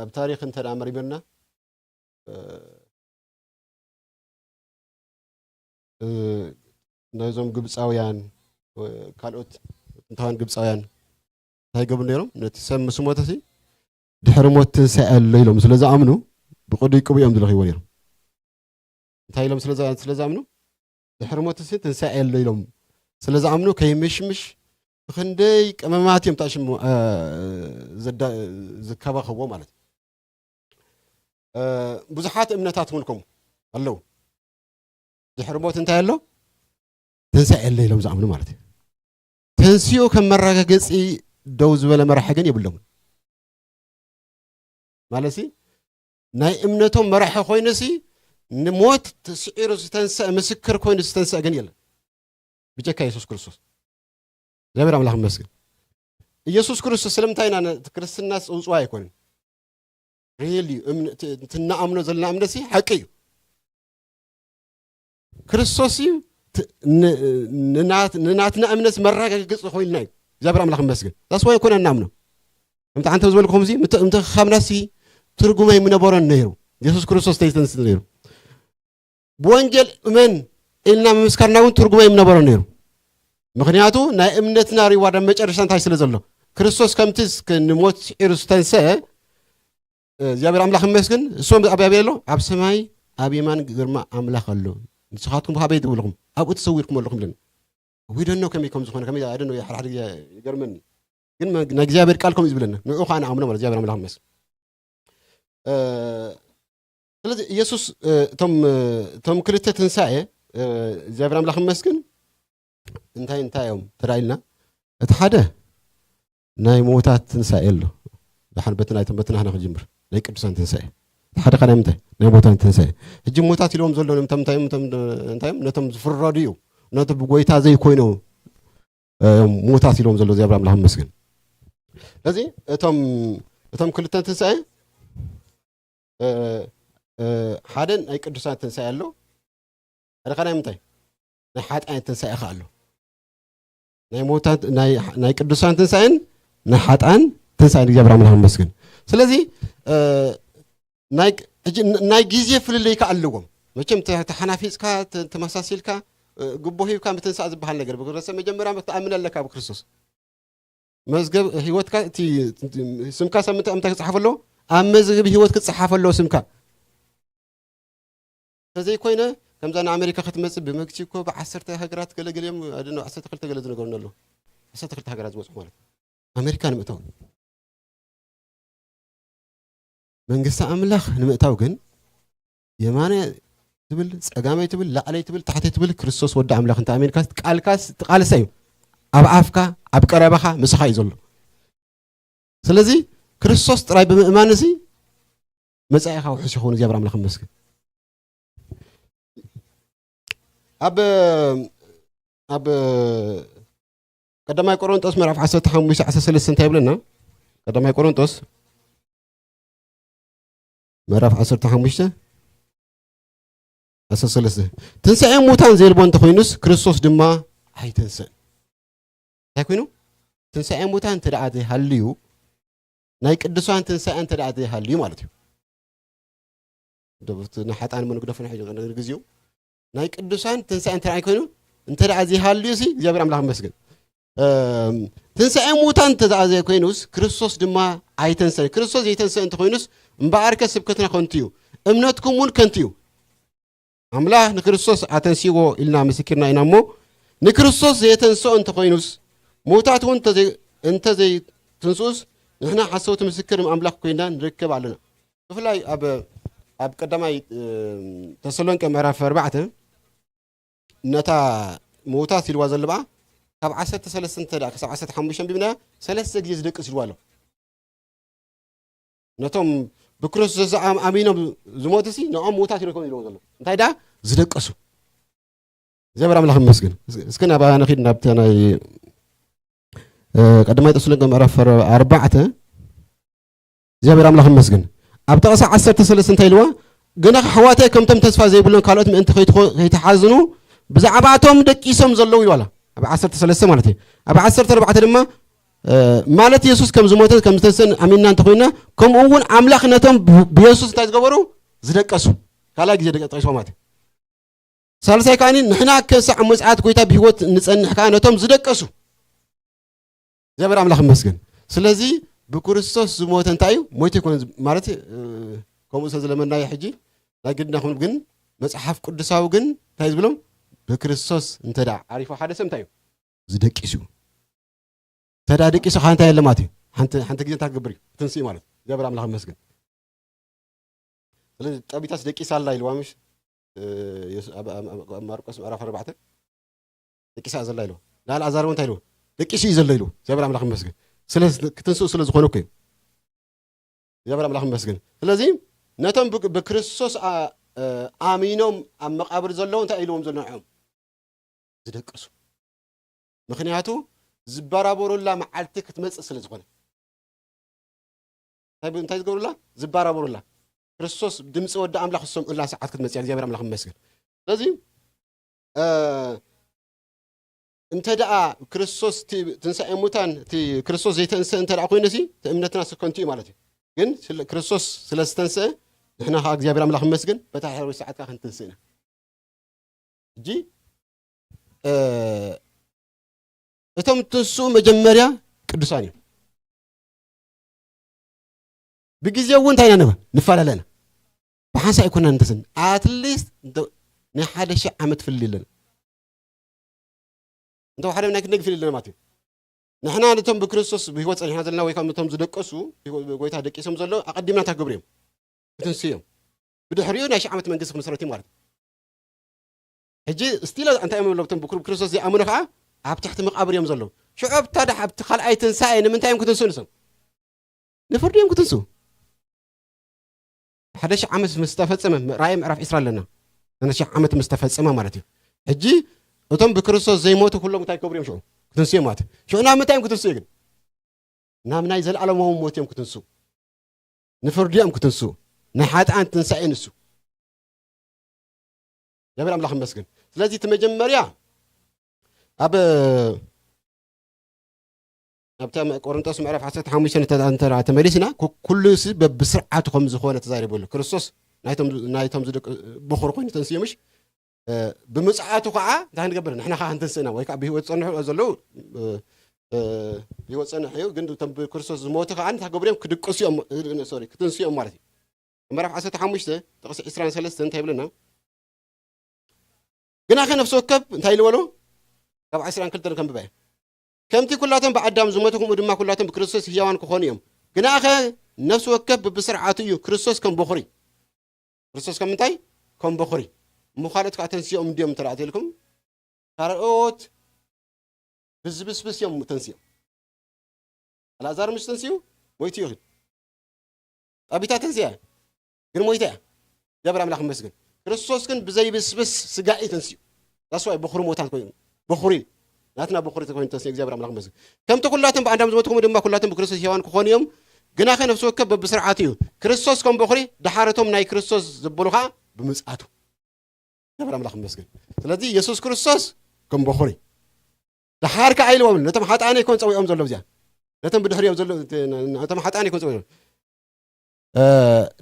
ኣብ ታሪኽ እንተ ደኣ መሪምርና ናይዞም ግብፃውያን ካልኦት ጥንታውያን ግብፃውያን እንታይ ይገብሩ ነይሮም? ነቲ ሰብ ምስ ሞተ ሲ ድሕሪ ሞት ትንሳኤ ኣሎ ኢሎም ስለ ዝኣምኑ ብቕዱይ ቅቡ እዮም ዝለኽይዎ ነይሮም። እንታይ ኢሎም ስለ ዝኣምኑ? ድሕሪ ሞት ሲ ትንሳኤ ኣሎ ኢሎም ስለ ዝኣምኑ ከይምሽምሽ ብኽንደይ ቀመማት እዮም ታሽም ዝከባኸብዎ ማለት እዩ። ብዙሓት እምነታት እውን ከምኡ ኣለዉ። ድሕሪ ሞት እንታይ ኣሎ? ትንሳኤ ኣሎ ኢሎም ዝኣምኑ ማለት እዩ። ተንሲኡ ከም መረጋገፂ ደው ዝበለ መራሒ ግን የብሎምን። ማለት ሲ ናይ እምነቶም መራሒ ኮይኑሲ ንሞት ስዒሩ ዝተንሰአ ምስክር ኮይኑ ዝተንሰአ ግን የለን ብጀካ የሱስ ክርስቶስ። እግዚኣብሔር ኣምላኽ ይመስገን። ኢየሱስ ክርስቶስ ስለምንታይ ኢና ነ- ክርስትና ዝፅውፅዋ ኣይኮንን። ሪል እዩ እምነ- እቲ- እቲ እናኣምኖ ዘለና እምነት ሲ ሓቂ እዩ። ክርስቶስ እዩ ት- ን- ንናት- ንናትና እምነት መረጋገፂ ኮይንና እዩ። እግዚኣብሔር ኣምላኽ ይመስገን። ዛስ ዋይ ኮነ እናምኖ ከምቲ ዓንተ ዝበልኩኹም ሲ ምት- ምትእኽኻብና ሲ ትርጉመ ይምነበሮን ነይሩ። የሱስ ክርስቶስ ተይተንስ ነይሩ። ብወንጌል እመን ኢልና ምምስካርና እውን ትርጉመ ይምነበሮን ነይሩ። ምክንያቱ ናይ እምነትና ሪዋርድ ኣብ መጨረሻ እንታይ ስለ ዘሎ ክርስቶስ ከምቲ እስከ ንሞት ስዒሩ ዝተንሰአ እግዚኣብሔር ኣምላኽ ይመስገን። እሶም ኣብ ኣበይ ኣሎ? ኣብ ሰማይ ኣብ የማን ግርማ ኣምላኽ ኣሎ። ንስኻትኩም ካበይ ትብልኹም ኣብኡ ተሰዊርኩም ኣለኹም ብለን ዊደኖ ከመይ ከም ዝኾነ ከመይ ኣደኖ ሓደ ሓደ ግዜ ይገርመኒ። ግን መ- ናይ እግዚኣብሔር ቃል ከምኡ ዝብለና ንዑ ከዓ ንኣምኖ ማለት እግዚኣብሔር ኣምላኽ ይመስገን። እ፣ ስለዚ ኢየሱስ እ፣ እቶም እ፣ እቶም ክልተ ትንሳኤ እ፣ እግዚኣብሔር ኣምላኽ ይመስገን እንታይ እንታይ እዮም ተራኢልና እቲ ሓደ ናይ ምዉታት ትንሳኤ ኣሎ። ደሓን በቲ ናይቶም በቲ ናህና ክጅምር ናይ ቅዱሳን ትንሳኤ እቲ ሓደ ካናይ ምንታይ ናይ ምዉታን ትንሳኤ። ሕጂ ምዉታት ኢልዎም ዘሎ ንምንታይ እንታይ እዮም? ነቶም ዝፍረዱ እዩ። ነቲ ብጎይታ ዘይኮይኑ እዮም ምዉታት ኢልዎም ዘሎ እግዚኣብሔር ኣምላኽ ይመስገን። ስለዚ እቶም እቶም ክልተ ትንሳኤ ሓደ ናይ ቅዱሳን ትንሳኤ ኣሎ። ሓደ ካናይ ምንታይ ናይ ሓጣን ትንሳኤ ከ ኣሎ። ናይ ሞታት ናይ ናይ ቅዱሳን ትንሳኤን ናይ ሓጣን ትንሳኤን እግዚኣብሔር ኣምላኽ ይመስገን። ስለዚ ናይ ናይ ግዜ ፍልልይ ከ ኣለዎም። መቸም ተሓናፊፅካ ተመሳሲልካ ግቦ ሂብካ ምትንሳእ ዝበሃል ነገር ብክርስቶስ መጀመርያ ክትኣምን ኣለካ ብክርስቶስ። መዝገብ ህይወትካ እቲ ስምካ ሰብ ምንታይ እንታይ ክፅሓፍ ኣለዎ? ኣብ መዝገብ ህይወት ክፅሓፍ ኣለዎ ስምካ። ተዘይኮይነ ከምዛ ንኣሜሪካ ክትመፅእ ብመክሲኮ ብዓሰርተ ሃገራት ገለገለ እዮም ኣደነ ዓሰርተ ክልተ ገለ ዝነገሩና ኣለዉ። ዓሰርተ ክልተ ሃገራት ዝበፅሑ ማለት ኣሜሪካ ንምእታው መንግስቲ ኣምላኽ ንምእታው ግን የማነ ትብል ጸጋመይ ትብል ላዕለይ ትብል ታሕተይ ትብል ክርስቶስ ወዲ ኣምላኽ እንተ ኣሜንካ ቃልካ ትቃልሰ እዩ። ኣብ ኣፍካ ኣብ ቀረባኻ ምስኻ እዩ ዘሎ። ስለዚ ክርስቶስ ጥራይ ብምእማን እዚ መጻኢኻ ውሑስ ይኸውን እግዚኣብሔር ኣምላኽ ይመስገን። ኣብ ኣብ ቀዳማይ ቆሮንጦስ ምዕራፍ ዓሰርተ ሓሙሽተ ዓሰርተ ሰለስተ እንታይ ይብለና? ቀዳማይ ቆሮንጦስ ምዕራፍ ዓሰርተ ሓሙሽተ ዓሰርተ ሰለስተ ትንሳኤ ሙታን ዘየልቦ እንተኮይኑስ ክርስቶስ ድማ ኣይተንሰእን። እንታይ ኮይኑ? ትንሳኤ ሙታን እንተ ደኣ ዘይሃልዩ ናይ ቅዱሳን ትንሳኤ እንተ ደኣ ዘይሃልዩ ማለት እዩ። ንሓጣን መን ግደፉ ንግዜኡ ናይ ቅዱሳን ትንሳኤ እንተ ኮይኑ እንተ ደኣ ዘይሃልዩ ሲ እግዚኣብሔር ኣምላኽ ይመስገን። ትንሳኤ ሙታን እንተ ደኣ ዘይኮይኑስ ክርስቶስ ድማ ኣይተንሰን። ክርስቶስ ዘይተንሰ እንተኮይኑስ እምበኣርከ ስብከትና ከንቱ እዩ፣ እምነትኩም እውን ከንቱ እዩ። ኣምላኽ ንክርስቶስ ኣተንሲዎ ኢልና ምስክርና ኢና እሞ ንክርስቶስ ዘየተንስኦ እንተኾይኑስ ምዉታት እውን እንተ ዘይትንስኡስ ንሕና ሓሰውቲ ምስክር ኣምላኽ ኮይና ንርከብ ኣለና። ብፍላይ ኣብ ኣብ ቀዳማይ ተሰሎንቄ ምዕራፍ ኣርባዕተ ነታ ምዉታት ኢልዋ ዘሎ ብኣ ካብ ዓሰርተ ሰለስተ እንተ ክሳብ ዓሰርተ ሓሙሽተ ኣንቢብና ሰለስተ ግዜ ዝደቅስ ኢልዋ ኣሎ። ነቶም ብክርስቶስ ኣሚኖም ዝሞቱ ሲ ንኦም ምዉታት ይረከቡ ኢልዎም ዘሎ እንታይ ደኣ ዝደቀሱ እግዚኣብሔር ኣምላኽ ይመስገን። እስከ ናብ ኣነ ኺድ ናብቲ ናይ ቀዳማይ ተሰሎንቄ ምዕራፍ ኣርባዕተ እግዚኣብሔር ኣምላኽ ይመስገን። ኣብ ጠቕሳ ዓሰርተ ሰለስተ እንታይ ኢልዋ? ግና ኣሕዋተይ ከምቶም ተስፋ ዘይብሎም ካልኦት ምእንቲ ከይትኾ- ከይትሓዝኑ ብዛዕባቶም ደቂሶም ዘለዉ ይበላ። ኣብ ዓሰርተ ሰለስተ ማለት እዩ። ኣብ ዓሰርተ ኣርባዕተ ድማ እ፣ ማለት የሱስ ከም ዝሞተ ከም ዝተንስእን ኣሚንና እንተኮይና፣ ከምኡ እውን ኣምላኽ ነቶም ብ- ብየሱስ እንታይ ዝገበሩ ዝደቀሱ ካልኣይ ግዜ ደቀ ጠቂስዎ ማለት እዩ። ሳልሳይ ከዓኒ ንሕና ከሳዕ ምጽኣት ጎይታ ብህይወት ንጸንሕ ከዓ ነቶም ዝደቀሱ እግዚኣብሔር ኣምላኽ ይመስገን። ስለዚ ብክርስቶስ ዝሞተ እንታይ እዩ? ሞይቱ ይኮነ ማለት እ፣ ከምኡ ስለ ዝለመናዮ ሕጂ ናይ ግድና ኮይኑ ግን መጽሓፍ ቅዱሳዊ ግን እንታይ ዝብሎም ብክርስቶስ እንተ ደኣ ዓሪፉ ሓደ ሰብ እንታይ እዩ ዝደቂሱ እዩ። ተዳ ደቂሱ ከዓ እንታይ የለ ማለት እዩ። ሓንቲ ሓንቲ ግዜ እንታይ ክገብር እዩ ክትንስእ ማለት እዩ። እግዚኣብሔር ኣምላኽ ይመስገን። ስለዚ ጠቢታስ ደቂሳ ኣላ ኢልዋ ምሽ እ፣ የሱ- ኣብ- ኣብ- ኣብ- ኣብ ማርቆስ ምዕራፍ ኣርባዕተ ደቂሳ ዘላ ኢልዋ። ንኣልኣዛር እውን እንታይ ኢልዎ ደቂሱ እዩ ዘሎ ኢልዎ። እግዚኣብሔር ኣምላኽ ይመስገን። ስለ ክትንስኡ ስለ ዝኾነ እኮ እዩ። እግዚኣብሔር ኣምላኽ ይመስገን። ስለዚ ነቶም ብ- ብክርስቶስ ኣ- እ፣ ኣሚኖም ኣብ መቃብር ዘለዉ እንታይ ኢልዎም ዘሎ ንዕኦም ዝደቅሱ። ምክንያቱ ዝበራበሩላ መዓልቲ ክትመጽእ ስለ ዝኾነ እንታይ ብ- እንታይ ዝገብሩላ ዝበራበሩላ ክርስቶስ ድምፂ ወዲ ኣምላኽ ዝሰምዑላ ሰዓት ክትመጽእ እግዚኣብሔር ኣምላኽ ይመስገን። ስለዚ እ፣ እንተ ደኣ ክርስቶስ እቲ ትንሳኤ ሙታን እቲ ክርስቶስ ዘይተንስአ እንተ ደኣ ኮይነሲ እቲ እምነትና ስከንቱ እዩ ማለት እዩ። ግን ስለ- ክርስቶስ ስለ ዝተንስአ ንሕና ከዓ እግዚኣብሔር ኣምላኽ ይመስገን በታ ሕርዊ ሰዓት ከዓ ክንትንስእ ኢና። ሕጂ እ፣ እቶም ትንስኡ መጀመርያ ቅዱሳን እዮም። ብግዜ እውን እንታይ ኢና ንብል ንፈላለና ብሓንሳእ ኣይኮና ንተስን ኣትሊስት ናይ ሓደ ሺሕ ዓመት ፍልል ኣለና። እንተ ሓደ ናይ ክንደግፍ ኣለና ማለት እዩ። ንሕና ነቶም ብክርስቶስ ብህይወት ጸኒሕና ዘለና ወይ ካብ ነቶም ዝደቀሱ ብህይወት- ጎይታ ደቂሶም ዘሎ ኣቐዲምና እንታይ ክገብሩ እዮም ክትንስኡ እዮም። ብድሕሪኡ ናይ ሺሕ ዓመት መንግስቲ ክምስረት እዩ ማለት እዩ። ሕጂ ስቲል እንታይ እዮም ዘለዉ እቶም ብክር- ብክርስቶስ ዘይኣምኑ ከዓ ኣብ ትሕቲ መቃብር እዮም ዘለዉ። ሽዑ ኣብታ ድሓ ኣብቲ ካልኣይ ትንሳኤ ንምንታይ እዮም ክትንስኡ ንሶም ንፍርዲ እዮም ክትንስኡ። ሓደ ሺሕ ዓመት ምስ ተፈጸመ ራእይ ምዕራፍ ዕስራ ኣለና። ሓደ ሺሕ ዓመት ምስ ተፈጸመ ማለት እዩ። ሕጂ እቶም ብክርስቶስ ዘይሞቱ ኩሎም እንታይ ክገብሩ እዮም ሽዑ ክትንስኡ እዮም ማለት እዩ። ሽዑ ናብ ምንታይ እዮም ክትንስኡ ግን ናብ ናይ ዘለኣለማዊ ሞት እዮም ክትንስኡ። ንፍርዲ እዮም ክትንስኡ። ናይ ሓጥኣን ትንሳኤ ንሱ እግዚኣብሔር ኣምላኽ ይመስገን። ስለዚ እቲ መጀመርያ ኣብ ኣብታ ቆሮንቶስ ምዕራፍ ዓሰርተ ሓሙሽተ እንተ- እንተ ተመሊስና ኩ- ኩሉ ሲ በብስርዓቱ ከም ዝኾነ ተዛሪቡ ኣሎ። ክርስቶስ ናይቶም ናይቶም ዝደቅ ብኹር ኮይኑ ተንስኡ ምሽ እ፣ ብምጽኣቱ ከዓ እንታይ ክንገብር ንሕና ከዓ ክንተንስእና ወይ ከዓ ብህይወት ጸንሑ ዘለዉ እ፣ እ፣ ብህይወት ጸንሕ እዩ ግን እቶም ብክርስቶስ ዝሞቱ ከዓ እንታይ ክገብሩ እዮም ክድቅሱ እዮም እ፣ ሶሪ ክትንስኡ እዮም ማለት እዩ። ምዕራፍ ዓሰርተ ሓሙሽተ ጥቕሲ ዕስራን ሰለስተን እንታይ ይብለና? ግናኸ ነፍሲ ወከፍ እንታይ ኢልበሎ? ካብ ዕስራን ክልተን ከንብባ እየ። ከምቲ ኩላቶም ብኣዳም ዝሞቱ፣ ከምኡ ድማ ኩላቶም ብክርስቶስ ህያዋን ክኾኑ እዮም። ግናኸ ነፍሲ ወከፍ ብብስርዓቱ እዩ። ክርስቶስ ከም በኹሪ። ክርስቶስ ከም ምንታይ? ከም በኹሪ። እሞ ካልኦት ከዓ ተንሲኦም እንዲዮም እንተ ደኣ ተልኩም፣ ካልኦት ብዝብስብስ እዮም ተንሲኦም። ኣልኣዛር ምሽ ተንሲኡ ሞይቱ እዩ። ጣቢታ ተንሲያ ግን ሞይታ እያ። እግዚኣብሔር ኣምላኽ ይመስገን። ክርስቶስ ግን ብዘይብስብስ ስጋ እዩ ተንሲኡ። ዳስዋይ በኹሪ ሞታን ኮይኑ በኹሪ ናትና በኹሪ ኮይኑ ተንሲኡ እግዚኣብሔር ኣምላኽ ይመስገን። ከምቲ ኩላቶም ብኣዳም ዝሞቱ ከምኡ ድማ ኩላቶም ብክርስቶስ ህያዋን ክኾኑ እዮም። ግናኸ ነፍሲ ወከፍ በብስርዓቱ እዩ። ክርስቶስ ከም በኹሪ፣ ደሓረቶም ናይ ክርስቶስ ዘበሉ ኸዓ ብምጽኣቱ። እግዚኣብሔር ኣምላኽ ይመስገን። ስለዚ የሱስ ክርስቶስ ከም በኹሪ ደሓር ከዓ ኢልዎም ነቶም ሓጣን ይኮን ፀዊዖም ዘሎ እዚኣ ነቶም ብድሕሪኦም ዘሎ ነቶም ሓጣን ይኮን ፀዊዖም እ፣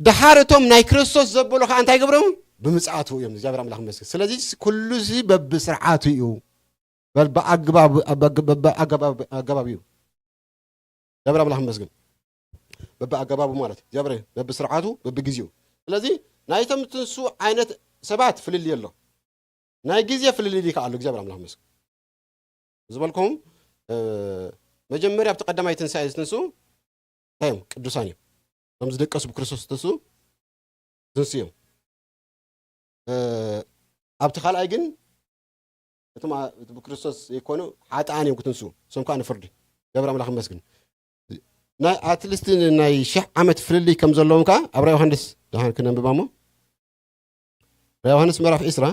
ደሓር እቶም ናይ ክርስቶስ ዘበሉ ከዓ እንታይ ገብሮም ብምፅኣቱ እዮም እግዚኣብሔር ኣምላኽ ይመስገን። ስለዚ ኩሉ እዚ በብስርዓቱ እዩ በብኣገባብ ኣገባብ እዩ። እግዚኣብሔር ኣምላኽ ይመስገን። በብኣገባቡ ማለት እዩ እግዚኣብሔር በብስርዓቱ በብግዜኡ። ስለዚ ናይቶም ትንሱ ዓይነት ሰባት ፍልልይ ኣሎ። ናይ ግዜ ፍልልይ ከዓ ኣሎ እግዚኣብሔር ኣምላኽ ይመስገን። ዝበልኩም እ፣ መጀመርያ ኣብቲ ቀዳማይ ትንሳኤ ዝትንስኡ እንታይ እዮም ቅዱሳን እዮም። እቶም ዝደቀሱ ብክርስቶስ ዝትንስኡ ትንስኡ እዮም። እ፣ ኣብቲ ካልኣይ ግን እቶም ኣ- እቲ ብክርስቶስ ዘይኮኑ ሓጥኣን እዮም ክትንስኡ እሶም ከዓ ንፍርዲ። ገብረ ኣምላኽ ይመስግን። ናይ ኣትሊስት ናይ ሽሕ ዓመት ፍልልይ ከም ዘለዎም ከዓ ኣብራ ዮሃንስ ደሓን ክነንብባ እሞ ራ ዮሃንስ ምዕራፍ ዕስራ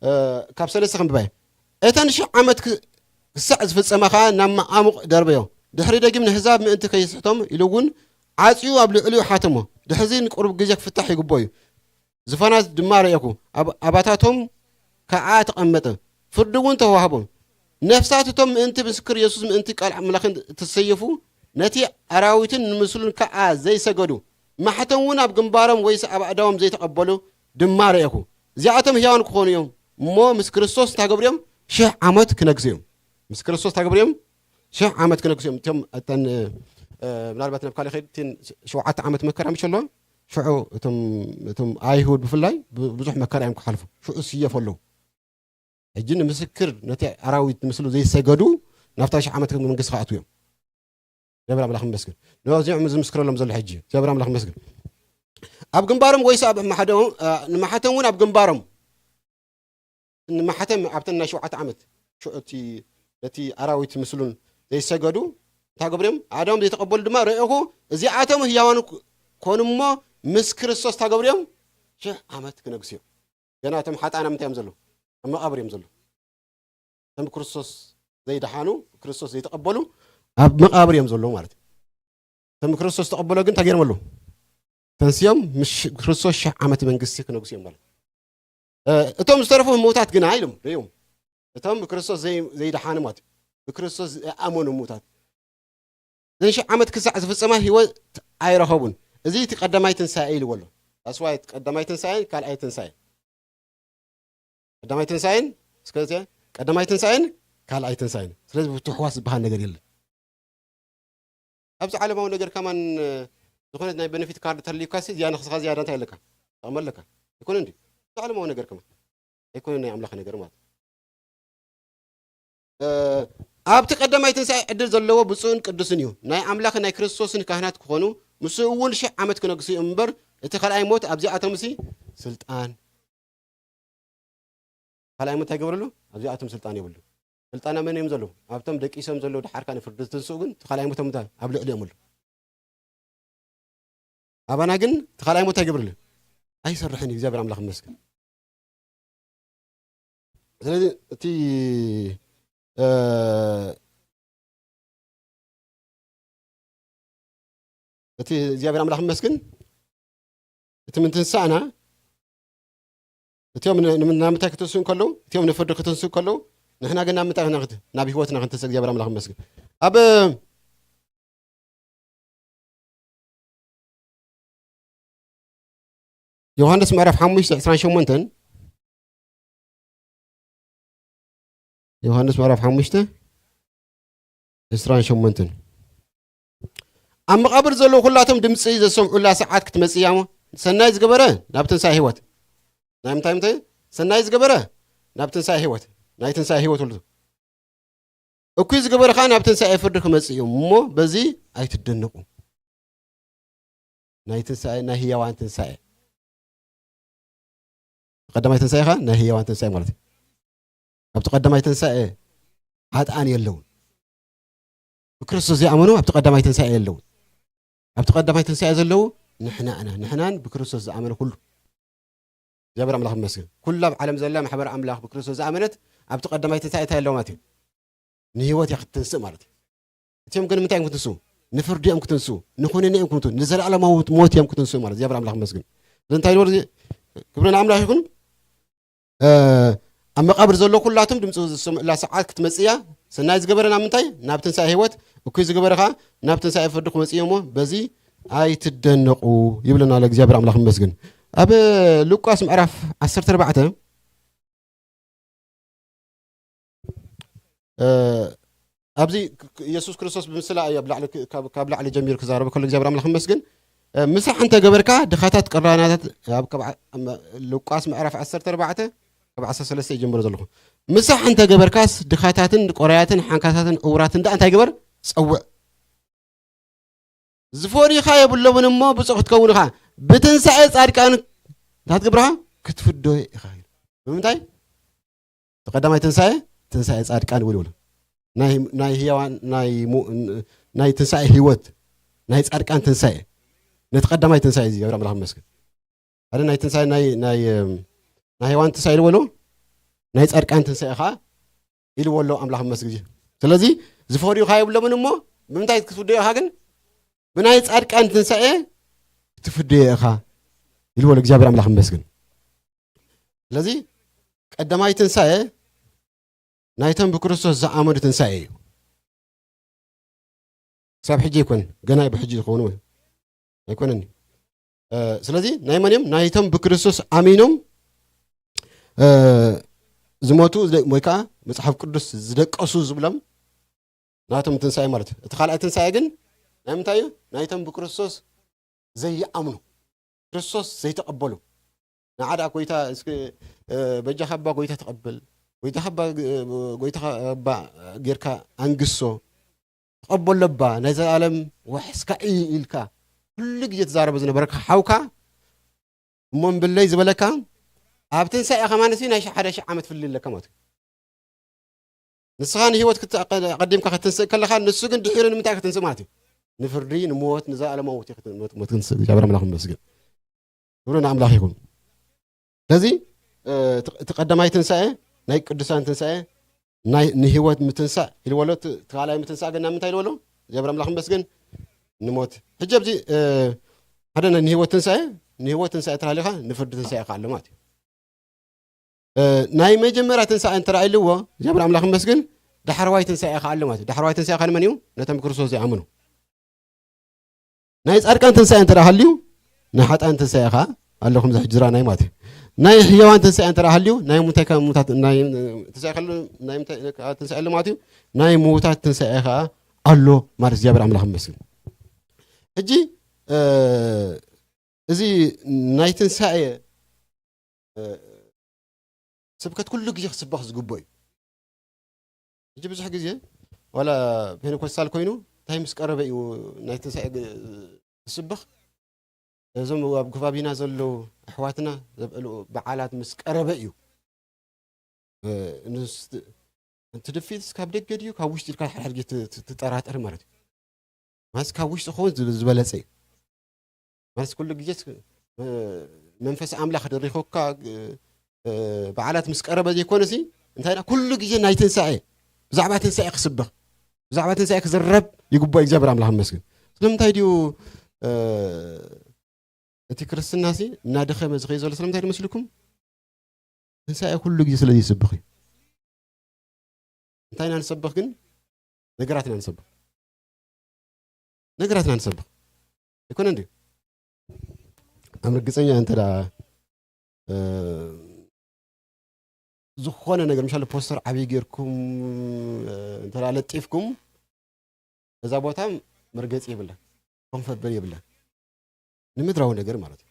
እ፣ ካብ ሰለስተ ከንብባ እየ። እተን ሽሕ ዓመት ክ- ክሳዕ ዝፍጸማ ኸዓ ናብ መዓሙቕ ደርበዮ። ድሕሪ ደጊም ንህዛብ ምእንቲ ከይስሕቶም ኢሉ እውን ዓጽዩ ኣብ ልዕሊኡ ሓተሞ። ድሕዚ ንቁሩብ ግዜ ክፍታሕ ይግብኦ እዩ። ዝፋናት ድማ ረእኹ፣ ኣብ ኣባታቶም ከኣ ተቐመጠ። ፍርዲ እውን ተዋህቦም። ነፍሳት እቶም ምእንቲ ምስክር የሱስ ምእንቲ ቃል ኣምላኽን እተሰየፉ፣ ነቲ ኣራዊትን ንምስሉን ከኣ ዘይሰገዱ፣ ማሕተም እውን ኣብ ግንባሮም ወይስ ኣብ ኣእዳዎም ዘይተቐበሉ ድማ ረእኹ። እዚኣቶም ህያዋን ክኾኑ እዮም እሞ ምስ ክርስቶስ እንታይ ክገብሩ እዮም? ሽሕ ዓመት ክነግሱ እዮም። ምስ ክርስቶስ እንታይ ክገብሩ እዮም? ሽሕ ዓመት ክነግሱ እዮም። እቶም እተን፣ እ፣ ምናልባት ናብ ካልእ ከይድ እተን ሸውዓተ ዓመት መከራ ምሽ ኣሎ። ሽዑ እቶም፣ እቶም ኣይሁድ ብፍላይ ብ-፣ ብዙሕ መከራ እዮም ክሓልፉ። ሽዑ ስየፉ ኣለዉ። ሕጂ ንምስክር ነቲ ኣራዊት ምስሉ ዘይሰገዱ ናብታ ሽሕ ዓመት መንግስቲ ክኣትዉ እዮም። እግዚኣብሔር ኣምላኽ ይመስገን። ነዚኦም ዝምስክረሎም ዘሎ ሕጂ እግዚኣብሔር ኣምላኽ ይመስገን። ኣብ ግንባሮም ወይስ ኣብ ማሕደዎም፣ እ፣ ንማሕተም እውን ኣብ ግንባሮም። ንማሕተም ኣብተን ናይ ሸውዓተ ዓመት ሽዑ እቲ፣ ነቲ ኣራዊት ምስሉን ዘይሰገዱ እንታይ ገብሮም? ኣእዳዎም ዘይተቐበሉ ድማ ረእኹ። እዚኣቶም ህያዋን ኮኑ እሞ ምስ ክርስቶስ እንታይ ገብሮም? ሽሕ ዓመት ክነግሱ እዮም። ገና እቶም ሓጥኣን ኣብ ምንታይ እዮም ዘለዉ? ኣብ መቓብር እዮም ዘለዉ። እቶም ክርስቶስ ዘይደሓኑ፣ ክርስቶስ ዘይተቐበሉ ኣብ መቓብር እዮም ዘለዉ ማለት እዩ። እቶም ክርስቶስ ዝተቐበሎ ግን እንታይ ገይሮም ኣለዉ? ተንስዮም ምስ ክርስቶስ ሽሕ ዓመት መንግስቲ ክነግሱ እዮም ማለት። እ፣ እቶም ዝተረፉ ህሙታት ግና ኢሎም ርእዮም። እቶም ብክርስቶስ ዘይ-፣ ዘይደሓኑ ማለት እዩ። ብክርስቶስ ዝኣመኑ ህሙታት። እዘን ሽሕ ዓመት ክሳዕ ዝፍጸማ ህይወት ኣይረኸቡን። እዚ እቲ ቀዳማይ ትንሳኤ ኢልዎ ኣሎ። That's why ቀዳማይ ትንሳኤን ካልኣይ ትንሳኤን። ቀዳማይ ትንሳኤን፣ እስከ እዚኣ፣ ቀዳማይ ትንሳኤን ካልኣይ ትንሳኤን። ስለዚ ብትሕዋስ ዝበሃል ነገር የለን። ኣብዚ ዓለማዊ ነገር ከማን፣ እ፣ ዝኾነት ናይ ቤነፊት ካርድ ተልዩካሲ እዚኣ ንኽስኻ ዝያዳ እንታይ ኣለካ? ጥቕሚ ኣለካ? ኣይኮነ እንዲ? ኣብዚ ዓለማዊ ነገር ከማን። ኣይኮነ ናይ ኣምላኽ ነገር ማለት። እ፣ ኣብቲ ቀዳማይ ትንሳኤ ዕድል ዘለዎ ብፁዕን ቅዱስን እዩ። ናይ ኣምላኽን ናይ ክርስቶስን ካህናት ክኾኑ፣ ምስኡ እውን ሽሕ ዓመት ክነግሱ እዮም እምበር፣ እቲ ካልኣይ ሞት ኣብዚኣቶምሲ ስልጣን። ካልኣይ ሞት እንታይ ይገብረሉ? ኣብዚኣቶም ስልጣን የብሉ። ስልጣን ኣብ መን እዮም ዘለዉ? ኣብቶም ደቂሶም ዘለዉ ደሓርካ ንፍርዲ ዝትንስኡ ግን እቲ ካልኣይ ሞቶም እንታይ ኣብ ልዕሊኦም ኣሎ። ኣባና ግን እቲ ካልኣይ ሞት ኣይገብርልን። ኣይሰርሕን እዩ። እግዚኣብሔር ኣምላኽ ይመስገን። ስለዚ እቲ፣ እ፣ እቲ እግዚኣብሔር ኣምላኽ ይመስገን። እቲ ምትንሳእና እቲኦም ን-፣ ን-፣ ናብ ምንታይ ክትንስኡ እንከለዉ፣ እቲኦም ንፍርዲ ክትንስኡ እንከለዉ፣ ንሕና ግን ናብ ምንታይ ኢና ክት-፣ ናብ ህይወትና ክንትንስእ እግዚኣብሔር ኣምላኽ ይመስገን። ኣብ ዮሃንስ ምዕራፍ ሓሙሽተ ዕስራን ሸሞንተን፣ ዮሃንስ ምዕራፍ ሓሙሽተ ዕስራን ሸሞንተን። ኣብ መቓብር ዘለዉ ኩላቶም ድምፂ ዘሰምዑላ ሰዓት ክትመፅእ እያ እሞ፣ ሰናይ ዝገበረ ናብ ትንሳኤ ህይወት። ናይ ምንታይ ምንታይ? ሰናይ ዝገበረ ናብ ትንሳኤ ህይወት። ናይ ትንሳኤ ህይወት ወልዱ። እኩይ ዝገበረ ከዓ ናብ ትንሳኤ ፍርዲ ክመፅእ እዩ እሞ፣ በዚ ኣይትደነቁ። ናይ ትንሳኤ፣ ናይ ህያዋን ትንሳኤ። ቀዳማይ ትንሳኤ ከዓ ናይ ህያዋን ትንሳኤ ማለት እዩ። ኣብቲ ቀዳማይ ትንሳኤ ሓጥኣን የለውን። ብክርስቶስ ዘይኣመኑ ኣብቲ ቀዳማይ ትንሳኤ የለውን። ኣብቲ ቀዳማይ ትንሳኤ ዘለዉ ንሕና ኢና። ንሕናን ብክርስቶስ ዝኣመነ ኩሉ። እግዚኣብሔር ኣምላኽ ይመስገን። ኩላ ኣብ ዓለም ዘላ ማሕበር ኣምላኽ ብክርስቶስ ዝኣመነት ኣብቲ ቀዳማይ ትንሳኤ እንታይ ኣለዋ ማለት እዩ? ንህይወት እያ ክትትንስእ ማለት እዩ። እቲኦም ግን ምንታይ እዮም ክትንስኡ? ንፍርዲ እዮም ክትንስኡ፣ ንኹነኔ እዮም ክትንስኡ፣ ንዘለኣለማዊ ሞት እዮም ክትንስኡ ማለት እዩ። እግዚኣብሔር ኣምላኽ ይመስገን። እዚ እንታይ ይበሉ? እዚ ክብሪ ንኣምላኽ ይኹን። እ፣ ኣብ መቓብር ዘሎ ኩላቶም ድምፂ ዝሰምዑላ ሰዓት ክትመፅእ እያ። ሰናይ ዝገበረ ናብ ምንታይ? ናብ ትንሳኤ ህይወት። እኩይ ዝገበረ ኸዓ ናብ ትንሳኤ ፍርዲ ክመፅእ እዮ እሞ በዚ ኣይትደነቑ ይብለና ኣሎ። እግዚኣብሔር ኣምላኽ ይመስገን። ኣብ ሉቃስ ምዕራፍ ዓሰርተ ኣርባዕተ፣ እ፣ ኣብዚ ክ-፣ ክ-፣ ኢየሱስ ክርስቶስ ብምስላ እዩ ኣብ ላዕሊ ክ-፣ ካብ፣ ካብ ላዕሊ ጀሚሩ ክዛረብ ከሎ እግዚኣብሔር ኣምላኽ ይመስገን። እ፣ ምሳሕ እንተገበርካ ድኻታት ቀራናታት ኣብ፣ ካብ ዓ-፣ ም-፣ ሉቃስ ምዕራፍ ዓሰርተ ኣርባዕተ ካብ ዓሰርተ ሰለስተ ይጀምሮ ዘለኹ። ምሳሕ እንተገበርካስ ድኻታትን ቆራያትን ሓንካታትን ዕውራትን ደኣ እንታይ ግበር? ጸውዕ። ዝፈርዩኻ የብሎምን እሞ ብፁዕ ክትከውን ኢኻ። ብትንሳኤ ጻድቃን እንታይ ክትገብርኻ? ክትፍዶ ኢኻ። ብምንታይ? እቲ ቀዳማይ ትንሳኤ፣ ትንሳኤ ጻድቃን ይብል ይብሉ። ናይ፣ ናይ ህያዋን፣ ናይ ሙ-፣ ናይ ትንሳኤ ህይወት፣ ናይ ጻድቃን ትንሳኤ። ነቲ ቀዳማይ ትንሳኤ እዚ፣ እግዚኣብሔር ኣምላኽ ይመስገን። ሓደ ናይ ትንሳኤ፣ ናይ፣ ናይ፣ እም፣ ናይ ሄዋን ትንሳኤ ኢልዎ ኣሎ፣ ናይ ጻድቃን ትንሳኤ ኸዓ ኢልዎ ኣሎ፣ ኣምላኽ ይመስገን። ስለዚ፣ ዝፈርዩኻ የብሎምን እሞ፣ ብምንታይ ክትፍዶ ኢኻ ግን? ብናይ ጻድቃን ትንሳኤ ክትፍደዮ ኢኻ ኢልዎ እግዚኣብሔር ኣምላኽ ይመስገን። ስለዚ ቀዳማይ ትንሳኤ ናይቶም ብክርስቶስ ዝኣመኑ ትንሳኤ እዩ። ክሳብ ሕጂ ይኮን፣ ገና ብሕጂ ዝኸውን ኣይኮነን። ስለዚ ናይ መን እዮም? ናይቶም ብክርስቶስ ኣሚኖም ዝሞቱ ወይ ከዓ መፅሓፍ ቅዱስ ዝደቀሱ ዝብሎም ናቶም ትንሳኤ ማለት እዩ። እቲ ካልኣይ ትንሳኤ ግን ናይ ምንታይ እዩ? ናይቶም ብክርስቶስ ዘይኣምኑ፣ ክርስቶስ ዘይተቐበሉ። ንዓዳ ጎይታ እስኪ በጃኻ እባ ጎይታ ተቐበል፣ ጎይታኻ እባ ጎይታኻ እባ ጌርካ ኣንግሶ፣ ተቐበሎ እባ ናይ ዘላለም ዋሕስካ እዩ ኢልካ ኩሉ ግዜ ትዛረቦ ዝነበረካ ሓውካ እሞ እምብለይ ዝበለካ ኣብ ትንሳኤ ከማንሲ ናይ ሓደ ሺሕ ዓመት ፍልልይ ኣለካ ማለት እዩ። ንስኻ ንህይወት ኣቐዲምካ ክትንስእ ከለኻ ንሱ ግን ድሒሩ ንምንታይ ክትንስእ ማለት እዩ? ንፍርዲ ንሞት ንዘለኣለማዊ ሞት ክትንስእ እግዚኣብሔር ኣምላኽ ይመስገን። ክብሪ ንኣምላኽ ይኹን። ስለዚ እቲ ቀዳማይ ትንሳኤ ናይ ቅዱሳን ትንሳኤ ናይ ንህይወት ምትንሳእ ኢልወሎ። እቲ ካልኣይ ምትንሳእ ግን ናብ ምንታይ ኢልወሎ? እግዚኣብሔር ኣምላኽ ይመስገን ንሞት። ሕጂ ኣብዚ ሓደ ናይ ንህይወት ትንሳኤ ንህይወት ትንሳኤ ተላሊኻ ንፍርዲ ትንሳኤ ከ ኣሎ ማለት እዩ። ናይ መጀመርያ ትንሳኤ እንተ ኢልዎ እግዚኣብሔር ኣምላኽ ይመስገን ዳሕረዋይ ትንሳኤ ከ ኣሎ ማለት እዩ። ዳሕረዋይ ትንሳኤ ከ ንመን እዩ? ነቶም ክርስቶስ ዘይኣምኑ። ናይ ጻድቃን ትንሳኤ እንተ ሃልዩ ናይ ሓጣን ትንሳኤ ከ ኣሎ። ከምዚ ሕጂ ዝረኣናይ ማለት እዩ። ናይ ሕያዋን ትንሳኤ እንተ ሃልዩ ናይ ሙታይ ከ ሙታት ናይ ትንሳኤ ከ ኣሎ። ናይ ሙታይ ትንሳኤ ኣሎ ማለት እዩ። ናይ ሙታት ትንሳኤ ከ ኣሎ ማለት እግዚኣብሔር ኣምላኽ ይመስገን። ሕጂ እዚ ናይ ትንሳኤ ስብከት ኩሉ ግዜ ክስበኽ ዝግብኦ እዩ። ሕጂ ብዙሕ ግዜ ዋላ ፔንኮስታል ኮይኑ እንታይ ምስ ቀረበ እዩ ናይ ትንሳኤ ዝስበኽ? እዞም ኣብ ከባቢና ዘለዉ ኣሕዋትና ዘብዕሉ በዓላት ምስ ቀረበ እዩ። እቲ ድፊት ካብ ደገ ድዩ ካብ ውሽጢ ኢልካ ሓድሓድ ግዜ ትጠራጠር ማለት እዩ። ማለት ካብ ውሽጢ ክኸውን ዝበለፀ እዩ። ማለት ኩሉ ግዜ መንፈስ ኣምላኽ ደሪኾካ በዓላት ምስ ቀረበ ዘይኮነሲ እንታይ ኩሉ ግዜ ናይ ትንሳኤ ብዛዕባ ትንሳኤ ክስበኽ ብዛዕባ ትንሳኤ ክዝረብ ይግባእ። እግዚኣብሔር ኣምላኽ ይመስገን። ስለምንታይ ድዩ እቲ ክርስትናሲ እናደኸመ ዝኸይ ዘሎ? ስለምንታይ ድመስልኩም? ትንሳኤ ኩሉ ግዜ ስለ ዘይስብኽ እዩ። እንታይ ኢና ንሰብኽ ግን? ነገራት ኢና ንሰብኽ። ነገራት ኢና ንሰብኽ ኣይኮነ እንዲ ኣብ ርግፀኛ እንተ ዝኾነ ነገር ምሻለ ፖስተር ዓብዪ ጌርኩም እንተ ለጢፍኩም እዛ ቦታ መርገፂ የብላ፣ ኮንፈበል የብላ ንምድራዊ ነገር ማለት እዩ።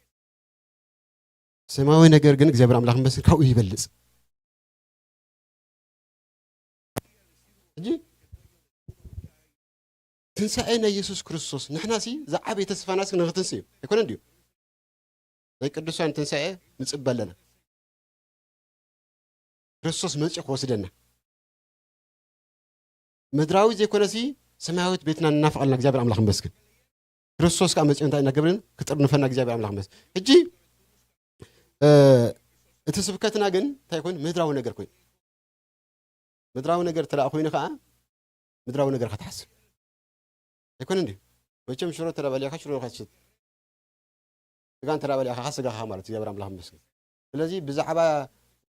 ሰማያዊ ነገር ግን እግዚኣብሔር ኣምላኽ መስል ካብኡ ይበልፅ። ሕጂ ትንሳኤ ናይ የሱስ ክርስቶስ ንሕናሲ ዝዓበየ ተስፋናሲ ንክትንስ እዩ ኣይኮነ እንድዩ? ናይ ቅዱሳን ትንሳኤ ንፅበ ኣለና። ክርስቶስ መፂኡ ክወስደና ምድራዊ ዘይኮነሲ ሰማያዊት ቤትና እናፍቐልና እግዚኣብሔር ኣምላኽ መስግን። ክርስቶስ ከዓ መፂኡ እንታይ እናገብርን ክጥርንፈና እግዚኣብሔር ኣምላኽ መስግን። ሕጂ እቲ ስብከትና ግን እንታይ ኮይኑ ምድራዊ ነገር ኮይኑ ምድራዊ ነገር ተደኣ ኮይኑ ከዓ ምድራዊ ነገር ክትሓስብ ኣይኮነ እንዲ መቸም ሽሮ ተዳበሊኻ ሽሮ ክትስት ስጋ እንተ በሊዕካ ስጋኻ ማለት እግዚኣብሔር ኣምላኽ መስገን። ስለዚ ብዛዕባ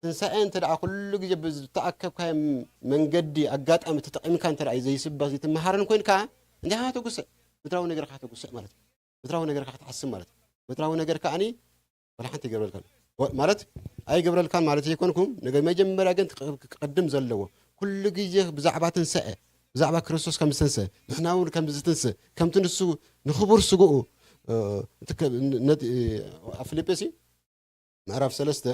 ትንሳኤ እንተ ደኣ ኩሉ ግዜ ብዝተኣከብካዮ መንገዲ ኣጋጣሚ ተጠቒምካ እንተ ደኣ ዘይስበኽ ዘይትመሃርን ኮይንካ እንታይ ከተጉስዕ ምድራዊ ነገር ከተጉስዕ ማለት እዩ። ምድራዊ ነገር ክትሓስብ ማለት እዩ። ምድራዊ ነገር ከዓኒ ወላ ሓንቲ ይገብረልካን ማለት ኣይገብረልካን ማለት ዘይኮንኩም ነገር መጀመርያ ግን ክቐድም ዘለዎ ኩሉ ግዜ ብዛዕባ ትንሳኤ ብዛዕባ ክርስቶስ ከም ዝተንስእ ንሕና እውን ከም ዝትንስእ ከምቲ ንሱ ንኽቡር ስግኡ ኣብ ፊልጴሲ ምዕራፍ ሰለስተ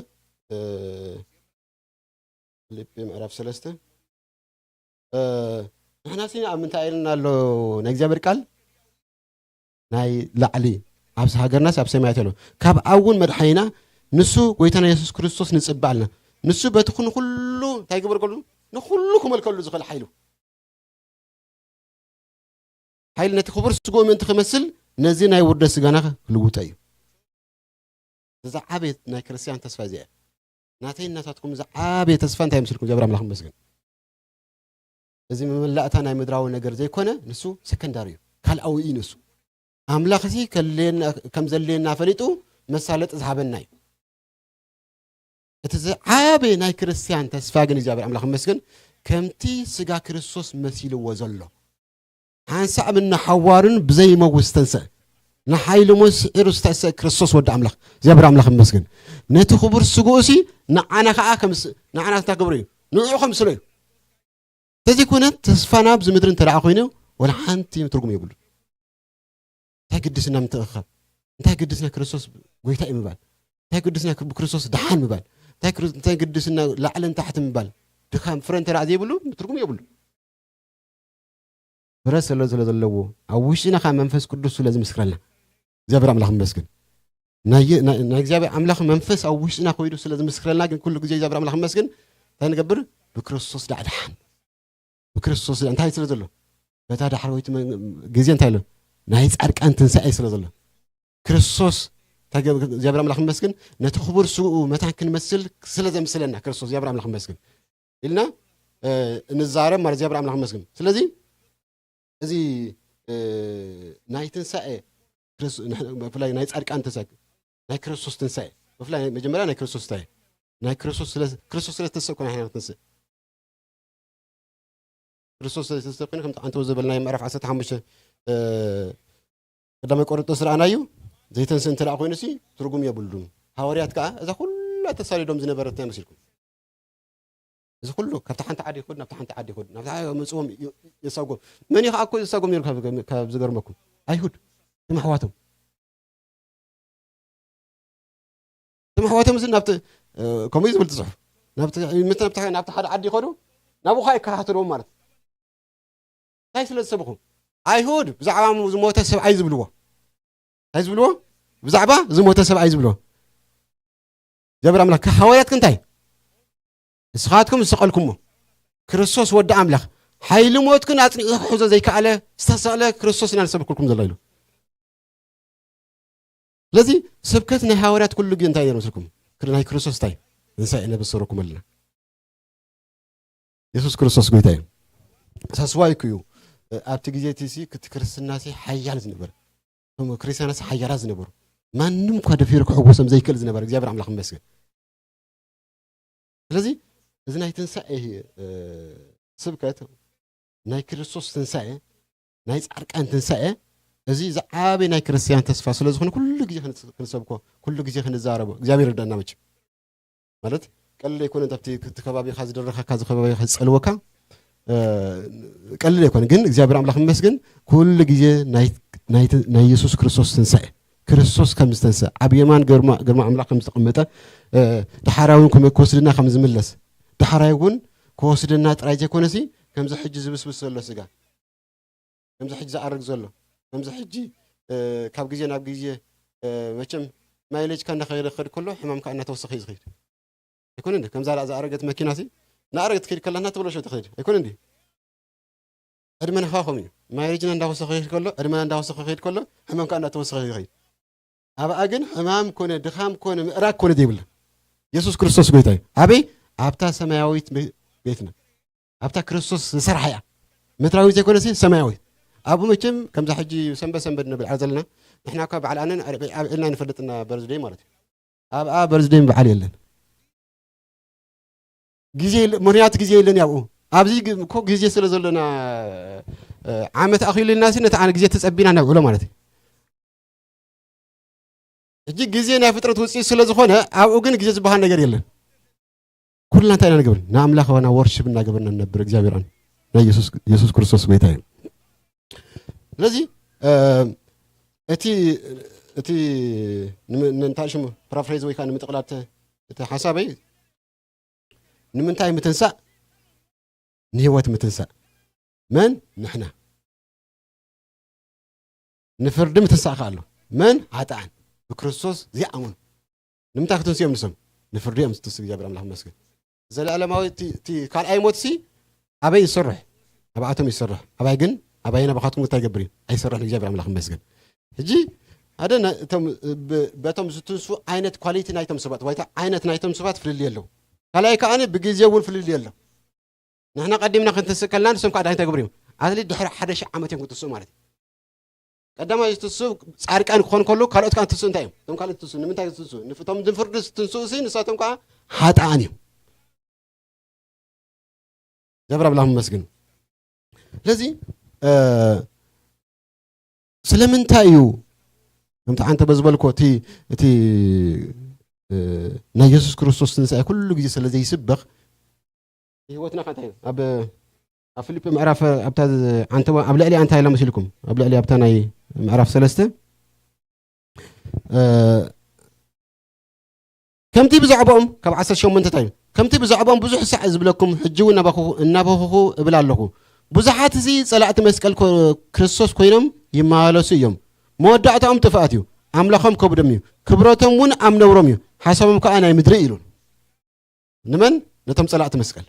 ፊልጴ ምዕራፍ ሰለስተ ንሕና ሲ ኣብ ምንታይ ኢልና ኣሎ ናይ እግዚኣብሔር ቃል ናይ ላዕሊ ኣብዚ ሃገርናስ ኣብ ሰማያት ኣሎ ካብ ኣውን መድሓኒና ንሱ ጎይታና የሱስ ክርስቶስ ንፅበ ኣልና ንሱ በቲ ንኩሉ እንታይ ግበርገሉ ንኩሉ ክመልከሉ ዝኽእል ሓይሉ ሓይል ነቲ ክቡር ስግኡ ምእንቲ ክመስል ነዚ ናይ ውርደት ስጋና ክልውጦ እዩ። ዝዓበየ ናይ ክርስትያን ተስፋ እዚኣ ናተይ እናታትኩም ዝዓበየ ተስፋ እንታይ ምስልኩም ጀብር ኣምላኽ መስግን። እዚ መመላእታ ናይ ምድራዊ ነገር ዘይኮነ ንሱ ሰከንዳሪ እዩ፣ ካልኣዊ እዩ ንሱ። ኣምላኽሲ ከለየና- ከም ዘድልየና ፈሊጡ መሳለጢ ዝሃበና እዩ። እቲ ዝዓበየ ናይ ክርስትያን ተስፋ ግን እግዚኣብሔር ኣምላኽ ይመስገን ከምቲ ስጋ ክርስቶስ መሲልዎ ዘሎ ሓንሳእ ምና ሓዋሩን ብዘይመውት ዝተንስአ ንሓይሊ ሞት ስዒሩ ዝተንስአ ክርስቶስ ወዲ ኣምላኽ እግዚኣብሔር ኣምላኽ ይመስገን። ነቲ ክቡር ስግኡ ሲ ንዓና ከዓ ከምስ ንዓና እንታይ ክብሩ እዩ ንዕኡ ከምስሎ እዩ። ተዘይኮነ ተስፋና ኣብዚ ምድሪ እንተ ደኣ ኮይኑ ወላ ሓንቲ ትርጉም የብሉ። እንታይ ግድስና ምትእኽኻብ? እንታይ ግድስና ክርስቶስ ጎይታ እዩ ምባል? እንታይ ግድስና ብክርስቶስ ደሓን ምባል? እንታይ ግድስና ላዕልን ታሕቲ ምባል? ድኻም ፍረ እንተ ዘይብሉ ትርጉም የብሉ። ፍረ ስለ ስለ ዘለዎ ኣብ ውሽጥና ካብ መንፈስ ቅዱስ ስለ ዝምስክረልና እግዚኣብሔር ኣምላኽ ይመስገን። ናይ እግዚኣብሔር ኣምላኽ መንፈስ ኣብ ውሽጥና ኮይዱ ስለ ዝምስክረልና ግን ኩሉ ግዜ እግዚኣብሔር ኣምላኽ ይመስገን እንታይ ንገብር? ብክርስቶስ ዳዕድሓን ብክርስቶስ እንታይ ስለ ዘሎ በታ ዳሕረወይቲ ግዜ እንታይ ኣሎ ናይ ጻድቃን ትንሳኤ ስለ ዘሎ ክርስቶስ እግዚኣብሔር ኣምላኽ ይመስገን ነቲ ክቡር ስግኡ መታን ክንመስል ስለ ዘምስለና ክርስቶስ እግዚኣብሔር ኣምላኽ ይመስገን ኢልና እንዛረብ ማለት እግዚኣብሔር ኣምላኽ ይመስገን። ስለዚ እዚ ናይ ትንሳኤ ብፍላይ ናይ ጻድቃን ትንሳኤ ናይ ክርስቶስ ትንሳኤ ብፍላይ መጀመርያ ናይ ክርስቶስ ትንሳኤ ናይ ክርስቶስ ስለ ክርስቶስ ስለ ዝተሰኮነ ሓይና ክትንስእ ክርስቶስ ስለ ዝተሰኮነ ከምቲ ኣንተ ዝበልናዮ ምዕራፍ ዓሰርተ ሓሙሽተ ቀዳማይ ቆሮንጦስ ረኣናዩ ዘይተንስእ እንተ ደኣ ኮይኑሲ ትርጉም የብሉን። ሃዋርያት ከዓ እዛ ኩላ ተሳሪዶም ዝነበረት እንታይ መሲልኩም? እዚ ኩሉ ካብቲ ሓንቲ ዓዲ ይኹድ ናብቲ ሓንቲ ዓዲ ይኹድ ናብቲ ዓዲ መፅዎም የሳጎም መን እዩ ከዓ እኮ ዘሳጎም ነሩ ካብ ዝገርመኩም ኣይሁድ ትም ኣሕዋቶም ትም ኣሕዋቶም እዚ ናብቲ ከምኡ እዩ ዝብል ትፅሑፍ ናብቲ ሓደ ዓዲ ይኸዱ ናብኡ ከዓ ይከታተልዎም ማለት እንታይ ስለ ዝሰብኹ ኣይሁድ ብዛዕባ ዝሞተ ሰብኣይ ዝብልዎ እንታይ ዝብልዎ ብዛዕባ ዝሞተ ሰብኣይ ዝብልዎ እግዚኣብሔር ኣምላኽ ሃዋርያት እንታይ ንስኻትኩም ዝሰቐልኩሞ ክርስቶስ ወዲ ኣምላኽ ሓይሊ ሞት ግን ኣጽኒዑ ክሕዞ ዘይከኣለ ዝተሰቕለ ክርስቶስ ኢና ንሰብክልኩም ዘሎ ኢሉ ስለዚ ስብከት ናይ ሃዋርያት ኩሉ ግዜ እንታይ ነሩ መስልኩም ናይ ክርስቶስ እንታይ ንሳ እየ ነበሰረኩም ኣለና የሱስ ክርስቶስ ጎይታ እዩ ሳስዋይ ኩዩ ኣብቲ ግዜ እቲ እቲ ክርስትናሲ ሓያል ዝነበረ እቶም ክርስትያናት ሓያላት ዝነበሩ ማንም እኳ ደፊሩ ክሕወሶም ዘይክእል ዝነበረ እግዚኣብሔር ኣምላኽ ይመስገን ስለዚ እዚ ናይ ትንሳኤ ስብከት ናይ ክርስቶስ ትንሳኤ ናይ ጻድቃን ትንሳኤ እዚ ዝዓበየ ናይ ክርስትያን ተስፋ ስለ ዝኾነ ኩሉ ግዜ ክንሰብኮ ኩሉ ግዜ ክንዛረቦ እግዚኣብሔር ይርዳና መቸም ማለት ቀልል ኣይኮነን ኣብቲ እቲ ከባቢኻ ዝደረኻካ እዚ ከባቢኻ ዝጸልወካ ቀልል ኣይኮነ ግን እግዚኣብሔር ኣምላኽ ይመስገን ኩሉ ግዜ ናይ የሱስ ክርስቶስ ትንሳኤ ክርስቶስ ከም ዝተንስእ ኣብ የማን ግርማ ኣምላኽ ከም ዝተቐመጠ ዳሕራይ እውን ክወስድና ከም ዝምለስ ዳሕራይ እውን ክወስድና ጥራይ ዘይኮነሲ ከምዚ ሕጂ ዝብስብስ ዘሎ ስጋ ከምዚ ሕጂ ዝኣርግ ዘሎ ከምዚ ሕጂ ካብ ግዜ ናብ ግዜ መቸም ማይለጅካ እንዳኸደ ክኸድ ከሎ ሕማምካ እናተወሰኸ እዩ ዝኸይድ ኣይኮነ እንዲ ከምዛ ላ ዝኣረገት መኪና ሲ ንኣረገት ትኸይድ ከላ እናተበለሸ ትኸይድ ኣይኮነ እንዲ ዕድመና ከዓ ከምኡ እዩ ማይለጅና እንዳወሰኸ ይኸይድ ከሎ ዕድመና እንዳወሰኸ ይኸይድ ከሎ ሕማምካ እናተወሰኸ ይኸይድ ኣብኣ ግን ሕማም ኮነ ድኻም ኮነ ምእራግ ኮነ ዘይብላ የሱስ ክርስቶስ ጎይታ እዩ ኣበይ ኣብታ ሰማያዊት ቤትና ኣብታ ክርስቶስ ዝሰርሓ እያ ምድራዊት ዘይኮነሲ ሰማያዊት ኣብኡ መቸም ከምዛ ሕጂ ሰንበት ሰንበት ንብል ዘለና ንሕና እኳ በዓል ኣነን ኣብዒልና ንፈልጥና በርዝደይ ማለት እዩ ኣብኣ በርዝደይ በዓል የለን ግዜ ምክንያቱ ግዜ የለን ኣብኡ ኣብዚ እኮ ግዜ ስለ ዘለና ዓመት ኣኺሉ ኢልና ነቲ ግዜ ተፀቢና ነብዕሎ ማለት እዩ ሕጂ ግዜ ናይ ፍጥረት ውፅኢት ስለ ዝኾነ ኣብኡ ግን ግዜ ዝበሃል ነገር የለን ኩልና እንታይ ኢና ንገብር ንኣምላኽ ዋና ወርሽብ እናገበርና ንነብር እግዚኣብሔር ናይ የሱስ ክርስቶስ ጎይታ እዩ ስለዚ እቲ እቲ እንታይ ሽሙ ፓራፍሬዝ ወይ ከዓ ንምጥቕላል እቲ ሓሳበይ ንምንታይ ምትንሳእ ንህይወት ምትንሳእ መን ንሕና ንፍርዲ ምትንሳእ ከኣሎ መን ሓጥኣን ብክርስቶስ ዘይኣመኑ ንምንታይ ክትንስኦም ንሶም ንፍርዲ እዮም ዝትንሱ እግዚኣብሔር ኣምላኽ መስገን ዘለኣለማዊ እቲ ካልኣይ ሞት ሲ ኣበይ ይሰርሕ ኣብኣቶም ይሰርሕ ኣባይ ግን ኣባይን ኣባኻትኩም እንታይ ይገብር እዩ ኣይሰርሕን እግዚኣብሔር ኣምላኽ መስገን ሕጂ ሓደ በቶም ዝትንሱ ዓይነት ኳሊቲ ናይቶም ሰባት ወይ ዓይነት ናይቶም ሰባት ፍልልይ ኣለዉ ካልኣይ ከዓኒ ብግዜ እውን ፍልልይ ኣሎ ንሕና ቀዲምና ክንትንስእ ከለና ንሶም ከዓ እንታይ ግብሩ እዮም ኣትሊ ድሕሪ ሓደ ሺህ ዓመት እዮም ክትንስኡ ማለት እዩ ቀዳማይ ዝትስኡ ጻድቃን ክኾን ከሎ፣ ካልኦት ከኣ እንትስኡ እንታይ እዮም? እቶም ካልኦት ዝትስኡ ንምንታይ ዝትስኡ? ንፍ-፣ እቶም ንፍርዲ ዝትንስኡ ሲ ንሳቶም ከኣ ሓጥኣን እዮም። እግዚኣብሔር ኣምላኽ ይመስገን። ስለዚ፣ እ፣ ስለምንታይ እዩ ከምቲ ዓንተ በዝበልኮ እቲ፣ እቲ፣ እ፣ ናይ የሱስ ክርስቶስ ትንሳኤ ኩሉ ግዜ ስለ ዘይስበኽ፣ ህይወትና ከ እንታይ እዩ? ኣብ፣ ኣብ ፊልጲ ምዕራፍ ኣብታ ዓንተ ኣብ ልዕሊ እንታይ ኢላ መሲልኩም? ኣብ ልዕሊ ኣብታ ናይ ምዕራፍ ሰለስተ፣ እ፣ ከምቲ ብዛዕባኦም ካብ ዓሰርተ ሸሞንተ እንታይ እዩ? ከምቲ ብዛዕባኦም ብዙሕ ሳዕ ዝብለኩም፣ ሕጂ እውን እናበኹ-፣ እናበኹኹ እብል ኣለኹ። ብዙሓት እዚ ጸላእቲ መስቀል ኮ-፣ ክርስቶስ ኮይኖም ይመላለሱ እዮም። መወዳእታኦም ጥፍኣት እዩ። ኣምላኾም ከብዶም እዩ። ክብረቶም እውን ኣብ ነውሮም እዩ። ሓሳቦም ከኣ ናይ ምድሪ እዩ ኢሉ። ንመን? ነቶም ጸላእቲ መስቀል።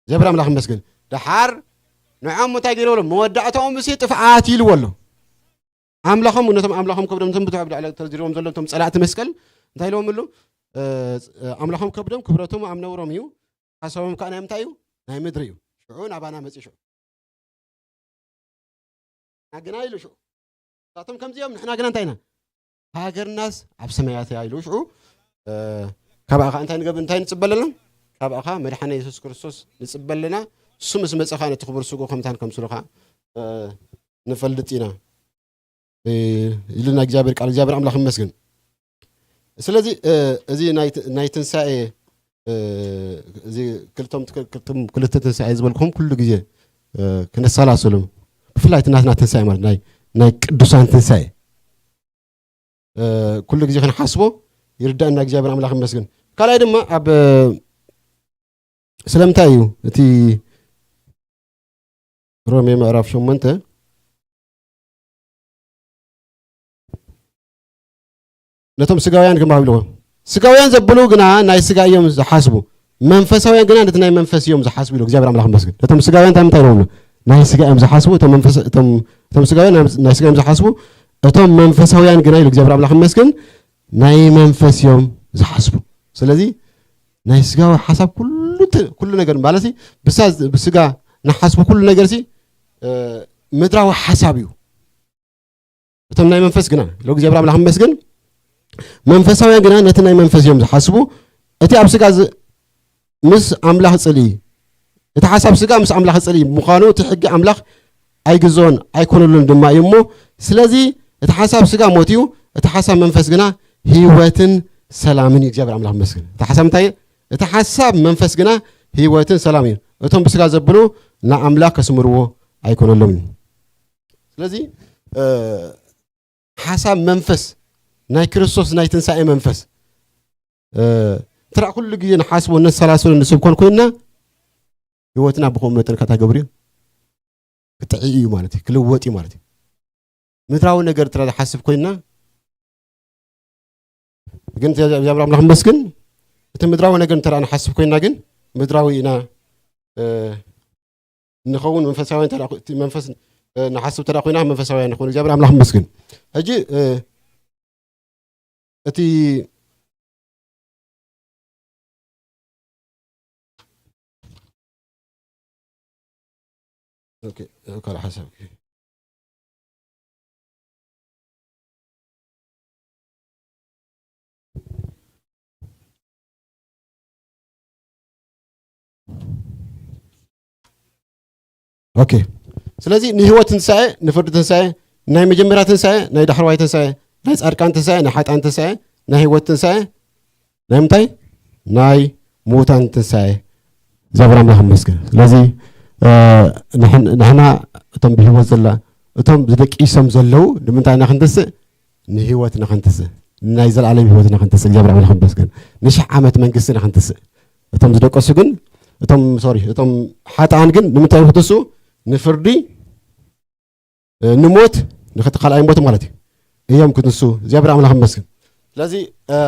እግዚኣብሔር ኣምላኽ ይመስገን። ደሓር ንዖም እንታይ ገይርዎ ኣሎ? መወዳእታኦም እሲ ጥፍኣት ኢልዎ ኣሎ። ኣምላኾም፣ ነቶም ኣምላኾም ከብዶም፣ ነቶም ብትሖ ብላዕሊ ተዝርዎም ዘሎ፣ ነቶም ጸላእቲ መስቀል እንታይ ኢልዎም ኣሎ? እ፣ ኣምላኾም ከብዶም፣ ክብረቶም ኣብ ነውሮም እዩ። ሓሳቦም ከኣ ናይ ምንታይ እዩ? ናይ ምድሪ እዩ። ሽዑ ናባና መጺ ሽዑ። ንሕና ግና ኢሉ ሽዑ። ንሳቶም ከምዚ እዮም፣ ንሕና ግና እንታይ ኢና? ሃገርናስ ኣብ ሰማያት እያ ኢሉ ሽዑ፣ እ፣ ካባኻ እንታይ ንገብር፣ እንታይ ንጽበ ኣለና? ካባኻ መድሓኒ የሱስ ክርስቶስ ንጽበ ኣለና። እሱ ምስ መጸኻ ነቲ ክቡር ስግኡ ከምታን ከምስሉ ኸኣ፣ እ፣ ንፈልጥ ኢና። እ፣ ኢሉና እግዚኣብሔር ቃል። እግዚኣብሔር ኣምላኽ ይመስገን። ስለዚ፣ እ፣ እዚ ናይ ት-፣ ናይ ትንሳኤ፣ እ፣ እዚ ክልቶም ት-፣ ክልቶም ክልተ ትንሳኤ ዝበልኩኹም ኩሉ ግዜ፣ እ፣ ክነሰላስሎም። ብፍላይ እቲ ናትና ትንሳኤ ማለት ናይ፣ ናይ ቅዱሳን ትንሳኤ፣ እ፣ ኩሉ ግዜ ክንሓስቦ ይርዳእና። እግዚኣብሔር ኣምላኽ ይመስገን። ካልኣይ ድማ ኣብ፣ እ፣ ስለምንታይ እዩ እቲ ሮሜ ምዕራፍ ሸሞንተ ነቶም ስጋውያን ግና ኢልዎ። ስጋውያን ዘብሉ ግና ናይ ስጋ እዮም ዝሓስቡ፣ መንፈሳውያን ግና ነቲ ናይ መንፈስ እዮም ዝሓስቡ ኢሉ። እግዚኣብሔር ኣምላኽ ይመስገን። ነቶም ስጋውያን እንታይ፣ እንታይ ኢሎም? ናይ ስጋ እዮም ዝሓስቡ። እቶም መንፈስ-፣ እቶም፣ እቶም ስጋውያን ናይ፣ ናይ ስጋ እዮም ዝሓስቡ፣ እቶም መንፈሳውያን ግና ኢሉ እግዚኣብሔር ኣምላኽ ይመስገን፣ ናይ መንፈስ እዮም ዝሓስቡ። ስለዚ ናይ ስጋዊ ሓሳብ ኩሉ ት-፣ ኩሉ ነገር ማለት ሲ፣ ብሳ-፣ ብስጋ ንሓስቡ ኩሉ ነገር ሲ፣ እ፣ ምድራዊ ሓሳብ እዩ። እቶም ናይ መንፈስ ግና፣ ኢሎ እግዚኣብሔር ኣምላኽ ይመስገን፣ መንፈሳውያን ግና ነቲ ናይ መንፈስ እዮም ዝሓስቡ። እቲ ኣብ ስጋ ዝ-፣ ምስ ኣምላኽ ጽልኢ፣ እቲ ሓሳብ ስጋ ምስ ኣምላኽ ጽልኢ ብምዃኑ፣ እቲ ሕጊ ኣምላኽ ኣይግዝኦን ኣይኮነሉን ድማ እዩ እሞ፣ ስለዚ እቲ ሓሳብ ስጋ ሞት እዩ፣ እቲ ሓሳብ መንፈስ ግና ህይወትን ሰላምን እዩ። እግዚኣብሔር ኣምላኽ ይመስገን። እቲ ሓሳብ እንታይ እዩ? እቲ ሓሳብ መንፈስ ግና ህይወትን ሰላም እዩ። እቶም ብስጋ ዘብሉ ንኣምላኽ ከስምርዎ ኣይኮነሎምን። ስለዚ፣ እ፣ ሓሳብ መንፈስ ናይ ክርስቶስ ናይ ትንሳኤ መንፈስ፣ እ፣ ትራ ኩሉ ግዜ ንሓስቦ፣ ነሰላስሎ፣ ንስብኮን ኮይንና፣ ህይወትና ብኸምኡ መጠን ከታ ገብር እዩ፣ ክጥዒ እዩ ማለት እዩ፣ ክልወጥ እዩ ማለት እዩ። ምድራዊ ነገር ትራ ዝሓስብ ኮይንና፣ ግን እግዚኣብሔር ኣምላኽ ይመስገን፣ እቲ ምድራዊ ነገር እንተ ንሓስብ ኮይንና ግን ምድራዊ ኢና፣ እ፣ ንኸውን። መንፈሳውያን እንተ እቲ መንፈስ፣ እ፣ ንሓስብ እንተ ኮይና መንፈሳውያን ንኸውን። እግዚኣብሔር ኣምላኽ ይመስገን። ሕጂ፣ እ፣ እቲ ኦኬ፣ ካልእ ሓሳብ። ኦኬ። ስለዚ ንህይወት ትንሳኤ፣ ንፍርዲ ትንሳኤ፣ ናይ መጀመርያ ትንሳኤ፣ ናይ ዳሕረዋይ ትንሳኤ፣ ናይ ጻድቃን ትንሳኤ፣ ናይ ሓጥኣን ትንሳኤ፣ ናይ ህይወት ትንሳኤ፣ ናይ ምንታይ? ናይ ምዉታን ትንሳኤ። እግዚኣብሔር ኣምላኽ ይመስገን። ስለዚ፣ እ፣ ንሕን-፣ ንሕና እቶም ብህይወት ዘላ-፣ እቶም ዝደቂሶም ዘለዉ ንምንታይ ኢና ክንትስእ? ንህይወትና ክንትስእ፣ ናይ ዘለኣለም ህይወትና ክንትስእ፣ እግዚኣብሔር ኣምላኽ ይመስገን። ንሽሕ ዓመት መንግስትና ክንትስእ። እቶም ዝደቀሱ ግን፣ እቶም፣ ሶሪ፣ እቶም ሓጥኣን ግን ንምንታይ እዮም ክትስኡ? ንፍርዲ፣ እ፣ ንሞት፣ ንኽቲ ካልኣይ ሞት ማለት እዩ። እዮም ክትንስኡ። እግዚኣብሔር ኣምላኽ ይመስገን። ስለዚ፣ እ፣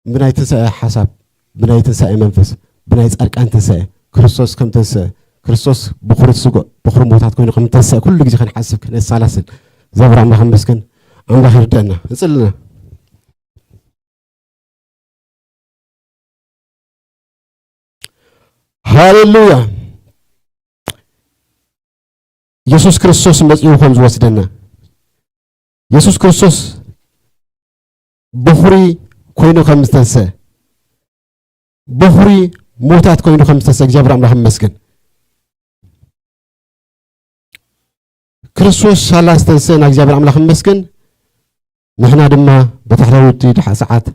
ብናይ ትንሳኤ ሓሳብ፣ ብናይ ትንሳኤ መንፈስ፣ ብናይ ጻድቃን ትንሳኤ፣ ክርስቶስ ከም ተንስአ፣ ክርስቶስ ብኹሪ ስጉእ፣ ብኹሪ ምዉታት ኮይኑ ከም ተንስአ ኩሉ ግዜ ክንሓስብ፣ ክነሰላስል፣ እግዚኣብሔር ኣምላኽ ይመስገን። ኣምላኽ ይርድአና። እጽልና። ሃሌሉያ። ኢየሱስ ክርስቶስ መጺኡ ከም ዝወስደና፣ ኢየሱስ ክርስቶስ በኹሪ ኮይኑ ከም ዝተንሰ፣ በኹሪ ሞታት ኮይኑ ከም ዝተንሰ እግዚኣብሔር ኣምላኽ ይመስገን። ክርስቶስ ሳላ ዝተንሰ ንእግዚኣብሔር ኣምላኽ ይመስገን። ንሕና ድማ ብታሕታዊት ድሓ ሰዓት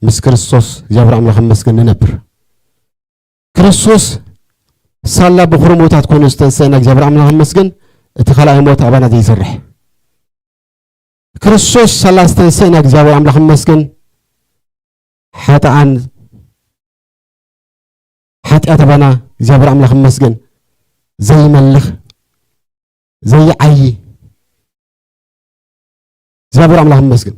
ምስ ክርስቶስ እግዚኣብሔር ኣምላኽ ይመስገን ንነብር። ክርስቶስ ሳላ በኹሪ ሞታት ኮይኑ ዝተንሰ ንእግዚኣብሔር ኣምላኽ ይመስገን። እቲ ካልኣይ ሞት ኣባና ዘይሰርሕ። ክርስቶስ ሳላ ዝተንሰ ንእግዚኣብሔር ኣምላኽ ይመስገን። ሓጥኣን ሓጢኣት ኣባና እግዚኣብሔር ኣምላኽ ይመስገን። ዘይመልኽ፣ ዘይዓዪ እግዚኣብሔር ኣምላኽ ይመስገን።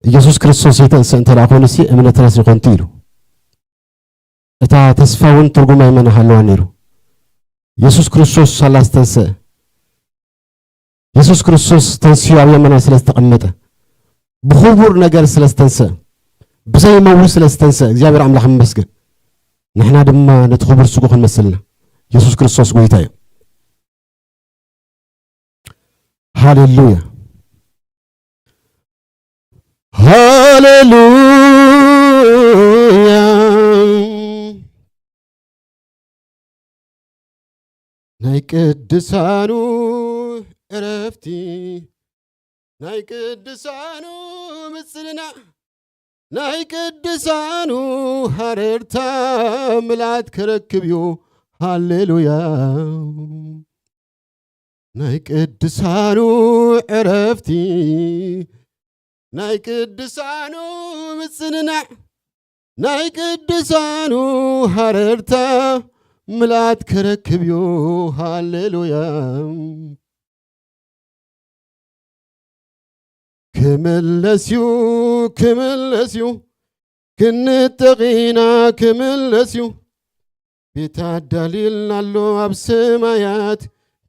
ኢየሱስ ክርስቶስ ዘይተንስእ እንተ ደኣ ኮይኑ ሲ እምነትናስ ይኾንቱ ኢሉ። እታ ተስፋ እውን ትርጉም ኣይመን ሃለዋ ነይሩ። ኢየሱስ ክርስቶስ ሳላ ዝተንስእ፣ ኢየሱስ ክርስቶስ ተንስኡ ኣብ የማና ስለ ዝተቐመጠ፣ ብኽቡር ነገር ስለ ዝተንስእ፣ ብዘይመውት ስለ ዝተንስእ እግዚኣብሔር ኣምላኽ ይመስገን። ንሕና ድማ ነቲ ክቡር ስጉ ክንመስልና ኢየሱስ ክርስቶስ ጎይታ እዩ። ሃሌሉያ። ሃሌሉያ። ናይ ቅዱሳኑ ዕረፍቲ፣ ናይ ቅዱሳኑ ምጽንናዕ፣ ናይ ቅዱሳኑ ሃረርታ ምልኣት ክረክብ እዩ። ሃሌሉያ። ናይ ቅዱሳኑ ዕረፍቲ፣ ናይ ቅዱሳኑ ምጽንናዕ፣ ናይ ቅዱሳኑ ሃረርታ ምልኣት ክረክብ እዩ። ሃሌሉያ። ክምለስ እዩ፣ ክምለስ እዩ፣ ክንጠቕ ኢና፣ ክምለስ እዩ። ቤት ኣዳልዩልና ኣሎ ኣብ ሰማያት፣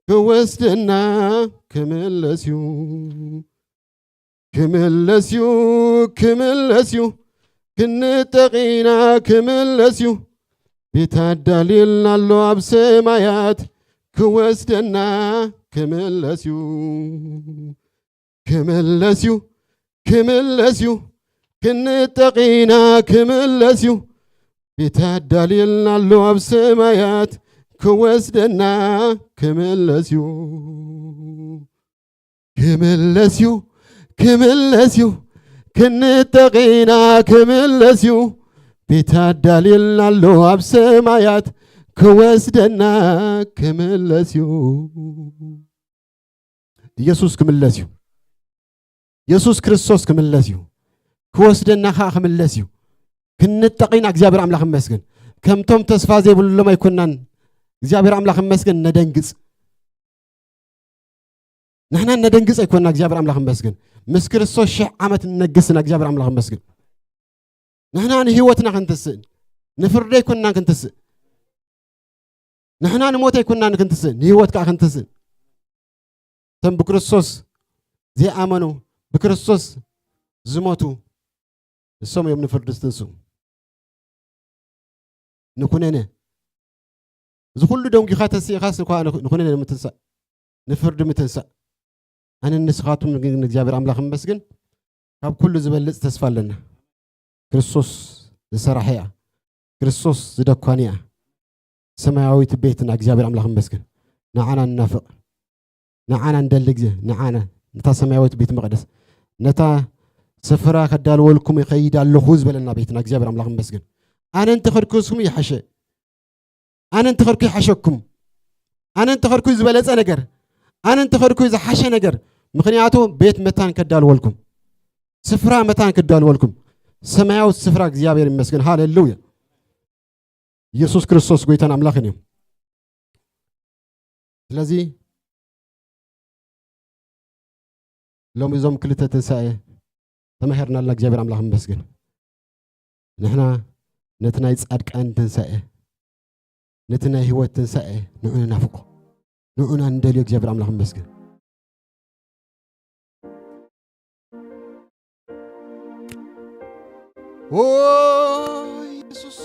ክወስደና ክምለስ እዩ። ክምለስ እዩ፣ ክምለስ እዩ፣ ክንጠቕ ኢና፣ ክምለስ እዩ። ቤት ኣዳልዩልና ኣሎ ኣብ ሰማያት፣ ክወስደና ክምለስ እዩ። ክምለስ እዩ፣ ክምለስ እዩ፣ ክንጠቕ ኢና፣ ክምለስ እዩ። ቤት ኣዳልዩልና ኣሎ ኣብ ሰማያት፣ ክወስደና ክምለስ እዩ። ክምለስ እዩ፣ ክምለስ እዩ፣ ክንጠቕ ኢና፣ ክምለስ እዩ። ቤት ኣዳልዩልና ኣሎ ኣብ ሰማያት፣ ክወስደና ክምለስ እዩ። ኢየሱስ ክምለስ እዩ። ኢየሱስ ክርስቶስ ክምለስ እዩ። ክወስደና ኸኣ ክምለስ እዩ። ክንጠቕ ኢና፣ እግዚኣብሔር ኣምላኽ ይመስገን። ከምቶም ተስፋ ዘይብሎም ኣይኮናን። እግዚኣብሔር ኣምላኽ ይመስገን፣ ነደንግጽ። ንሕና ነደንግጽ ኣይኮና፣ እግዚኣብሔር ኣምላኽ ይመስገን። ምስ ክርስቶስ ሽሕ ዓመት ንነግስ ኢና፣ እግዚኣብሔር ኣምላኽ ይመስገን። ንሕና ንህይወትና ክንትስእ፣ ንፍርዲ ኣይኮናን ክንትስእ። ንሕና ንሞት ኣይኮናን ክንትስእ፣ ንህይወት ከኣ ክንትስእ። እቶም ብክርስቶስ ዘይኣመኑ፣ ብክርስቶስ ዝሞቱ፣ ንሶም እዮም ንፍርዲ ዝትንስኡ። ንኩነነ። እዚ ኩሉ ደንጒኻ ተሲእኻስ እኳ ንኹ-፣ ንኩነነ ንምትንሳእ፣ ንፍርዲ ምትንሳእ። ኣነ ንስኻትኩም ግን እግዚኣብሔር ኣምላኽ ይመስገን፣ ካብ ኩሉ ዝበልጽ ተስፋ ኣለና። ክርስቶስ ዝሰራሐ እያ። ክርስቶስ ዝደኳን እያ። ሰማያዊት ቤትና እግዚኣብሔር ኣምላኽ ይመስገን። ንዓና ንናፍቕ። ንዓና ንደሊ ግዜ፣ ንዓና፣ ነታ ሰማያዊት ቤት መቕደስ፣ ነታ ስፍራ ከዳልወልኩም ይኸይድ ኣለኹ ዝበለና ቤትና እግዚኣብሔር ኣምላኽ ይመስገን። ኣነ እንተኸድኩ ንስኹም ይሓሸ። ኣነ እንተኸድኩ ይሓሸኩም። ኣነ እንተኸድኩ ዝበለጸ ነገር፣ ኣነ እንተኸድኩ ዝሓሸ ነገር። ምኽንያቱ ቤት መታን ከዳልወልኩም። ስፍራ መታን ከዳልወልኩም። ሰማያዊ ስፍራ እግዚኣብሔር ይመስገን። ሃሌሉያ። ኢየሱስ ክርስቶስ ጎይታን ኣምላኽን እዩ። ስለዚ ሎሚ እዞም ክልተ ትንሳኤ ተማሂርና ኣለና። እግዚኣብሔር ኣምላኽ ይመስገን። ንሕና ነቲ ናይ ጻድቃን ትንሳኤ፣ ነቲ ናይ ህይወት ትንሳኤ ንዑ ንናፍቆ፣ ንዑ ንደልዮ። እግዚኣብሔር ኣምላኽ ይመስገን። ኦ ኢየሱስ፣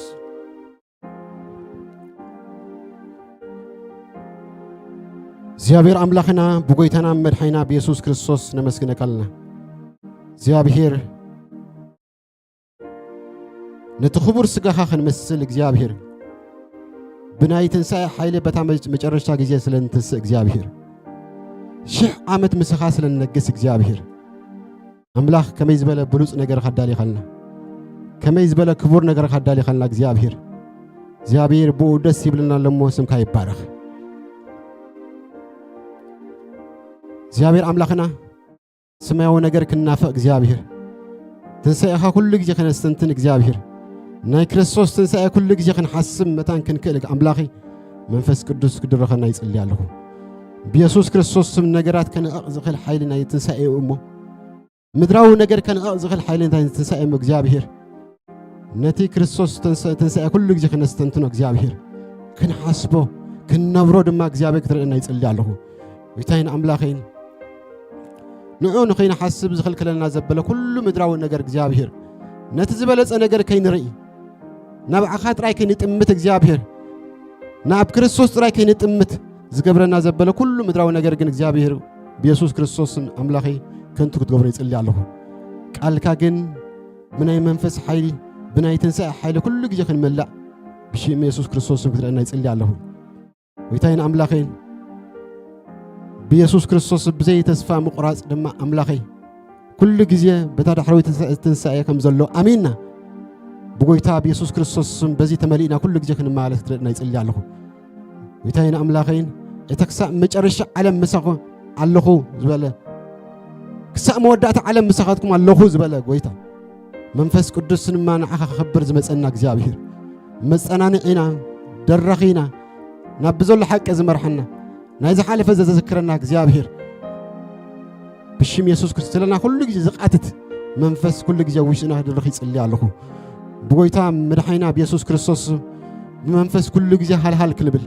እግዚኣብሔር ኣምላኽና ብጎይታና መድሓይና ብየሱስ ክርስቶስ ነመስግነካ ኣለና። እግዚኣብሔር ነቲ ክቡር ስጋኻ ክንመስል እግዚኣብሔር ብናይ ትንሳኤ ሓይሊ በታ መጨረሽታ ግዜ ስለ ንትንስእ እግዚኣብሔር ሽሕ ዓመት ምስኻ ስለ ንነግስ እግዚኣብሔር ኣምላኽ ከመይ ዝበለ ብሉጽ ነገር ካዳሊኻልና ከመይ ዝበለ ክቡር ነገር ካዳሊኻልና እግዚኣብሔር እግዚኣብሔር ብኡ ደስ ይብልና ኣለሞ ስምካ ይባረኽ። እግዚኣብሔር ኣምላኽና ሰማያዊ ነገር ክንናፍቕ እግዚኣብሔር ትንሳኤኻ ኩሉ ግዜ ከነስተንትን እግዚኣብሔር ናይ ክርስቶስ ትንሳኤ ኩሉ ግዜ ክንሓስብ መታን ክንክእል ኣምላኺ መንፈስ ቅዱስ ክድረኸና ይጽሊ ኣለኹ። ብየሱስ ክርስቶስ ስም ነገራት ከነእቕ ዝኽእል ሓይሊ ናይ ትንሳኤ እዩ እሞ ምድራዊ ነገር ከነእቕ ዝኽእል ሓይሊ ናይ ትንሳኤ እሞ እግዚኣብሔር ነቲ ክርስቶስ ትንሳኤ ኩሉ ግዜ ከነስተንትኖ እግዚኣብሔር ክንሓስቦ ክንነብሮ ድማ እግዚኣብሔር ክትረድአና ይጽሊ ኣለኹ። ጎይታይን ኣምላኸይን ንዑ ንኸይንሓስብ ዝኽልክለና ዘበለ ኩሉ ምድራዊ ነገር እግዚኣብሔር ነቲ ዝበለጸ ነገር ከይንርኢ ናብዓኻ ጥራይ ከይንጥምት እግዚኣብሔር ናብ ክርስቶስ ጥራይ ከይንጥምት ዝገብረና ዘበለ ኩሉ ምድራዊ ነገር ግን እግዚኣብሔር ብየሱስ ክርስቶስን ኣምላኸይ ከንቱ ክትገብሮ ይጽሊ ኣለኹ። ቃልካ ግን ብናይ መንፈስ ሓይሊ ብናይ ትንሳኤ ሓይሊ ኩሉ ግዜ ክንመላእ ብሽም የሱስ ክርስቶስ ስም ክትረአና ይጽሊ ኣለኹ። ጎይታይን ኣምላኸይን ብየሱስ ክርስቶስ ብዘይ ተስፋ ምቑራጽ ድማ ኣምላኸይ ኩሉ ግዜ በታ ዳሕረዊ ትንሳኤ ከም ዘሎ ኣሚንና ብጎይታ ብየሱስ ክርስቶስ ስም በዚ ተመሊእና ኩሉ ግዜ ክንመላለስ ክትረድና ይጽሊ ኣለኹ። ጎይታይን ኣምላኸይን እተ ክሳብ መጨረሻ ዓለም ምሳኹ ኣለኹ ዝበለ ክሳብ መወዳእታ ዓለም ምሳኻትኩም ኣለኹ ዝበለ ጎይታ መንፈስ ቅዱስ ድማ ንዓኻ ክኸብር ዝመጸና እግዚኣብሔር መጸናንዒና ደራኺና ናብ ብዘሎ ሓቂ ዝመርሓና ናይ ዝሓለፈ ዘዘዝክረና እግዚኣብሔር ብሽም የሱስ ክርስቶስ ስለና ኩሉ ግዜ ዝቃትት መንፈስ ኩሉ ግዜ ውሽጥና ክድርኽ ይጽሊ ኣለኹ። ብጎይታ መድሓይና ብየሱስ ክርስቶስ ብመንፈስ ኩሉ ግዜ ሃልሃል ክንብል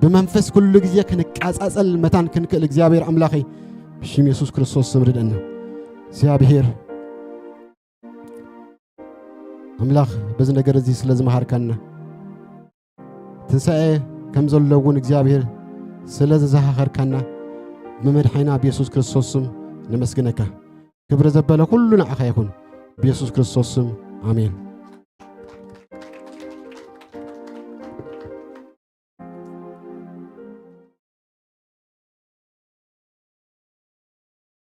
ብመንፈስ ኩሉ ግዜ ክንቃጻጸል መታን ክንክእል እግዚኣብሔር ኣምላኸይ ብሽም የሱስ ክርስቶስ ስም ርድእና። እግዚኣብሔር ኣምላኽ በዚ ነገር እዚ ስለ ዝመሃርካና ትንሳኤ ከም ዘሎ እውን እግዚኣብሔር ስለ ዘዘኻኸርካና ብመድሓይና ብየሱስ ክርስቶስ ስም ነመስግነካ። ክብሪ ዘበለ ኩሉ ንዓኻ ይኹን ብየሱስ ክርስቶስ ስም ኣሜን።